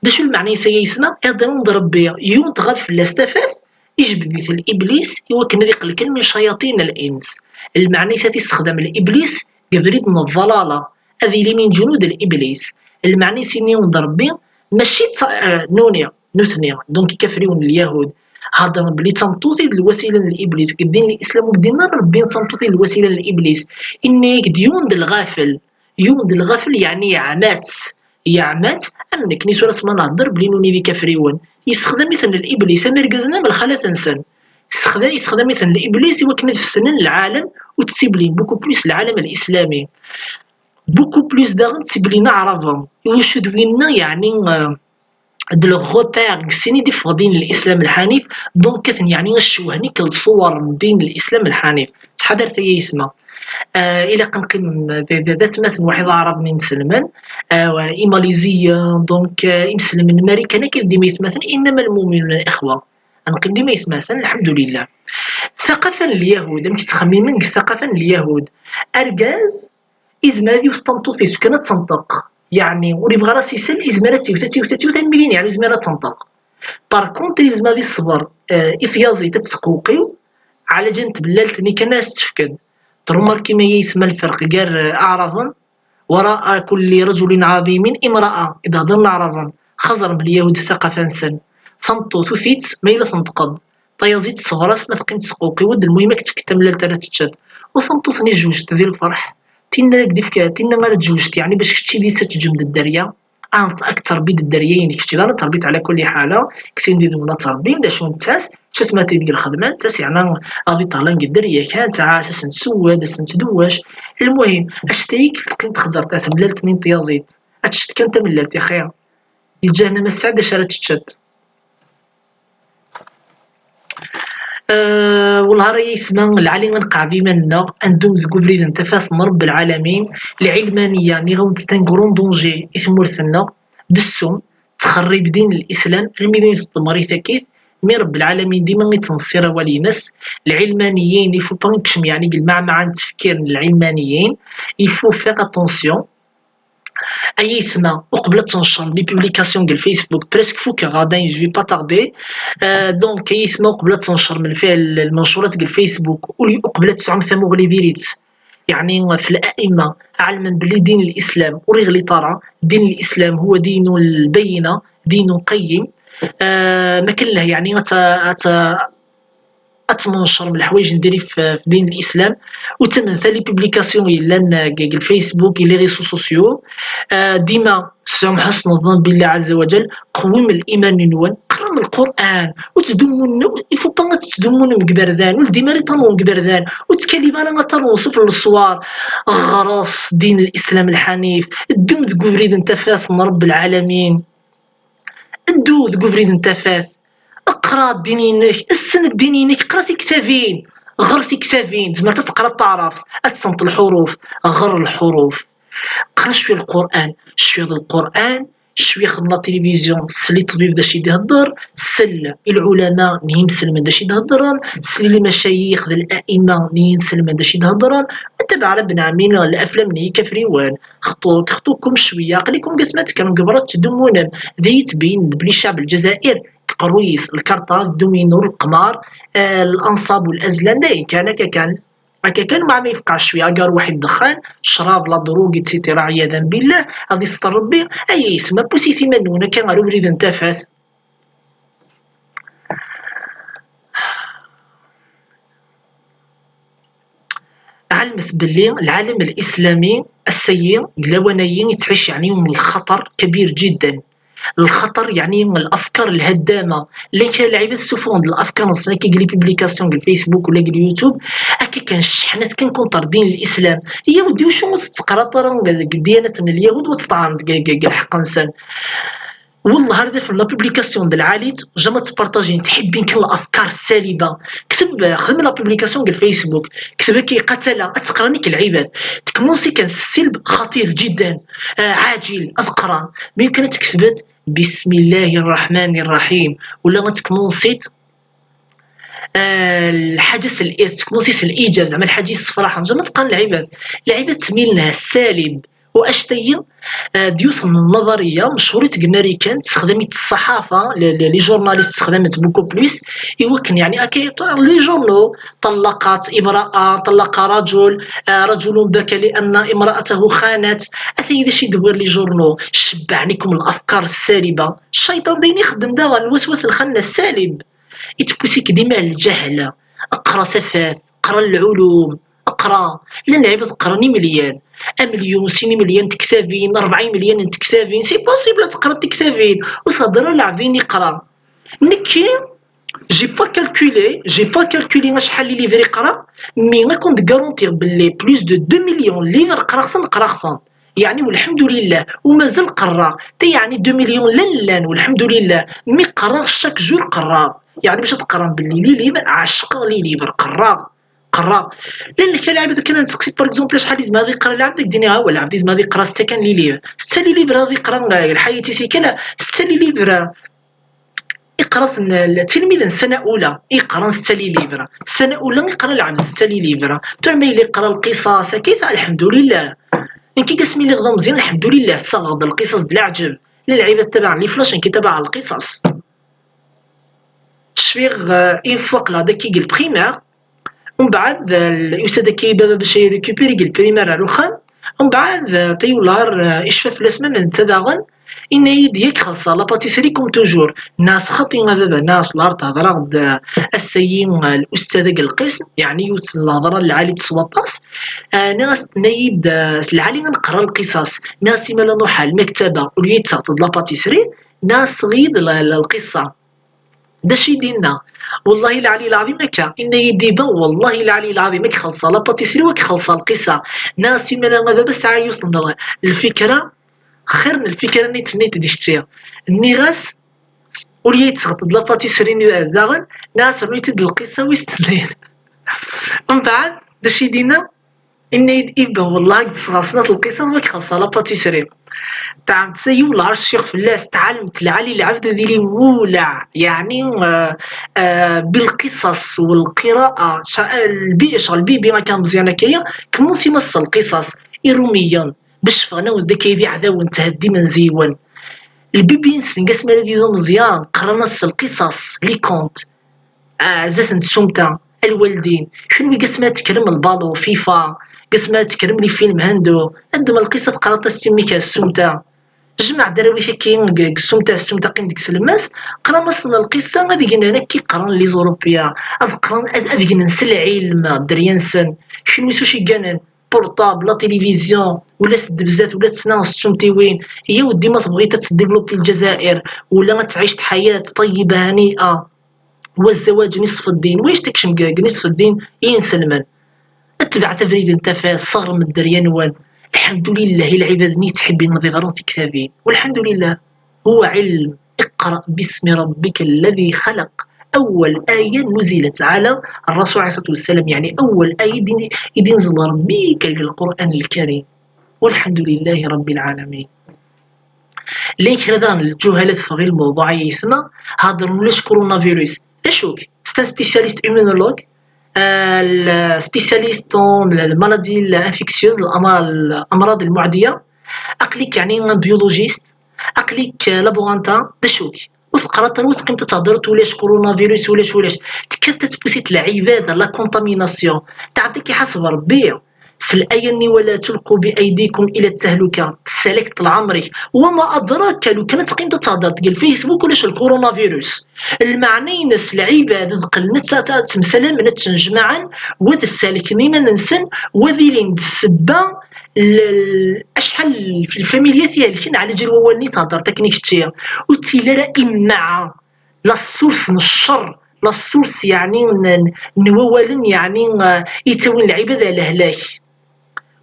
D acu lmeɛna-is ay aytma? Iḍelli d Ṛebbi, yunt ɣer fell-as tafat, ijbed-it Iblis i wakken ad iqqel kan min cayaṭin al-ins. Lmeɛna-is ad t-issexdam Iblis deg abrid n ḍḍalala, ad yili min ǧunud Iblis. Lmeɛna-is yenna-awen-d Ṛebbi, mačči d ta-, eh, nuni, nutni, donc ikafriwen n Lyahud, heddren belli d tameṭṭut i d lwasila n Iblis. Deg ddin n Lislam ur k-d-yenni ara Ṛebbi d tameṭṭut i d lwasila n Iblis. Yenna-yak-d yiwen d lɣafel. Yiwen d lɣafel, yeɛni yeɛma-tt. Yeɛma-tt, am nekni tura s ma nehder belli nuni d ikafriwen. Yessexdam-iten Iblis, am irgazen am lxalat-nsen. Yessexda-, yessexdam-iten Iblis i wakken ad fetnen lɛalem u ttiblin beaucoup plus lɛalem lislami. Beaucoup plus daɣen ttiblin aɛraben. Iwacu d winna, yeɛni, eh, d le repère deg sin i d-iffeɣ ddin n Lislam lḥanif, donc aten yeɛni ad cewhen-ik leṣwar n ddin n Lislam lḥanif. Ttḥadaret ay aytma. Ah, ilaq ad neqqim d, d, d atmaten waḥid aɛraben inselmen, ah, imaliziyen, donc, ah, imselmen n Marikan, akka dima yetmaten, innama lmuminuna ixwa. Ad neqqim dima yetmaten, lḥemdulillah. Ttaqafa n lyahud, amek ttxemmimen deg ttaqafa n lyahud? Argaz izmer ad yewwet tameṭṭut-is kan ad tenṭeq. Yeɛni, ur yebɣi ara ad s-isel, izmer ad tt-iwet, ad tt-iwet, ad tt-iwet, almi din yeɛni izmer ad tenṭeq. Par contre, izmer ad iṣber, eh, i tyaẓit ad tesqewqiw, ɛla ǧal n tbellalt-nni kan ara s-tefked. Trumarkim ay aytma lferq gar, eh, aɛraben, وراء كل رجل عظيم امرأة, i d-heddren aɛraben, xaẓer belli yahud ttaqafa-nsen. Tameṭṭut ur t-itt ma yella tenṭeq-d. Tayaẓit tṣebber-as ma teqqim tesqewqiw-d, lmuhim ad k-tefk tamellalt ara teččeḍ. U tameṭṭut-nni tjewjt di lferḥ, tinna ara k-d-ifk, tinna ara tjewjt, yeɛni bac kečči d yis ad teǧǧem d dderya, ad k-terbi d dderya-inek kečči, d ara terbiḍ ɛla kulli ḥala, kkes-in d idmum ad terbi, d acu nettas, ttas ma tili deg lxedma, nettas yeɛni ad iṭerlan deg dderya kan, ttɛas, ad sent-tessewwad, ad sent-tdewwac. Lmuhim, anect-a i teqqim txeẓẓert, tamellalt-nni n tyaẓit, ad teččeḍ kan tamellalt, yaxi. Lǧahennama tesɛa d acu ara teččeḍ. Euh, wellah ara yisma lɛali ad nqeɛɛed iman-nneɣ, ad neddum deg ubrid n tafat n Rebbi lɛalamin. Lɛilmaniya, nniɣ-awen-tt, c'est un grand danger i tmurt-nneɣ, d ssum, ttxerrib din n Lislam, almi d ayen teḍmer i takit, mi Rebbi lɛalamin dima yettneṣṣir awal-ines. Lɛilmaniyin, il faut pas ad kecmen yeɛni deg lmeɛmɛa n tfekkirt n lɛilmaniyin, il faut faire attention. Ay aytma, uqbel ad tnecrem les publications deg Facebook, presque fukeɣ ɣadan, je vais pas tarder. Euh, donc, ay aytma, uqbel ad tnecrem lfi-, lmencurat deg Facebook, uli uqbel ad tesɛum tamuɣli diri-tt. Yeɛni, f la'imma, ɛelmen belli din Lislam ur iɣliṭ ara, din Lislam huwa dinu lbayyina, dinu qayyim. Euh, ma kan leh, yeɛni, ad t-, ad t-, ad tmencerem leḥwayeǧ n diri f, f din Lislam, u tamen ta les publications yellan, euh, deg, deg Facebook, deg les réseaux sociaux. Euh, dima tesɛum ḥusn ẓẓan billah azza wa jall, qewwim liman-nwen, qram Lqur'an, ur ttdummun, il faut pas ad tettdummunem deg iberdan, ur ldim ara iṭarwen deg iberdan, ur ttkalim ara iṭarwen suf n leswar, ɣret din Lislam lḥanif, ddum deg ubrid n tafat n Rebbi lɛalamin. Ddu deg ubrid n tafat. Qra ddin-inek, ssen ddin-inek, qra tiktabin. Ɣer tiktabin. Tzemreḍ ad teqraḍ taɛrabt, ad tessneḍ lḥuruf. Ɣer lḥuruf. Qra cwiya Lqur'an, cwiya d Lqur'an, cwiya xdem la télévision, sel i ṭṭbib d acu i d-ihedder, sel i lɛulama n yimselmen d acu i d-heddren, sel i lmacayix d la'imma n yimselmen d acu i d-heddren, ttabaɛ ara bnɛamin laflam n yikafriwen. Xṭu-, xṭukum cwiya, aql-ikum deg asmi ad tekkrem deg berra tettdummunem. D ay yettbeynen belli ccɛeb n Lezzayer deg uqerruy-is lkarṭa, dduminu, leqmar, eh, l'anṣab u l'azlam, d ayen kan, akka kan. Akka kan, meɛna yefqeɛ cwiya, agaṛ waḥid ddexxan, ccrab, la drogue, et cetera, ɛiyadan billah, ad iseṭṭer Rebbi. Ay aytma, pussit iman-nwen akka ɣer ubrid n tafat. Ɛelmet belli lɛalem lislami ass-agi, deg lawan-agi, yettɛic yeɛni yiwen n lxaṭer kabir jiddan. Lxaṭer yeɛni yiwen n lafkar lhaddama. Llan kra n lɛibad ssufɣen-d lafkar-nsen akka deg les publications deg Facebook wala deg YouTube, akka kan cceḥnat kan contre ddin n Lislam. Yawdi, wacu ur tettqraḍ ara deg ddyanat n lyahud u ad teṭɛen deg, deg, deg lḥeqq-nsen? Wellah ar d afen la publication d lɛali-tt, jamais ad tt-partager, ttḥibbin kan lafkar ssaliba. Kteb, xdem la publication deg Facebook, kteb akka iqatala, ad teqran ik lɛibad. Tkemunsi kan s ssilb xatir jiddan, ah, ɛajil, ad qran. Mi kan ad tketbet, bismillahi rraḥmani rraḥim. Wala ad tkemunsiḍ, ah, lḥaǧa s l-, tkemunsi s liǧab, zeɛma lḥaǧa yessefraḥen, jamais ad qran lɛibad. Lɛibad ttmilen ar ssalib. U anect-agi, eh, d yiwet n nnadariya mechurit deg Marikan, ttexdam-itt ṣṣaḥafa, les, les, les journalistes ttexdamen-tt beaucoup plus, i wakken, yeɛni, akka, les journaux, طلقت امرأة، طلق رجل، آه، رجل بكى لأن امرأته خانت. Ata d acu i d-wwin les journaux, cebbɛen-ikum lafkar ssaliba. Cciṭan d ayen ixeddem daɣen, lwaswas lxanna ssalib. Yettewwis-ik dima lǧehla. Qra tafat, qra lɛulum, qra. Llan lɛibad qqren imelyan. Amelyun, sin imelyan n tektabin, rebɛa imelyan n tektabin. C'est possible ad teqreḍ tiktabin. Ur thedder ara lɛebd ayen iqra. Nekki, j'ai pas calculé, j'ai pas calculé acḥal n livres i qqreɣ, mais ad ken-d-garantiɣ belli plus de deux millions n livres qqreɣ-ten, qqreɣ-ten. Yeɛni, welḥemdulillah, u mazal qerraɣ. Ta yeɛni deux millions llan, llan, welḥemdulillah. Mi qerraɣ, chaque jour qerraɣ. Yeɛni, bac ad teqqrem belli les livres, ɛecqeɣ les livres, qerraɣ. Qerra. Llan kra lɛibad kan ad nseqsi, par exemple, acḥal yezmer ad iqra lɛebd, ad k-d-iniɣ, ah, lɛebd yezmer ad iqra setta kan les livres. Setta les livres ad iqra, eh, lḥayat-is kan, setta les livres iqra-ten, eh, tilmid n ssana ula, iqran setta les livres. Ssana ula iqra lɛebd setta les livres. Tura ma yella iqra lqisas, akka, lḥemdulillah. Nekk asmi lliɣ d ameẓyan, lḥemdulillah, ssaɣeɣ-d lqisas d leɛǧeb. Llan lɛibad tabaɛen les flashs, nekk tabaɛeɣ lqisas. Cfiɣ, eh, une fois aql-aɣ dagi deg le primaire, umbeɛd, eh, yusa-d akka i baba bac ad récupérer deg le primaire ar uxxam. Umbeɛd, eh, Tayular, eh, icfa fell-as ma netta daɣen, yenna-yi-d yak xelṣeɣ la pâtisserie comme toujours. Nniɣ-as xaṭi a baba, nniɣ-as lart, hedreɣ-d, eh, ass-agi, eh, l'ustad deg lqism, yeɛni yiwet n lhedra n lɛali s waṭas. Eh, nniɣ-as, tenna-yi-d, eh, s lɛali ad nqerra lqisas. Nniɣ-as imala nruḥ ar lmektaba, au lieu d-tesseɣteḍ la pâtisserie, nniɣ-as seɣ-iyi-d l-, l-, lqissa. D acu i d-yenna? Wallahi lɛali lɛaḍim akka. Yenna-yi-d iban, wallahi lɛali lɛaḍim, ad k-xelṣeɣ la pâtisserie u ad k-xelṣeɣ lqissa. Nniɣ-as imala a baba sɛiɣ yiwet n lfikra, xir n lfikra-nni d-tenniḍ di kečči. Nniɣ-as, au lieu d-tesseɣteḍ la pâtisserie-nni daɣen, nniɣ-as rnu-yi-d lqissa wis tnin. Mbeɛd, d acu i d-yenna? Yenna-yi-d iban, wallahi ad k-d-sɣeɣ snat lqisas ma k-xelṣeɣ la pâtisserie. Tɛemt tagi, wala ɛerc cfiɣ fell-as, tɛelmemt lɛali lɛebd ad yili wulaɛ, yeɛni, eh, eh, بالقصص والقراءة, ca-, eh, lbi-, ccɣel bibi akka ameẓyan akka-ya, kemmun s imas lqisas, irumiyen, bac ffɣen-awen-d akka d iɛdawen, ttheddimen zi-wen. Lbibi-nsen, deg asmi ara d-yili ameẓyan, qqaren-as lqisas, les contes. Ah, zdat n tsumta, a lwaldin, kenwi deg asmi ad tekkrem lbalu, FIFA, deg asmi ad tekkrem les films hendo, ddem lqissa teqqreḍ-as i mmi-k ar tsumta. Jmeɛ-d arraw-ik akka deg, deg tsumta, ar tsumta qqim deg tlemmast, qqrem-asen lqissa ad gnen akka i qqaren les Européens, ad qqren, ad, ad gnen s lɛilm dderya-nsen. Kenwi s ucu i gganen? Portable, la télévision, ula s ddebzat, ula d tnaɣ s tsumtiwin. Yiwet dima tebɣiḍ ad teddivlupi Lezzayer, ula ad tɛic ḥayat ṭeyyiba hani'a. Wa zzawaǧ nisf ddin, wa yectek cemgag nisf ddin i inselmen. Tbeɛ abrid n tafat, sseɣrem dderya-nwen. Lḥemdulillah i lɛibad-nni yettḥibbin ad iɣren tiktabin. Walḥemdulillah. هو علم. اقرأ باسم ربك الذي خلق. أول آية نزلت على الرسول عليه الصلاة والسلام، يعني أول آية دين، دين نزل ربي كان القرآن الكريم. والحمد لله رب العالمين. Llan kra daɣen n lǧuhala teffeɣ i lmewḍuɛ ay aytma, heddren ulac coronavirus. D acu-k? C'est un spécialiste immunologue, euh, le spécialiste en le, le maladie infectieuse, الأمراض, الأمراض المعدية. Aql-ik يعني un biologiste, aql-ik, euh, laborantin, d acu-k? Ur teqqar ara, ur teqqimeḍ ad tehdeṛ ulac coronavirus, ulac, ulac. Tekker ad tpusi lɛibad, la contamination. Tɛedda k-iḥaseb Ṛebbi. S laya-nni ولا تلقوا بأيديكم إلى التهلكة. Tessalak-d leɛmer-ik. وما أدراك, lukan ad teqqimeḍ ad tehdeṛ deg Facebook ulac lcoronavirus. Lmeɛna-ines lɛibad ad qqlen ad t-, ad ttemsalamen, ad ttnejmaɛen, wa ad ssalken iman-nsen, wa ad ilin d ssebba l-, l-, acḥal n lfamilyat i helken ɛla ǧal wawal-nni tehdeṛ-t akken i kečči. Ur ttili ara imnaɛa. La source n ccer, la source yeɛni n, n wawalen yeɛni, eh, yettawin lɛibad ar lehlak.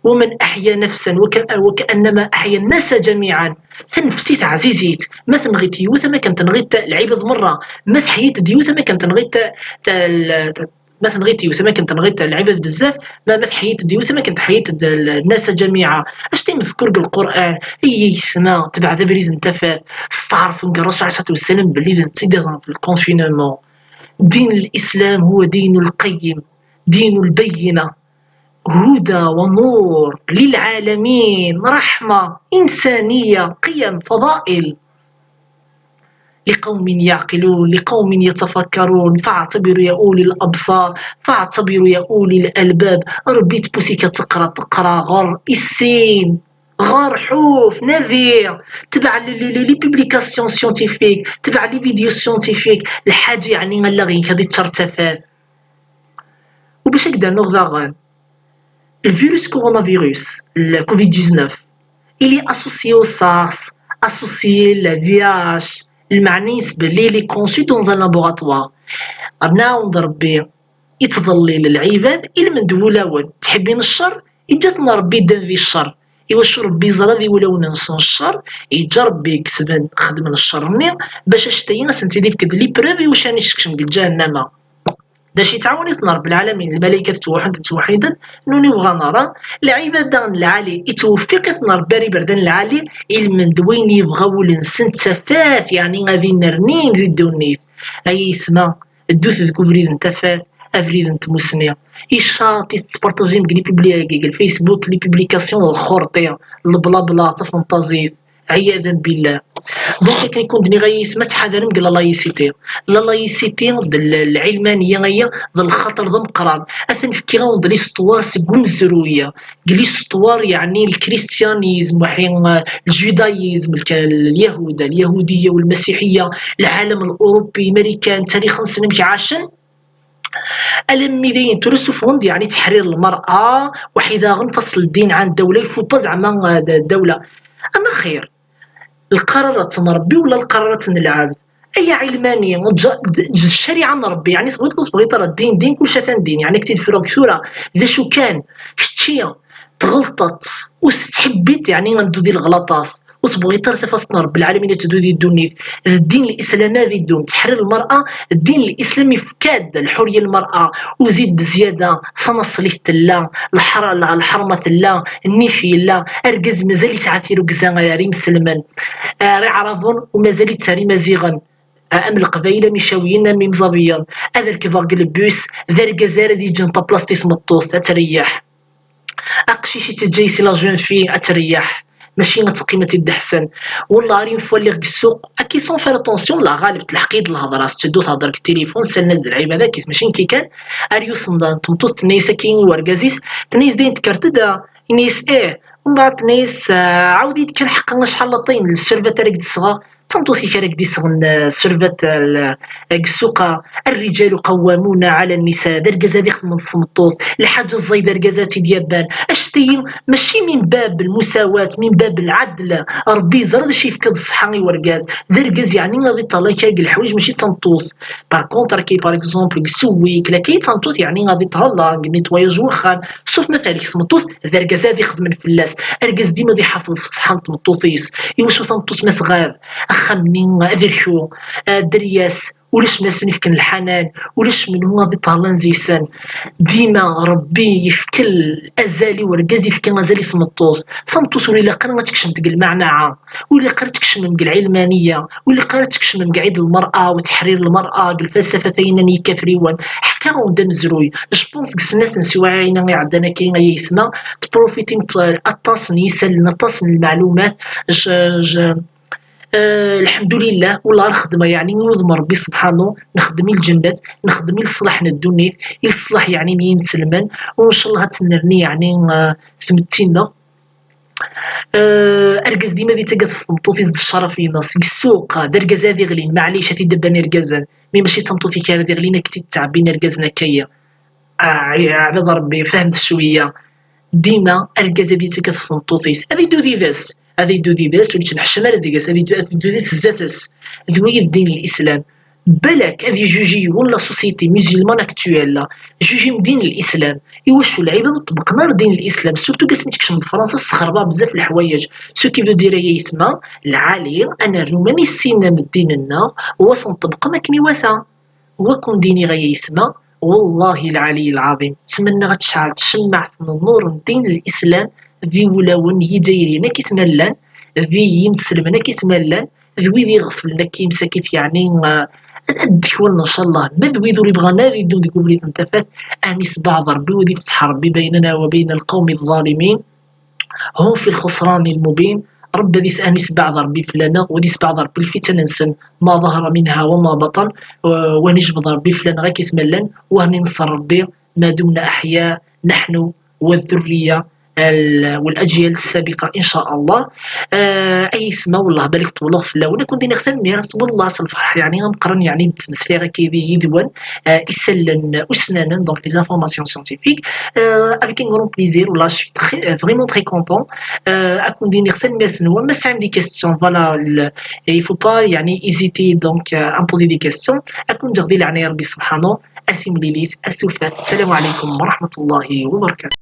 ومن أحيا نفسا وك-, وكأنما أحيا الناس جميعا. Tanefsit ɛzizit, ma tenɣiḍ yiwet am akken tenɣiḍ lɛibad merra, ma teḥyiḍ-d yiwet am akken tenɣiḍ ta-, ta-, l-, ta-, ma tenɣiḍ yiwet am akken tenɣiḍ lɛibad bezzaf, ma, ma teḥyiḍ-d yiwet am akken teḥyiḍ-d الناس جميعا. Acḥal i d-yettekka deg Lqur'an, ay aytma, tebɛed abrid n tafat, steɛṛfen deg Ṛṛasul عليه الصلاة والسلام belli d netta i d-iḍran f lconfinement. دين الإسلام هو دين القيم، دين البينة، هدى ونور للعالمين، رحمة، إنسانية، قيم، فضائل. لقوم يعقلون، لقوم يتفكرون، فاعتبروا يا أولي الأبصار، فاعتبروا يا أولي الألباب. Ṛebbi yettbusik ad teqra, teqra, ɣer, issin, ɣer, ḥuf, nadi, tbeɛ les, les, les, les publications scientifiques, tbeɛ les vidéos scientifiques, lḥaǧa yeɛni allaɣ-ik ad iččer d tafat. U bac ad k-d-rnuɣ daɣen, le virus coronavirus, le covid dix-neuf, il est associé au SARS, associé le V I H, lmeɛna-ines belli il est conçu dans un laboratoire. Ad nɛawen-d Ṛebbi, ittḍellil lɛibad, ilmend wulawen, ttḥibbin ccer, iǧǧa-ten Ṛebbi ddan di ccer. Iwacu? Ṛebbi yeẓra d iwulawen-nsen ccer, iǧǧa Ṛebbi i iketben xedmen ccer-nni, bac acetay-a ad sen-tt-id-ifk d l'épreuve iwacu ad ikeččem deg lǧahennama. D acu yettɛawan-iten Ṛebbi lɛalamin? Lmalaykat ttweḥḥident, ttweḥḥident, nuni bɣan ara. Lɛibada n lɛali, ittweffiq-iten Ṛebbi ar iberdan lɛali, ilmend d wayen yebɣa wul-nsen d tafat, yeɛni ad inernin di ddunit. Ay aytma, ddut deg ubrid n tafat, abrid n tmusni. Icaṭ i tettpartajim deg les publi-, deg Facebook, les publications d lxurṭi, leblabla, tafenṭazit. Ɛiyadan billah. Donc, akken i kun-d-nniɣ ay aytma, ttḥadarem deg la laïcité. La laïcité d l-, lɛilmaniya aya d lxaṭer d ameqqran. Atan fkiɣ-awen-d l'histoire seg umezruy. Deg l'histoire, yeɛni, le christianisme, waḥi, euh, le judaïsme, le, اليهود، اليهودية والمسيحية، العالم الأوروبي، Marikan, tarix-nsen amek ɛacen. Alammi dayen tura suffɣen-d, yeɛni, تحرير المرأة, waḥi daɣen فصل الدين عن الدولة, il faut pas زعما, euh, d-, الدولة. أما خير, القرارات n Ṛebbi ولا القرارات n lɛebd؟ Aya ɛilmani, ǧ-, ǧ-, ccariɛa n Ṛebbi, yeɛni tebɣiḍ ur tebɣiḍ ara ddin, din kullec atan din, yeɛni ad k-t-id-fruɣ tura, d acu kan, kečči tɣelṭeḍ, ur tettḥibbiḍ, yeɛni ad neddu di leɣlaṭat, ur tebɣiḍ ara tafat n Ṛebbi lɛalamin ad teddu di ddunit, d ddin n Lislam ad iddum, تحرير المرأة, ddin n Lislam yefka-d lḥurya i lmer'a, u zid bezyada, tanaṣlit tella, lḥer-, lḥerma tella, nnif yella, argaz mazal yesɛa tirugza ar imselmen, ar iɛraben, u mazal-itt ar imaziɣen, am leqbayel, am icawiyen, am imẓabiyen. Ad rekbeɣ deg lebus, d argaz ara d-yeǧǧen taplast i tmeṭṭut, ad treyyeḥ. Aqcic yettaǧǧa-yas i la jeune fille ad treyyeḥ, mačči ad teqqim ad tt-id-teḥsen. Wellah, ar une fois lliɣ deg ssuq, akka, sans faire attention, la ɣaleb telḥeq-iyi-d lhedra, tetteddu thedder deg tilifun, ssalen-as-d lɛibad akkit, mačči nekki kan. Ar yiwet n, n tmeṭṭut tenna-yas akka i urgaz-is, tenna-yas dayen tekkert-d, yenna-yas ih, mbeɛd tenna-yas, ah, ɛawed-iyi-d kan ḥeqqa acḥal n latay n sservat ara k-d-sɣeɣ, d tameṭṭut-ik ara k-d-isɣen, eh, sservat, eh, deg ssuq-a. الرجال قوامون على النساء, d argaz ad ixedmen ɣef tmeṭṭut, lḥaǧa ẓẓay d argaz ad tt-id-yabban. Acetyi, mačči min bab lmusawat, min bab lɛedl, Ṛebbi yeẓra d acu yefka d ṣṣeḥḥa i urgaz. D argaz, yeɛni, ad iṭṭalay akka deg leḥwayeǧ, mačči d tameṭṭut. Par contre, akka, par exemple, deg sewwik, laka i d tameṭṭut, yeɛni, ad iṭṭalay deg nettoyage n wexxam. Sauf ma tehlek tmeṭṭut, d argaz ad ixedmen fell-as. Argaz dima ad iḥafeḍ ɣef ṣṣeḥḥa n tmeṭṭut-is. Iwacu tameṭṭut ma tɣab, axxam-nni ad irku, ah, dderya-s, ulac ma sen-ifken lḥanan, ulac menhu ad iṭṭallan zi-sen. Dima Ṛebbi yefka azal i urgaz, yefka azal i tmeṭṭut. Tameṭṭut ur ilaq ara ad tekcem deg lmeɛnaɛa, ur ilaq ara ad tekcem deg lɛilmaniya, ur ilaq ara ad tekcem deg ɛid lmer'a, u teḥrir lmer'a, deg lfalsafa taynan n yikafriwen. Ḥkiɣ-awen-d amezruy. Je pense deg snat n ssiwaɛin-a iɛeddan akka, ay aytma, tprofitimt aṭas n yisallen, aṭas n lmeɛlumat. Je, je, Eh, lḥemdulillah, wellah ar xedmeɣ, yeɛni, i wudem n Ṛebbi subḥanu, nexdem i lǧennet, nexdem i leṣlaḥ n ddunit, i leṣlaḥ, yeɛni, n yimselmen, u ncallah ad tennerni, yeɛni, eh, tmetti-nneɣ. Eh, argaz dima ad ittagad ɣef tmeṭṭut-is d ccerf-ines, deg ssuq, d argaz ad iɣlin, maɛlic, ad t-id-abban irgazen, mi mačči d tameṭṭut-ik ara d-iɣlin, ad k-t-id-ttɛebbin irgazen akka-yi. Ah, ɛbad Ṛebbi, fehmet cwiya. Dima argaz ad yettagad ɣef tmeṭṭut-is, ad iddu did-s, ad iddu did-s, ur yettneḥcam ara deg-s, ad iddu, ad iddu did-s zdat-s. D wagi d ddin n Lislam. Balak ad ijuji yiwen la société musulmane actuelle, juji ddin n Lislam. Iwacu lɛibad ur ṭebbqen ara ddin n Lislam, surtout asmi tekcem-d Fransa, tesxerba bzaf leḥwayeǧ. Ce qui veut dire, ay aytma, lɛali, ad nernu ma nessinem ddin-nneɣ, u ad t-nṭebbqem akken iwata. Wa kun-d-iniɣ ay aytma, wallahi lɛali lɛaḍim, ttmennaɣ ad tecɛel tcemmaɛt n nnur n ddin n Lislam di wulawen n Yizzayriyen akkit ma llan, di yimselmen akkit ma llan, d wid iɣeflen akka imsakit, yeɛni, eh, ad, ad d-kwan, ncallah, ma d wid ur ibɣan ad iddun deg ubrid n tafat, ad isbeɛḍ Ṛebbi, u ad ifteḥ Ṛebbi baynana wa bayna lqawmi ḍḍalimin. Hum fi lxusrani lmubin. Ṛebbi ad is-, ad isbeɛḍ Ṛebbi fell-aneɣ, u ad isbeɛḍ Ṛebbi lfitan-nsen, ma ḍahara minha wa ma baṭan, eh, u ad nijbeḍ Ṛebbi fell-aneɣ akkit ma llan, u ad ninṣer Ṛebbi ma dumna aḥya, naḥnu wa ddurriya, al-, wa laǧyal ssabiqa, in ca Allah. Eh, ay aytma, wellah, balak ṭewleɣ fell-awen, ad kun-d-iniɣ tanemmirt, wellah, s lferḥ, yeɛni, ameqqran, yeɛni, d-ttmeslayeɣ akka yid-, yid-wen, eh, isallen usnanen, donc les informations scientifiques, euh, avec un grand plaisir, là, je suis très, euh, vraiment très content. Euh, ad kun-d-iniɣ tanemmirt-nwen. Ma tesɛam des questions, voilà, le, il faut pas, yeɛni, hésiter, donc, euh, à me poser des questions. Ad kun-ǧǧeɣ di leɛnaya Ṛebbi subḥanu, ar timlilit, ar tufat. Ssalamu ɛalaykum wa raḥmatullahi wa barakatuh.